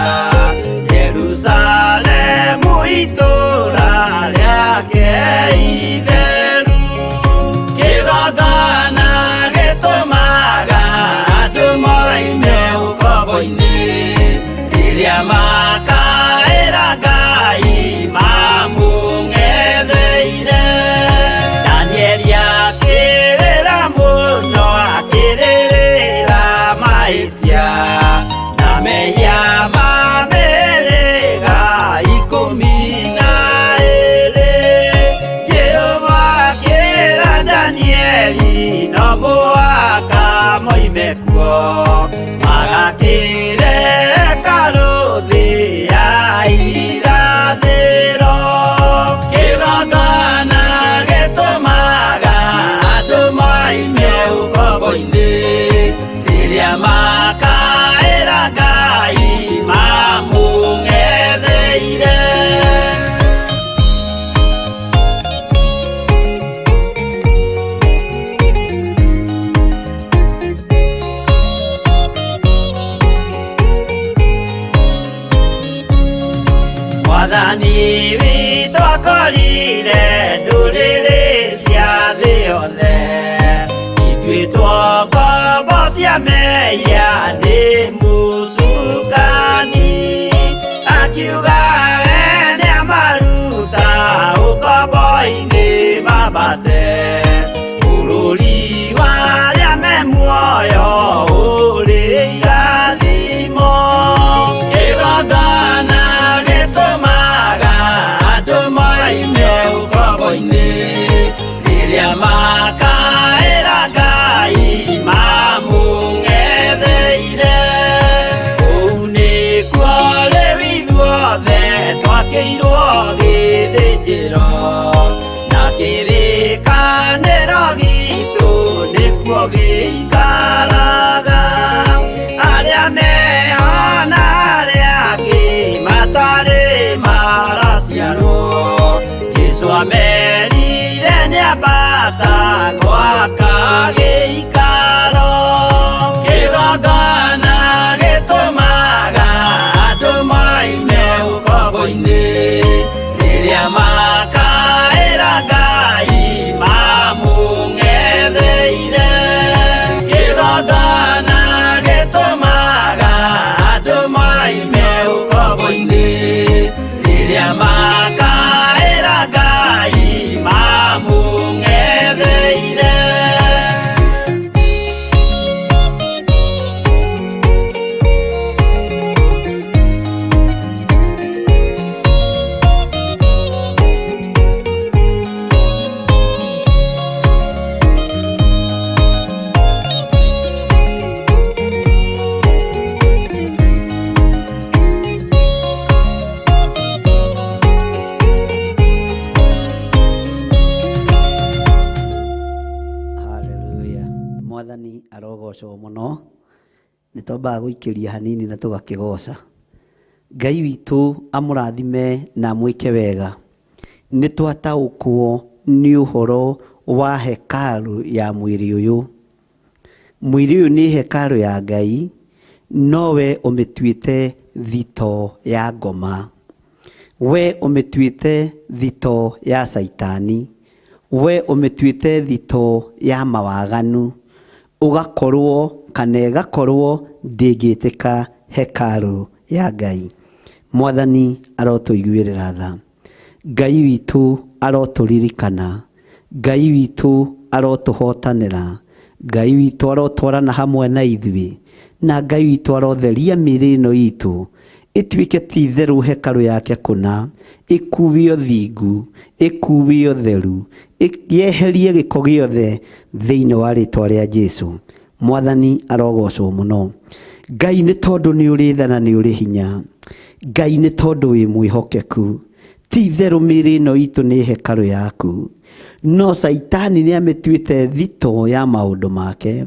Jerusalemu itũũra rĩake itheru. Kĩgongona gĩtũmaga andũ moime ũkombo-inĩ, rĩrĩa makaĩra Ngai mamũng'etheire. Danieli akĩrĩra mũno, akĩrĩrĩra mahĩtia na mehia ma mĩhĩrĩga 12. Jehova akĩra Danieli no mũhaka moime kuo, magakĩre hekarũ thĩ ya irathĩro. Kĩgongona gĩtũmaga andũ moime ũkombo-inĩ, rĩrĩa makaĩra Ngai mamũng'etheire. Mwathani witũ akorire ndũrĩrĩ cia thĩ yothe ituĩtwo ngombo cia mehia nĩ mũcukani, akiuga we nĩamaruta ũkombo-inĩ mambate bũrũri wa arĩa me muoyo ũrĩ irathimo. Kĩgongona gĩtũmaga andũ moime ũkombo-inĩ, rĩrĩa makaĩra Ngai mamũng'etheire. Kũu nĩkuo rĩu ithuothe twakĩirwo gĩthĩnjĩro, na kĩrĩkanĩro gitũ nĩkuo gĩikaraga. Arĩa mehona arĩa angĩ matarĩ maraciarwo, Jesũ amerire nĩambata gwaka gĩikaro. Kĩgongona gĩtũmaga andũ moime ũkombo-inĩ, rĩrĩa makaĩra Ngai mamũng'etheire. Kĩgongona gĩtũmaga andũ moime ũkombo-inĩ, rĩrĩa makaĩra Ngai mamũng'etheire. Haleluya. Mwathani arogocwo mũno. Nĩ twambaga gũikĩria hanini na tũgakĩgoca. Ngai witũ amũrathime na amwĩke wega. Nĩ twataũkwo nĩ ũhoro wa hekarũ ya mwĩrĩ ũyũ. Mwĩrĩ ũyũ nĩ hekarũ ya Ngai, nowe ũmĩtuĩte thito ya ngoma. We ũmĩtuĩte thito ya Caitani. We ũmĩtuĩte thito ya mawaganu. Ũgakorwo kana ĩgakorwo ndĩngĩtĩka hekarũ ya Ngai. Mwathani arotũiguĩrĩra tha. Ngai witũ arotũririkana. Ngai witũ arotũhotanĩra. Ngai witũ arotwarana hamwe na ithuĩ. Na Ngai witũ arotheria mĩĩrĩ ĩno itũ ĩtuĩke ti itherũ hekarũ yake kũna, ĩkuue ũthingu, ĩkuue ũtheru, yeherie gĩko gĩothe thĩinĩ wa rĩtwa rĩa Jesũ. Mwathani arogocwo mũno. Ngai nĩ tondũ nĩ ũrĩ tha na nĩ ũrĩ hinya. Ngai nĩ tondũ wĩ mwĩhokeku. Ti itherũ mĩĩrĩ ĩno itũ nĩ hekarũ yaku. No Caitani nĩ amĩtuĩte thito ya maũndũ make.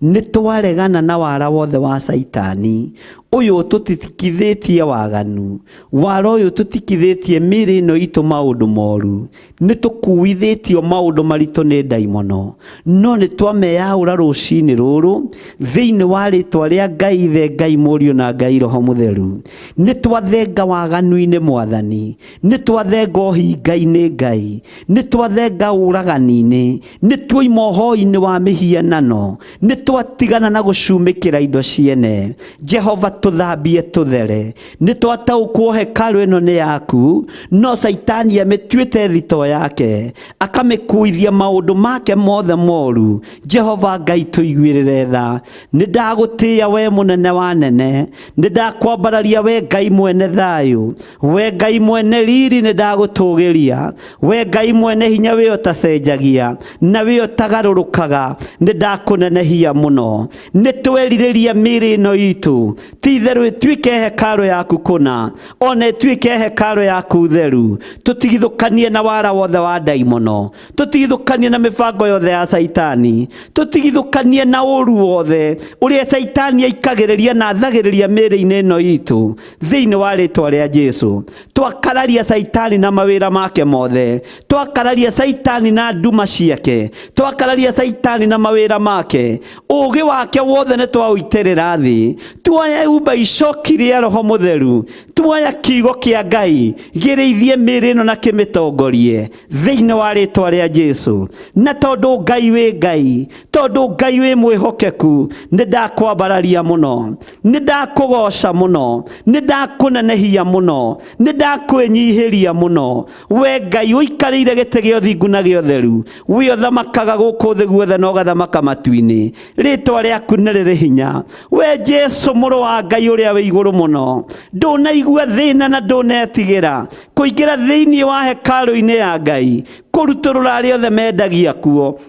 Nĩ twaregana na wara wothe wa Caitani ũyũ ũtũtitikithĩtie waganu, wara ũyũ ũtũtikithĩtie mĩĩrĩ ĩno itũ maũndũ moru. Nĩ tũkuithĩtio maũndũ maritũ nĩ ndaimono, no nĩ twameyaũra rũcinĩ rũrũ thĩinĩ wa rĩtwa rĩa Ngai Ithe, Ngai Mũriũ na Ngai Roho Mũtheru. Nĩ twathenga waganu-inĩ Mwathani, nĩ twathenga ũhinga-inĩ Ngai, nĩ twathenga ũragani-inĩ, nĩ tuoima ũhoi-inĩ wa mĩhianano, nĩ twatigana na gũcumĩkĩra indo ciene. Jehova tũthambie tũthere. Nĩ twataũkwo hekarũ ĩno nĩ yaku, no Caitani amĩtuĩte thito yake, akamĩkuithia maũndũ make mothe moru. Jehova Ngai tũiguĩrĩre tha. Nĩ ndagũtĩĩa we mũnene wa nene, nĩ ndakwambararia we Ngai mwene thayũ, we Ngai mwene riri, nĩ ndagũtũgĩria we Ngai mwene hinya, we ũtacenjagia na we ũtagarũrũkaga, nĩ ndakũnenehia mũno. Nĩ twerirĩria mĩĩrĩ ĩno itũ ti itherũ ĩtuĩke hekarũ yaku kũna, ona ĩtuĩke hekarũ yaku theru. Tũtigithũkanie na wara wothe wa ndaimono, tũtigithũkanie na mĩbango yothe ya Caitani, tũtigithũkanie na ũru wothe ũrĩa Caitani aikagĩrĩria na athagĩrĩria mĩĩrĩ-inĩ ĩno itũ thĩinĩ wa rĩtwa rĩa Jesu. Twakararia Caitani na mawĩra make mothe, twakararia Caitani na nduma ciake, twakararia Caitani na mawĩra make, ũũgĩ wake wothe nĩ twaũitĩrĩra thĩ. Tuoya umba icoki rĩa Roho Mũtheru, tuoya kiugo kĩa Ngai gĩrĩithie mĩĩrĩ ĩno na kĩmĩtongorie thĩinĩ wa rĩtwa rĩa Jesu. Na tondũ Ngai wĩ Ngai, tondũ Ngai wĩ mwĩhokeku, nĩ ndakwambararia mũno, nĩ ndakũgoca mũno, nĩ ndakũnenehia mũno, nĩ ndakwĩnyihĩria mũno. We Ngai ũikarĩire gĩtĩ gĩa ũthingu na gĩa ũtheru, we ũthamakaga gũkũ thĩ guothe na ũgathamaka matu-inĩ, rĩtwa rĩaku nĩ rĩrĩ hinya. We Jesu mũrũ wa Ngai ũrĩa wĩ igũrũ mũno, ndũnaigua thĩna na ndũnetigĩra kũingĩra thĩinĩ wa hekarũ-inĩ ya Ngai, kũrutũrũra arĩa othe mendagia kuo,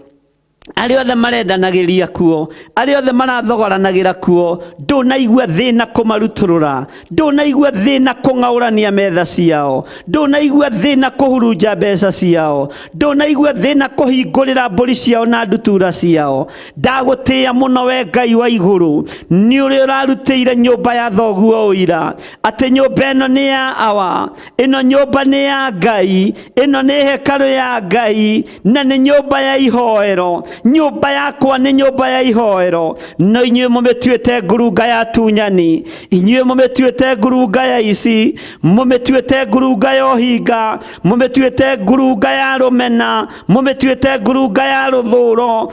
arĩa othe marendanagĩria kuo, arĩa othe marathogoranagĩra kuo. Ndũnaigua thĩna kũmarutũrũra, ndũnaigua thĩna kũng'aũrania metha ciao, ndũnaigua thĩna kũhurunja mbeca ciao, ndũnaigua thĩna kũhingũrĩra mbũri ciao na ndutura ciao. Ndagũtĩĩa mũno we Ngai wa igũrũ, nĩ ũrĩa ũrarutĩire nyũmba ya thoguo ũira atĩ nyũmba ĩno nĩ ya awa, ĩno nyũmba nĩ ya Ngai, ĩno nĩ hekarũ ya Ngai, na nĩ nyũmba ya ihoero. Nyũmba yakwa nĩ nyũmba ya ihoero, no inyuĩ mũmĩtuĩte ngurunga ya tunyani, inyuĩ mũmĩtuĩte ngurunga ya ici, mũmĩtuĩte ngurunga ya ũhinga, mũmĩtuĩte ngurunga ya rũmena, mũmĩtuĩte ngurunga ya rũthũro,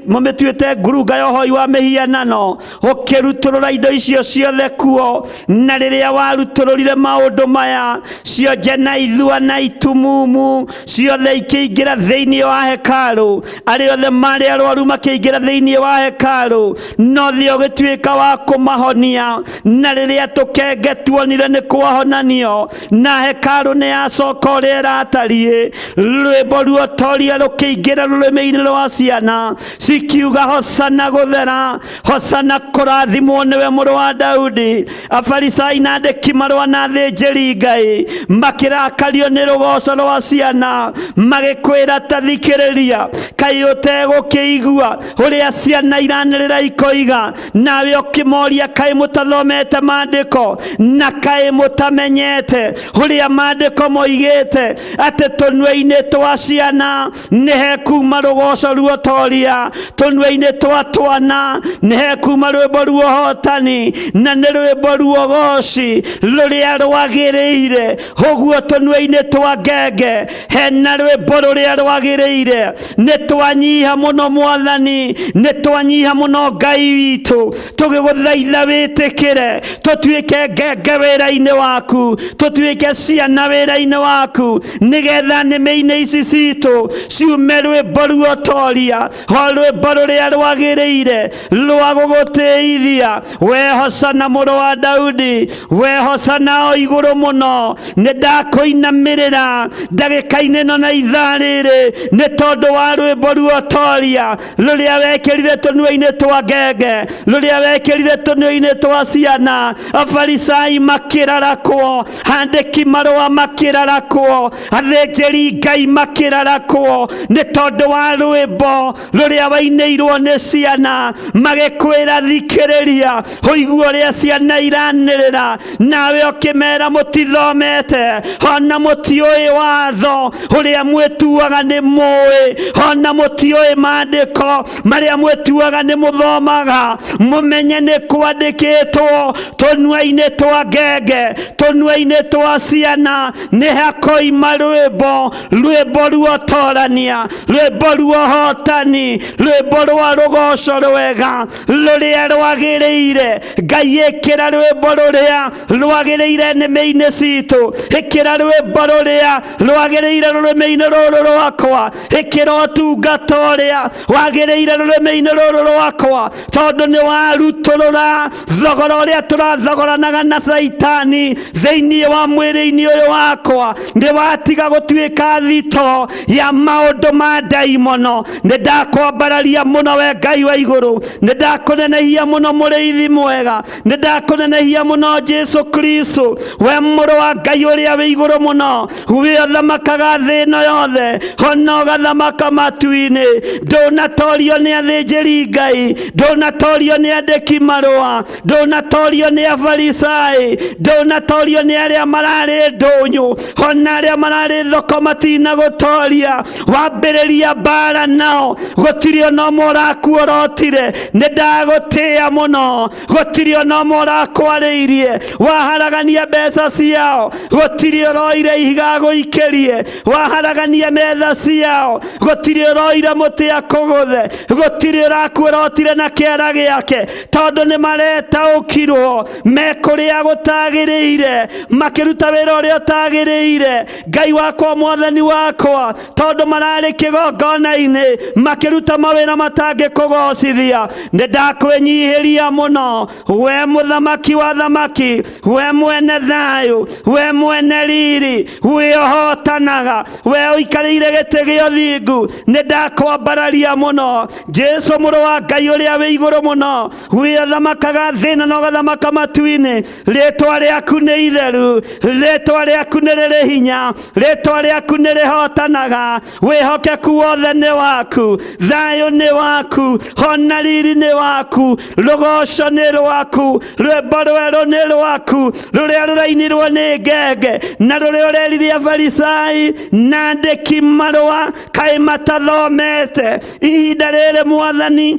mũmĩtuĩte ngurunga ya ũhoi wa mĩhianano. Ũkĩrutũrũra indo icio ciothe kuo, na rĩrĩa warutũrũrire maũndũ maya, cionje na ithua na itumumu ciothe ikĩingĩra thĩinĩ wa hekarũ, arĩa othe marĩ arwaru makĩingĩra thĩinĩ wa hekarũ, no thĩ ũgĩtuĩka wa kũmahonia. Na rĩrĩa tũkenge tuonire nĩ kwahonanio, na hekarũ nĩ yacoka ũrĩa ĩratariĩ, rwĩmbo ruotoria rũkĩingĩra rũrĩmĩ-inĩ rwa ciana cikiuga, hosana gũthera, hosana kũrathimwo nĩwe mũrũ wa Daudi. Afarisai na andĩki marũa na athĩnjĩri Ngai makĩrakario nĩ rũgoco rwa ciana, magĩkwĩra ta thikĩrĩria, kaĩ ũtegũkĩigua ũrĩa ciana iranĩrĩra ikoiga? Nawe ũkĩmoria, kaĩ mũtathomete maandĩko, na kaĩ mũtamenyete ũrĩa maandĩko moigĩte atĩ tũnua-inĩ twa ciana nĩ hekuma rũgoco ruotoria, tũnua-inĩ twa twana nĩ hekuma rwĩmbo ruohotani, na nĩ rwĩmbo ruogoci rũrĩa rwagĩrĩire. Ũguo tũnua-inĩ twa ngenge hena rwĩmbo rũrĩa rwagĩrĩire. Nĩ twanyiha mũno Mwathani, nĩ twanyiha mũno Ngai witũ, tũgĩgũthaitha wĩtĩkĩre tũtuĩke ngenge wĩra-inĩ waku, tũtuĩke ciana wĩra-inĩ waku, nĩgetha nĩmĩ-inĩ ici citũ ciume rwĩmbo ruotoria, o rwĩmbo rũrĩa rwagĩrĩire rwa gũgũtĩithia. We hosana mũrũ wa Daudi, we hosana o igũrũ mũno. Nĩ ndakũinamĩrĩra ndagĩka-inĩ ĩno na ithaa rĩrĩ nĩ tondũ wa rwĩmbo Rwĩmbo ruotoria rũrĩa wekĩrire tũnua-inĩ twa ngenge, rũrĩa wekĩrire tũnua-inĩ twa ciana. Afarisai makĩrarakwo, andĩki marũa makĩrarakwo, athĩnjĩri Ngai makĩrarakwo, nĩ tondũ wa rwĩmbo rũrĩa wainĩirwo nĩ ciana. Magĩkwĩra thikĩrĩria ũigue ũrĩa ciana iranĩrĩra, nawe ũkĩmera mũtithomete ona mũtiũĩ watho ũrĩa mwĩtuaga nĩ mũĩ, ona mũtiũĩ maandĩko marĩa mwĩtuaga nĩ mũthomaga. Mũmenye nĩ kwandĩkĩtwo tũnua-inĩ twa ngenge, tũnua-inĩ twa ciana, nĩ hakoima rwĩmbo, rwĩmbo ruotorania, rwĩmbo ruohotani, rwĩmbo rwa rũgoco rwega rũrĩa rwagĩrĩire. Ngai, ĩkĩra rwĩmbo rũrĩa rwagĩrĩire nĩmĩ-inĩ citũ, ĩkĩra rwĩmbo rũrĩa rwagĩrĩire rũrĩmĩ-inĩ rũrũ rwakwa, ĩkĩra ũtungata ũrĩa wagĩrĩire rũrĩmĩ-inĩ rũrũ rwakwa, tondũ nĩ warutũrũra thogora ũrĩa tũrathogoranaga na Caitani thĩinĩ wa mwĩrĩ-inĩ ũyũ wakwa. Nĩ watiga gũtuĩka thito ya maũndũ ma ndaimono. Nĩ ndakwambararia mũno we Ngai wa igũrũ, nĩ ndakũnenehia mũno mũrĩithi mwega, nĩ ndakũnenehia mũno Jesu Kristo, we mũrũ wa Ngai ũrĩa wĩ igũrũ mũno, we ũthamakaga thĩ ĩno yothe ona ũgathamaka matu-inĩ. Ndũnatorio nĩ athĩnjĩri Ngai, ndũnatorio nĩ andĩki marũa, ndũnatorio nĩ afarisai, ndũnatorio nĩ arĩa mararĩ ndũnyũ, ona arĩa mararĩ thoko matinagũtoria. Wambĩrĩria mbara nao, gũtirĩ ona ũmwe ũrakuorotire. Nĩ ndagũtĩĩa mũno, gũtirĩ ona ũmwe ũrakwarĩirie. Waharagania mbeca ciao, gũtirĩ ũroire ihiga agũikĩrie. Waharagania metha ciao, gũtirĩ ũroire mũtĩ akũgũthe, gũtirĩ ũrakuorotire na kĩara gĩake, tondũ nĩ maretaũkirwo me kũrĩa gũtagĩrĩire, makĩruta wĩra ũrĩa ũtagĩrĩire. Ngai wakwa, mwathani wakwa, tondũ mararĩ kĩgongona-inĩ makĩruta mawĩra matangĩkũgocithia. Nĩ ndakwĩnyihĩria mũno we mũthamaki wa thamaki, we mwene thayũ, we mwene riri, we ũhotanaga, we ũikarĩire gĩtĩ gĩa ũthingu. Nĩ ndakwambararia mũno Jesu mũrũ wa Ngai ũrĩa wĩ igũrũ mũno, we ũthamakaga thĩ ĩno na ũgathamaka matu-inĩ. Rĩtwa rĩaku nĩ itheru, rĩtwa rĩaku nĩ rĩrĩ hinya, rĩtwa rĩaku nĩ rĩhotanaga. Wĩhokeku wothe nĩ waku, thayũ nĩ waku, ona riri nĩ waku, rũgoco nĩ rwaku, rwĩmbo rwerũ nĩ rwaku, rũrĩa rũrainirwo nĩ ngenge na rũrĩa ũrerire afarisai na andĩki marũa kaĩ matathomete. Ihinda rĩrĩ mwathani,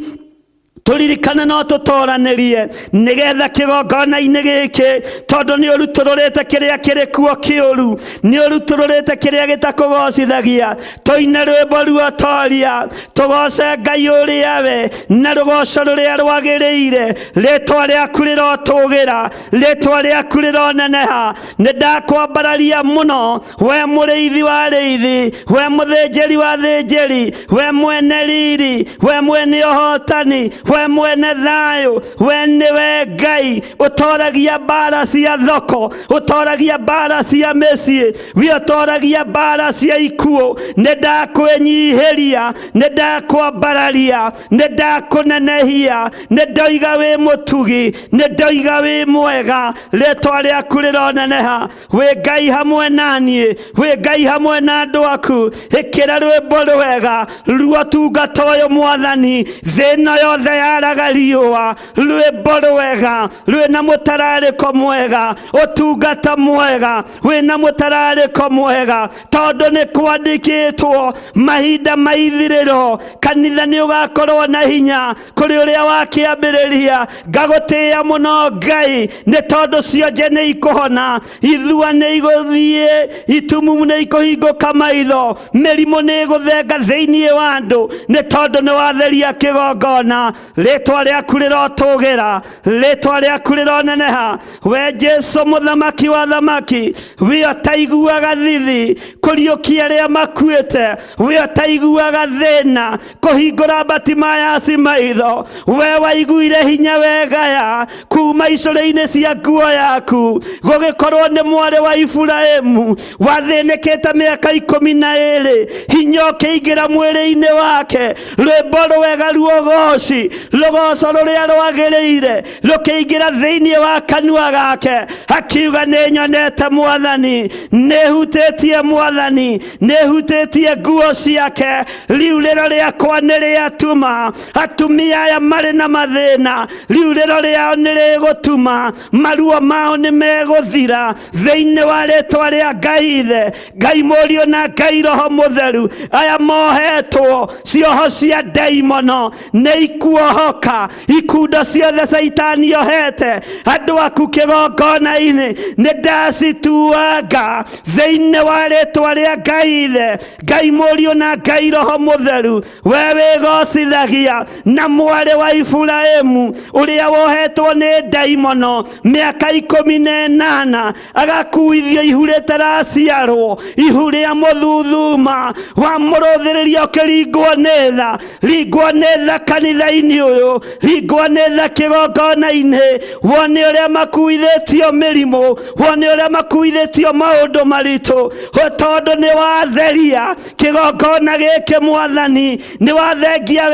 tũririkane no tũtoranĩrie nĩgetha kĩgongona-inĩ gĩkĩ, tondũ nĩ ũrutũrũrĩte kĩrĩa kĩrĩ kuo kĩũru, nĩ ũrutũrũrĩte kĩrĩa gĩtakũgocithagia. Tũine rwĩmbo ruotoria, tũgoce Ngai ũrĩa we na rũgoco rũrĩa rwagĩrĩire. Rĩtwa rĩaku rĩrotũgĩra, rĩtwa rĩaku rĩroneneha. Nĩ ndakwambararia mũno we mũrĩithi wa arĩithi, we mũthĩnjĩri wa athĩnjĩri, we mwene riri, we mwene ũhotani, we mwene thayũ. We nĩwe Ngai ũtoragia mbara cia thoko, ũtoragia mbara cia mĩciĩ, we ũtoragia mbara cia ikuũ. Nĩ ndakwĩnyihĩria, nĩ ndakwambararia, nĩ ndakũnenehia, nĩ ndoiga wĩ mũtugi, nĩ ndoiga wĩ mwega. Rĩtwa rĩaku rĩroneneha. Wĩ Ngai hamwe na niĩ, wĩ Ngai hamwe na andũ aku. Ĩkĩra rwĩmbo rwega ruotungata ũyũ mwathani, thĩ ĩno yothe yaraga riũa. Rwĩmbo rwega rwĩna mũtararĩko mwega, ũtungata mwega wĩna mũtararĩko mwega, tondũ nĩ kwandĩkĩtwo mahinda ma ithirĩro kanitha nĩ ũgakorwo na hinya kũrĩ ũrĩa wakĩambĩrĩria. Ngagũtĩĩa mũno Ngai, nĩ tondũ cionje nĩ ikũhona, ithua nĩ igũthiĩ, itumumu nĩ ikũhingũka maitho, mĩrimũ nĩ ĩgũthenga thĩinĩ wa andũ, nĩ tondũ nĩ watheria kĩgongona. Rĩtwa rĩaku rĩrotũgĩra, rĩtwa rĩaku rĩroneneha. We Jesu mũthamaki wa thamaki, we ũtaiguaga thithi kũriũkia arĩa makuĩte, we ũtaiguaga thĩna kũhingũra Batimayasi maitho, we waiguire hinya wegaya kuma icũrĩ-inĩ cia nguo yaku, gũgĩkorwo nĩ mwarĩ wa Iburahĩmu wathĩnĩkĩte mĩaka 12, hinya ũkĩingĩra mwĩrĩ-inĩ wake, rwĩmbo rwega ruogoci, rũgoco rũrĩa rwagĩrĩire rũkĩingĩra thĩinĩ wa kanua gake, akiuga nĩ nyonete mwathani, nĩ hutĩtie mwathani, nĩ hutĩtie nguo ciake, riurĩro rĩakwa nĩ rĩatuma atumia aya marĩ na mathĩna, riurĩro rĩao nĩ rĩgũtuma maruo mao nĩ megũthira thĩinĩ wa rĩtwa rĩa Ngai Ithe, Ngai Mũriũ na Ngai Roho Mũtheru. Aya mohetwo cioho cia ndaimono nĩ ikuohoka, ikundo ciothe caitani ohete andũ aku kĩgongona-inĩ nĩ ndacituanga thĩinĩ wa rĩtwa rĩa Ngai Ithe, Ngai Mũriũ na Ngai Roho Mũtheru. We wĩgocithagia na mwarĩ wa Iburahĩmu ũrĩa wohetwo nĩ ndaimono mĩaka 18, agakuithio ihu rĩtaraciarwo, ihu rĩa mũthuthuma wa mũrũthĩrĩria ũkĩringwo nĩ tha, ringwo nĩ tha kanitha-inĩ ũyũ, ringwo nĩ tha kĩgongona-inĩ, wone ũrĩa makuithĩtio mĩrimũ, wone ũrĩa makuithĩtio maũndũ maritũ, tondũ nĩ watheria kĩgongona gĩkĩ mwathani, nĩ wathengia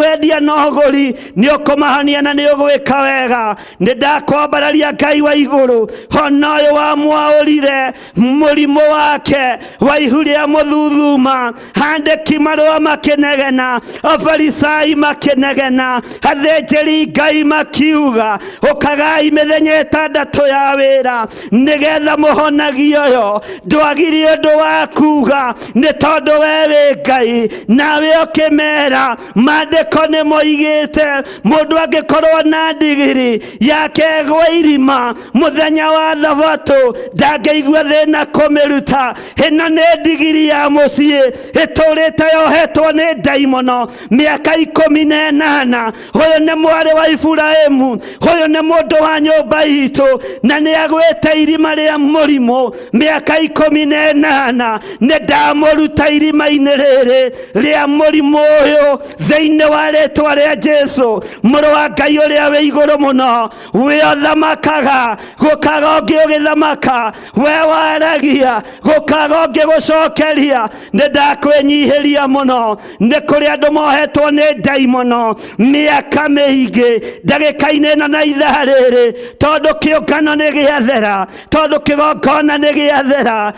wendia na ũgũri, nĩ ũkũmahonia na nĩ ũgwĩka wega. Nĩ ndakwambararia Ngai wa igũrũ, hona ũyũ wamwaũrire mũrimũ wake wa ihu rĩa mũthuthuma, andĩki marũa makĩnegena, afarisai makĩnegena, athĩnjĩri Ngai makiuga ũkagai mĩthenya 6 ya wĩra nĩgetha mũhonagie ũyũ. Ndwagire ũndũ wa kuga nĩ tondũ we wĩ Ngai, nawe ũkĩmera maandĩko nĩ moigĩte mũndũ angĩkorwo na ndigiri yake ĩgwe irima mũthenya wa thabatũ ndangĩigua thĩna kũmĩruta. Ĩno nĩ ndigiri ya mũciĩ ĩtũrĩte yohetwo nĩ ndaimono mĩaka 18. Ũyũ nĩ mwarĩ wa Iburahĩmu, ũyũ nĩ mũndũ wa nyũmba itũ, na nĩ agwĩte irima rĩa mũrimũ mĩaka 18. Nĩ ndamũruta irima-inĩ rĩrĩ rĩa mũrimũ ũyũ thĩinĩ wa rĩtwa rĩa Jesu, mũrũ wa Ngai ũrĩa wĩ igũrũ mũno, we ũthamakaga gũkaga ũngĩ ũgĩthamaka, we waragia gũkaga ũngĩ gũcokeria. Nĩ ndakwĩnyihĩria mũno, nĩ kũrĩ andũ mohetwo nĩ ndaimono mĩaka mĩingĩ ndagĩka-inĩ ĩno na ithaa rĩrĩ, tondũ kĩũngano nĩ gĩathera, tondũ kĩgongona nĩ gĩathera,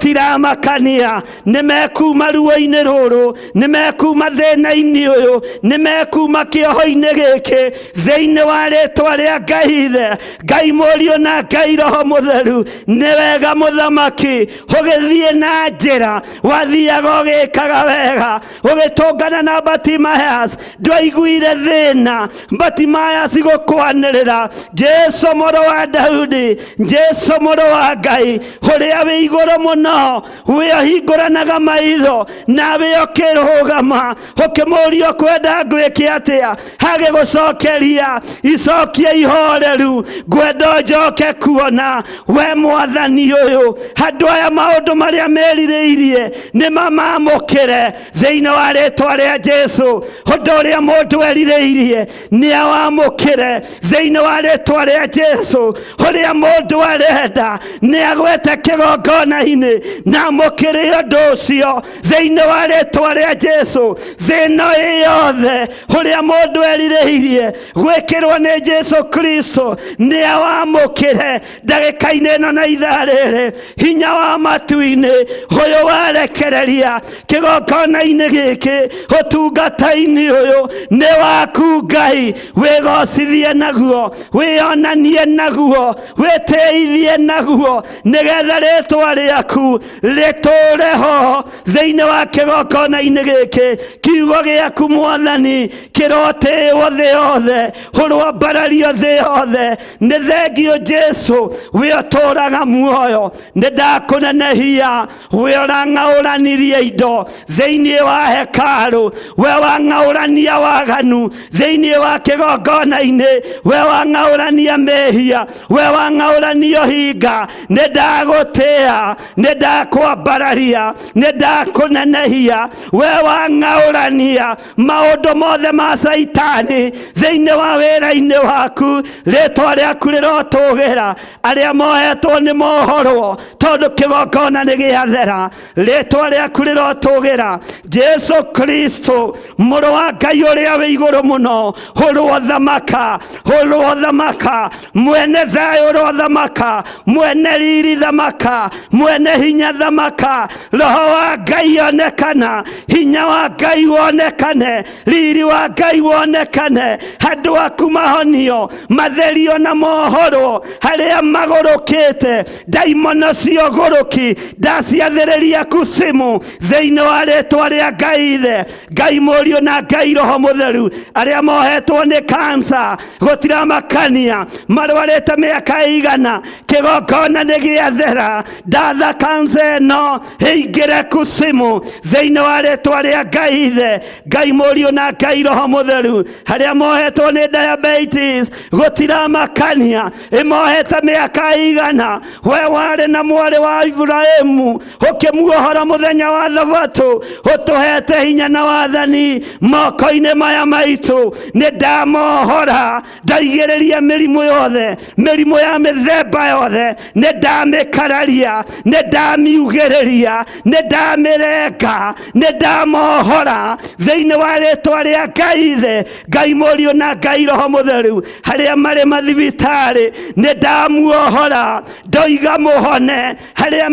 gũtiramakania. Nĩ mekuma ruo-inĩ rũrũ, nĩ mekuma thĩna-inĩ ũyũ, nĩ mekuma kĩoho-inĩ gĩkĩ thĩinĩ wa rĩtwa rĩa Ngai Ithe, Ngai Mũriũ na Ngai Roho Mũtheru. Nĩ wega mũthamaki ũgĩthiĩ na njĩra wathiaga ũgĩkaga wega, ũgĩtũngana na Batimayas ndwaiguire thĩna, Batimayas gũkwanĩrĩra Jesu mũrũ wa Daudi, Jesu mũrũ wa Ngai ũrĩa wĩ igũrũ mũno, we ũhingũranaga maitho nawe ũkĩrũgama ũkĩmũũria ũkwenda ngwĩke atĩa, agĩgũcokeria icokia ihoreru, ngwenda njoke kuona we mwathani ũyũ. Andũ aya maũndũ marĩa merirĩirie nĩ mamamũkĩre thĩinĩ wa rĩtwa rĩa Jesu. Ũndũ ũrĩa mũndũ erirĩirie nĩ awamũkĩre thĩinĩ wa rĩtwa rĩa Jesu. Ũrĩa mũndũ arenda nĩ agwete kĩgongona-inĩ na amũkĩre ũndũ ũcio thĩinĩ wa rĩtwa rĩa Jesu. Thĩna ĩ yothe ũrĩa mũndũ erirĩirie gwĩkĩrwo nĩ Jesu Kristo nĩ awamũkĩre ndagĩka-inĩ ĩno na ithaa rĩrĩ. Hinya wa matu-inĩ ũyũ warekereria kĩgongona-inĩ gĩkĩ, ũtungata-inĩ ũyũ nĩ waku Ngai, wĩgocithie naguo, wĩonanie naguo, wĩtĩithie naguo, nĩgetha rĩtwa rĩaku rĩtũre ho thĩinĩ wa kĩgongona-inĩ gĩkĩ. Kiugo gĩaku mwathani kĩrotĩĩwo thĩ yothe, ũrwambarario thĩ yothe. Nĩ thengio Jesu, we ũtũũraga muoyo, nĩ ndakũnenehia, we ũrang'aũranirie indo thĩinĩ wa hekarũ, we wang'aũrania waganu. waganu thĩinĩ wa kĩgongona-inĩ, we wang'aũrania mehia, we wang'aũrania ũhinga, nĩ ndagũtĩa, nĩ ndakwambararia, nĩ ndakũnenehia, we wang'aũrania maũndũ mothe ma Caitani thĩinĩ wa wĩra-inĩ waku, rĩtwa rĩaku rĩrotũgĩra, arĩa mohetwo nĩ mohorwo tondũ kĩgongona nĩ gĩathera, rĩtwa rĩaku rĩrotũgĩra. Jesu Kristo mũrũ wa Ngai ũrĩa wĩ igũrũ mũno, ũrothamaka, ũrothamaka, mwene thayũ ũrothamaka, mwene riri thamaka, mwene hinya thamaka, roho wa Ngai onekana, hinya wa Ngai wonekane, riri wa Ngai wonekane, andũ aku mahonio, matherio na mohorwo, harĩa magũrũkĩte ndaimono cio gũrũki ndaciathĩrĩria kusimu thĩinĩ wa rĩtwa rĩa Ngai Ithe, Ngai Mũriũ na Ngai Roho Mũtheru. Arĩa mohetwo nĩ kansa gũtiramakania, marwarĩte mĩaka igana, kĩgongona nĩ gĩathera, ndatha kansa ĩno ĩingĩre kusimu thĩinĩ wa rĩtwa rĩa Ngai Ithe, Ngai Mũriũ na Ngai Roho Mũtheru. Arĩa mohetwo nĩ diabetes gũtiramakania, ĩmohete mĩaka igana, we warĩ na mwarĩ wa Ibrahimu ũkĩmuohora mũthenya wa thabatũ, ũtũhete hinya na wathani moko-inĩ maya maitũ, nĩ ndamohora, ndaigĩrĩria mĩrimũ yothe, mĩrimũ ya mĩthemba yothe, nĩ ndamĩkararia, nĩ ndamiugĩrĩria, nĩ ndamĩrenga, nĩ ndamohora thĩinĩ wa rĩtwa rĩa Ngai Ithe, Ngai Mũriũ na Ngai Roho Mũtheru. Harĩa marĩ mathibitarĩ nĩ ndamuohora, ndoiga mũhone. Harĩa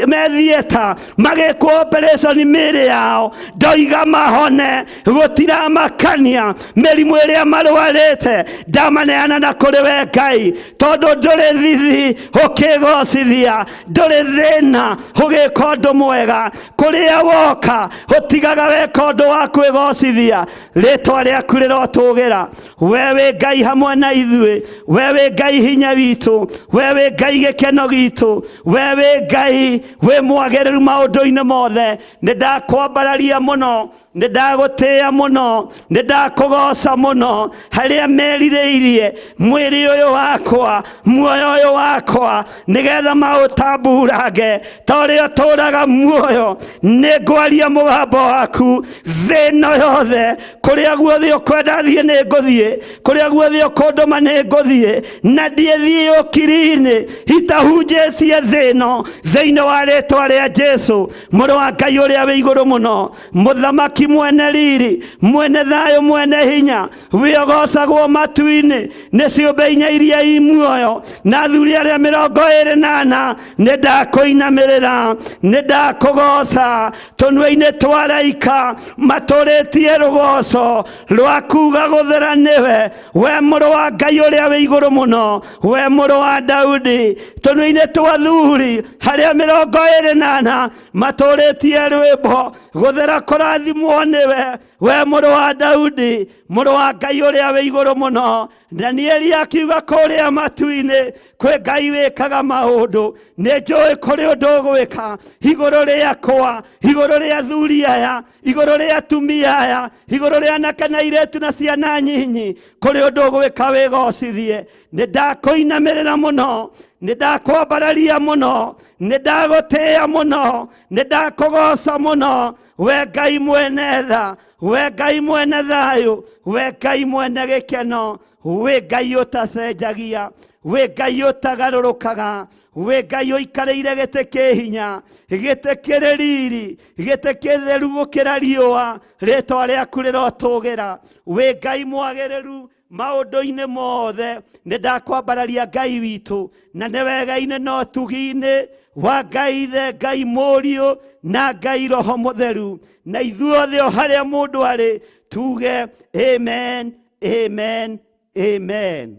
me theatre magĩkwo operation mĩĩrĩ yao, ndoiga mahone, gũtiramakania mĩrimũ ĩrĩa marwarĩte, ndamaneana na kũrĩ we Ngai, tondũ ndũrĩ thithi ũkĩgocithia, ndũrĩ thĩna ũgĩka ũndũ mwega, kũrĩa woka ũtigaga weka ũndũ wa kwĩgocithia, rĩtwa rĩaku rĩrotũgĩra. We wĩ Ngai hamwe na ithuĩ, we wĩ Ngai hinya witũ, we wĩ Ngai gĩkeno gitũ, we wĩ Ngai wĩ mwagĩrĩru maũndũ-inĩ mothe. Nĩ ndakwambararia mũno, nĩ ndagũtĩĩa mũno, nĩ ndakũgoca mũno. Harĩa merirĩirie mwĩrĩ ũyũ wakwa, muoyo ũyũ wakwa, nĩgetha maũtamburange ta ũrĩa ũtũũraga muoyo, nĩ ngwaria mũgambo waku thĩ ĩno yothe. Kũrĩa guothe ũkwenda thiĩ nĩ ngũthiĩ, kũrĩa guothe ũkũndũma nĩ ngũthiĩ, na ndiĩthiĩ ũkiri-inĩ itahunjĩtie thĩ ĩno, thĩinĩ wa rĩtwa rĩa Jesu mũrũ wa Ngai ũrĩa wĩ igũrũ mũno, mũthamaki mwene riri, mwene thayũ, mwene hinya, wĩogocagwo matu-inĩ nĩ ciũmbe inya iria i muoyo na athuri arĩa 24. Nĩ ndakũinamĩrĩra, nĩ ndakũgoca, tũnua-inĩ twa araika matũrĩtie rũgoco rwa kuga gũthera nĩwe, we mũrũ wa Ngai ũrĩa wĩ igũrũ mũno, we mũrũ wa Daudi. Tũnua-inĩ twa athuri arĩa 24 matũrĩtie rwĩmbo gũthera kũrathimwo nĩwe, we mũrũ wa Daudi, mũrũ wa Ngai ũrĩa wĩ igũrũ mũno. Danieli akiuga kũrĩa matu-inĩ kwĩ Ngai wĩkaga maũndũ, nĩ njũĩ kũrĩ ũndũ ũgwĩka igũrũ rĩakwa, igũrũ rĩa athuri aya, igũrũ rĩa atumia aya, igũrũ rĩa anake na airĩtu na ciana nyinyi, kũrĩ ũndũ ũgwĩka wĩgocithie. Nĩ ndakũinamĩrĩra mũno, nĩ ndakwambararia mũno, nĩ ndagũtĩĩa mũno, nĩ ndakũgoca mũno, we Ngai mwene tha, we Ngai mwene thayũ, we Ngai mwene gĩkeno, wĩ Ngai ũtacenjagia, wĩ Ngai ũtagarũrũkaga, wĩ Ngai ũikarĩire gĩtĩ kĩ hinya, gĩtĩ kĩrĩ riri, gĩtĩ kĩtheru gũkĩra riũa, rĩtwa rĩaku rĩrotũgĩra. Wĩ Ngai mwagĩrĩru maũndũ-inĩ mothe, nĩ ndakwambararia Ngai witũ, na nĩ wega-inĩ na ũtugi-inĩ wa Ngai Ithe, Ngai Mũriũ na Ngai Roho Mũtheru, na ithuothe o harĩa mũndũ arĩ tuge amen, amen, amen.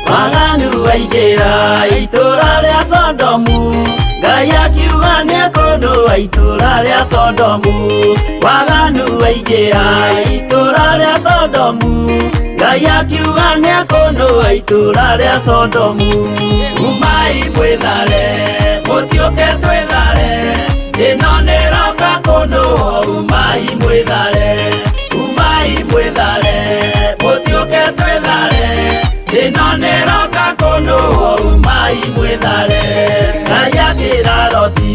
Waganu waingĩra itũũra rĩa Sodomu, Ngai akiuga nĩekũndũ nĩkũnũa itũũra rĩa Sodomu, waganu waingĩha itũũra rĩa Sodomu, Ngai akiuga nĩekũnũa itũũra rĩa Sodomu. Umai mwĩthare, mũtiũke twĩthare, ĩno nĩroka kũnũo, umai mwĩthare, umai mwĩthare, mũtiũke twĩthare, ĩno nĩroka kũnũo, umai mwĩthare. Ngai akĩra Loti,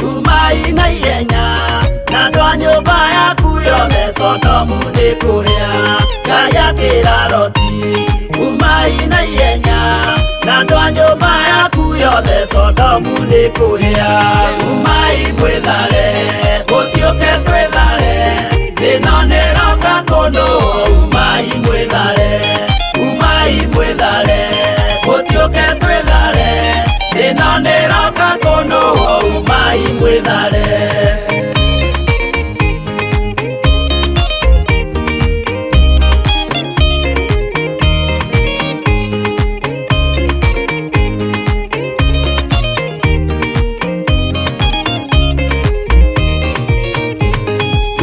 umai na ihenya, na andũ a nyũmba yaku yothe Sodomu nĩkũhĩa. Ngai akĩra Loti, umai na ihenya, na andũ a nyũmba yaku yothe Sodomu nĩkũhĩa. Umai mwĩthare, mũtiũke twĩthare, ĩno nĩroka kũnũo, umai mwĩthare, umai mwĩthare, mũtiũke twĩthare, ĩno nĩroka kũnũo, umai mwĩthare.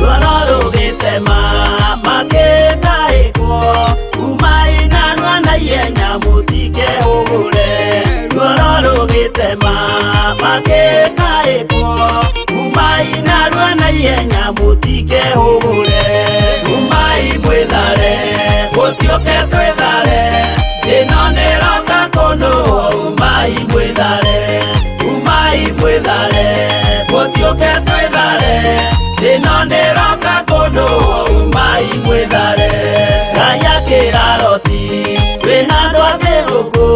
Ruoro rũgĩtema makĩtaĩkwo, umai narua na ihenya mũtikehũgũre. Ruoro rũgĩtema makĩtaĩkwo, umai narua na ihenya mũtikehũgũre. Umai mwĩthare, mũtiũke twĩthare, ĩno nĩroka kũnũo, umai mwĩthare, umai mwĩthare, mũtiũke twĩthare, ĩno nĩroka kũnũo, umai mwĩthare. Ngai akĩra Loti, wĩna andũ angĩ gũkũ,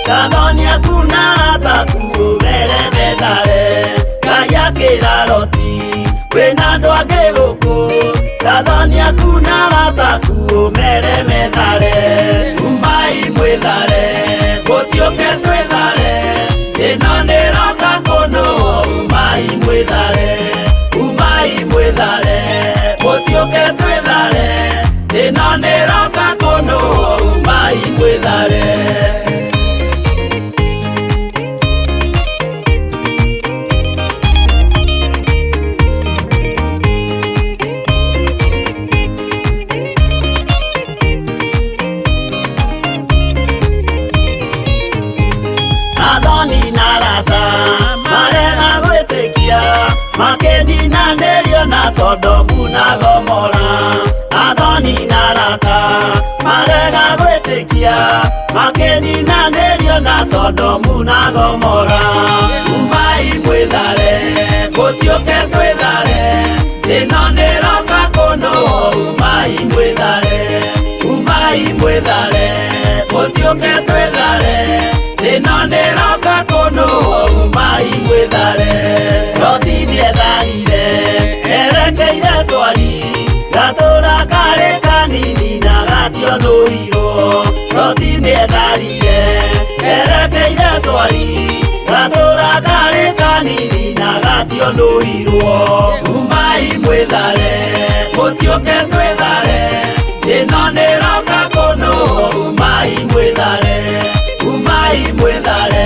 gathoni aku na arata aku ũmere methare. Ngai akĩra Loti, wĩna andũ angĩ gũkũ, gathoni aku na arata aku ũmere methare. Umai mwĩthare, mũtiũke twĩthare, ĩno nĩroka kũnũo, umai mwĩthare, umai mwĩthare, mũtiũke twĩthare, ĩno nĩroka kũnũo, umai mwĩthare. Athoni na arata marega gwĩtĩkia, makĩninanĩrio na Sodomu na Gomora. Athoni na arata marega gwĩtĩkia, makĩninanĩrio na Sodomu na Gomora. Umai mwĩthare, mũtiũke twĩthare, ĩno nĩroka kũnũo, umai mwĩthare, umai mwĩthare, mũtiũke twĩthare, ĩno nĩroka kũnũo, umai mwĩthare. Loti nĩetharire erekeire Zoari, gatũũra karĩ kanini na gationũirwo. Loti nĩetharire erekeire Zoari, gatũũra karĩ kanini na gationũirwo. Umai mwĩthare, mũtiũke twĩthare, ĩno nĩroka kũnũo, umai mwĩthare, umai mwĩthare,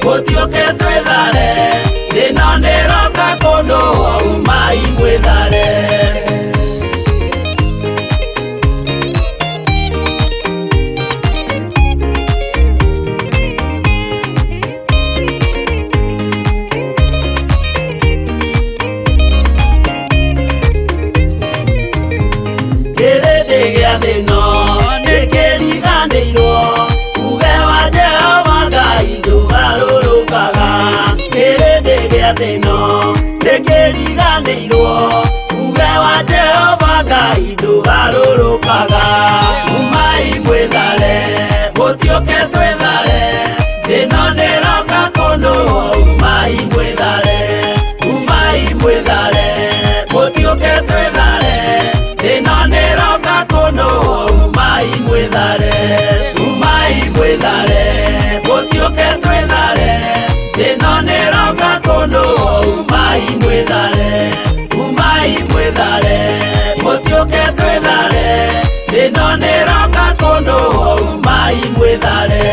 mũtiũke twĩthare, ĩno nĩroka kũnũo, umai mwĩthare. Kĩrĩndĩ gĩa thĩ ĩno nĩkĩriganĩirwo, uge wa Jehova Ngai ndũgarũrũkaga. Kĩrĩndĩ gĩa thĩ ĩno nĩkĩriganĩirwo, uge wa Jehova Ngai ndũgarũrũkaga. Umai mwĩthare, mũtiũke twĩthare, ĩno nĩroka kũnũo, umai mwĩthare, umai mwĩthare, mũtiũke twĩthare, ĩno nĩroka kũnũo, umai mwĩthare, umai mwĩthare, mũtiũke twĩthare, ĩno nĩroka kũnũo, umai mwĩthare, umai mwĩthare, mũtiũke twĩthare, ĩno nĩroka kũnũo, umai mwĩthare.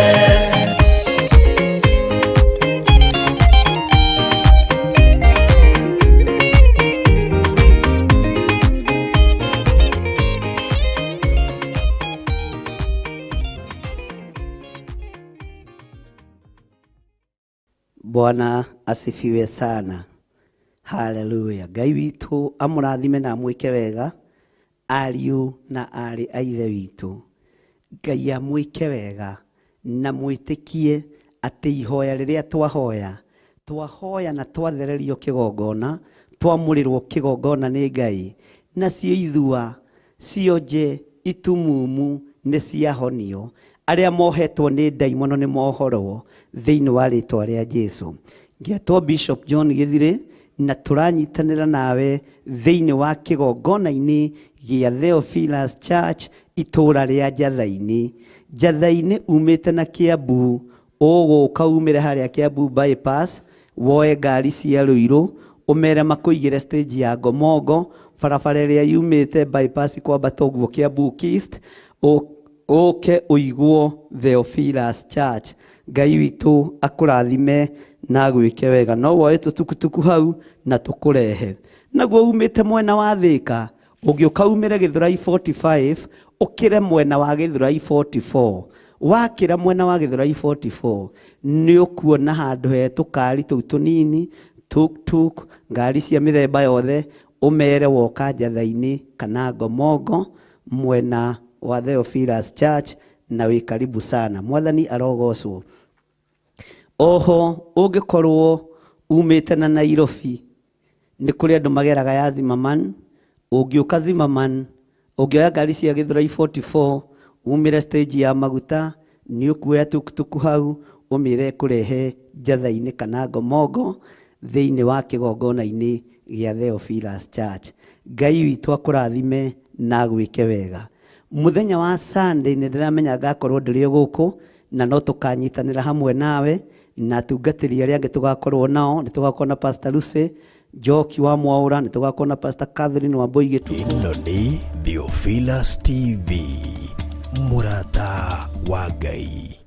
Bwana asifiwe sana. Haleluya. Ngai witũ amũrathime na amwĩke wega ariũ na arĩ a ithe witũ. Ngai amwĩke wega na mwĩtĩkie atĩ ihoya rĩrĩa twahoya twahoya na twathererio kĩgongona twamũrĩrwo kĩgongona nĩ Ngai nacio ithua cionje itumumu nĩ ciahonio arĩa mohetwo nĩ ndaimono nĩ mohorwo thĩinĩ wa rĩtwa rĩa Jesu. Ngĩetwo Bishop John Gĩthirĩ na tũranyitanĩra nawe thĩinĩ wa kĩgongona-inĩ gĩa Theophilus Church itũra rĩa Njatha-inĩ. Njatha-inĩ umĩte na Kiambu ũgũka umĩre harĩa Kiambu bypass woe ngari cia Ruiru ũmere makũigĩre stage ya Ngomongo barabara ĩrĩa yumĩte bypass kwambata ũguo Kiambu East ũke ũigwo Theophilus Church. Ngai witũ akũrathime na agwĩke wega. No woe tũtukutuku hau na tũkũrehe. Naguo umĩte mwena wa Thĩka ũngĩũka umĩre Gĩthũrai 45 ũkĩre mwena wa Gĩthũrai 44 wakĩra mwena wa Gĩthũrai 44 nĩ ũkuona handũ he tũkari tũu tũnini tuk-tuk ngari cia mĩthemba yothe ũmere woka Njatha-inĩ kana Ngomongo mwena wa Theophilus Church na wĩ karibu sana. Mwathani arogocwo. Oho ũngĩkorwo umĩte na Nairobi nĩ kũrĩ andũ mageraga ya Zimmerman. Ũngĩũka Zimmerman ũngĩoya ngari cia Gĩthũrai 44 umĩre stage ya maguta nĩ ũkuoya tukutuku hau ũmĩre kũrehe Njatha-inĩ kana Ngomongo thĩinĩ wa kĩgongona-inĩ gĩa Theophilus Church. Ngai witũ akũrathime na agwĩke wega. Mũthenya wa Sunday nĩ ndĩramenya ngakorwo ndĩrĩ o gũkũ na no tũkanyitanĩra hamwe nawe na atungatĩri arĩa angĩ tũgakorwo nao. Nĩ tũgakorwo na Pastor Lucy Njoki wa Mwaũra, nĩ tũgakorwo na Pastor Catherine wa Mboigĩtu. Ĩno nĩ Theophilus TV, mũrata wa Ngai.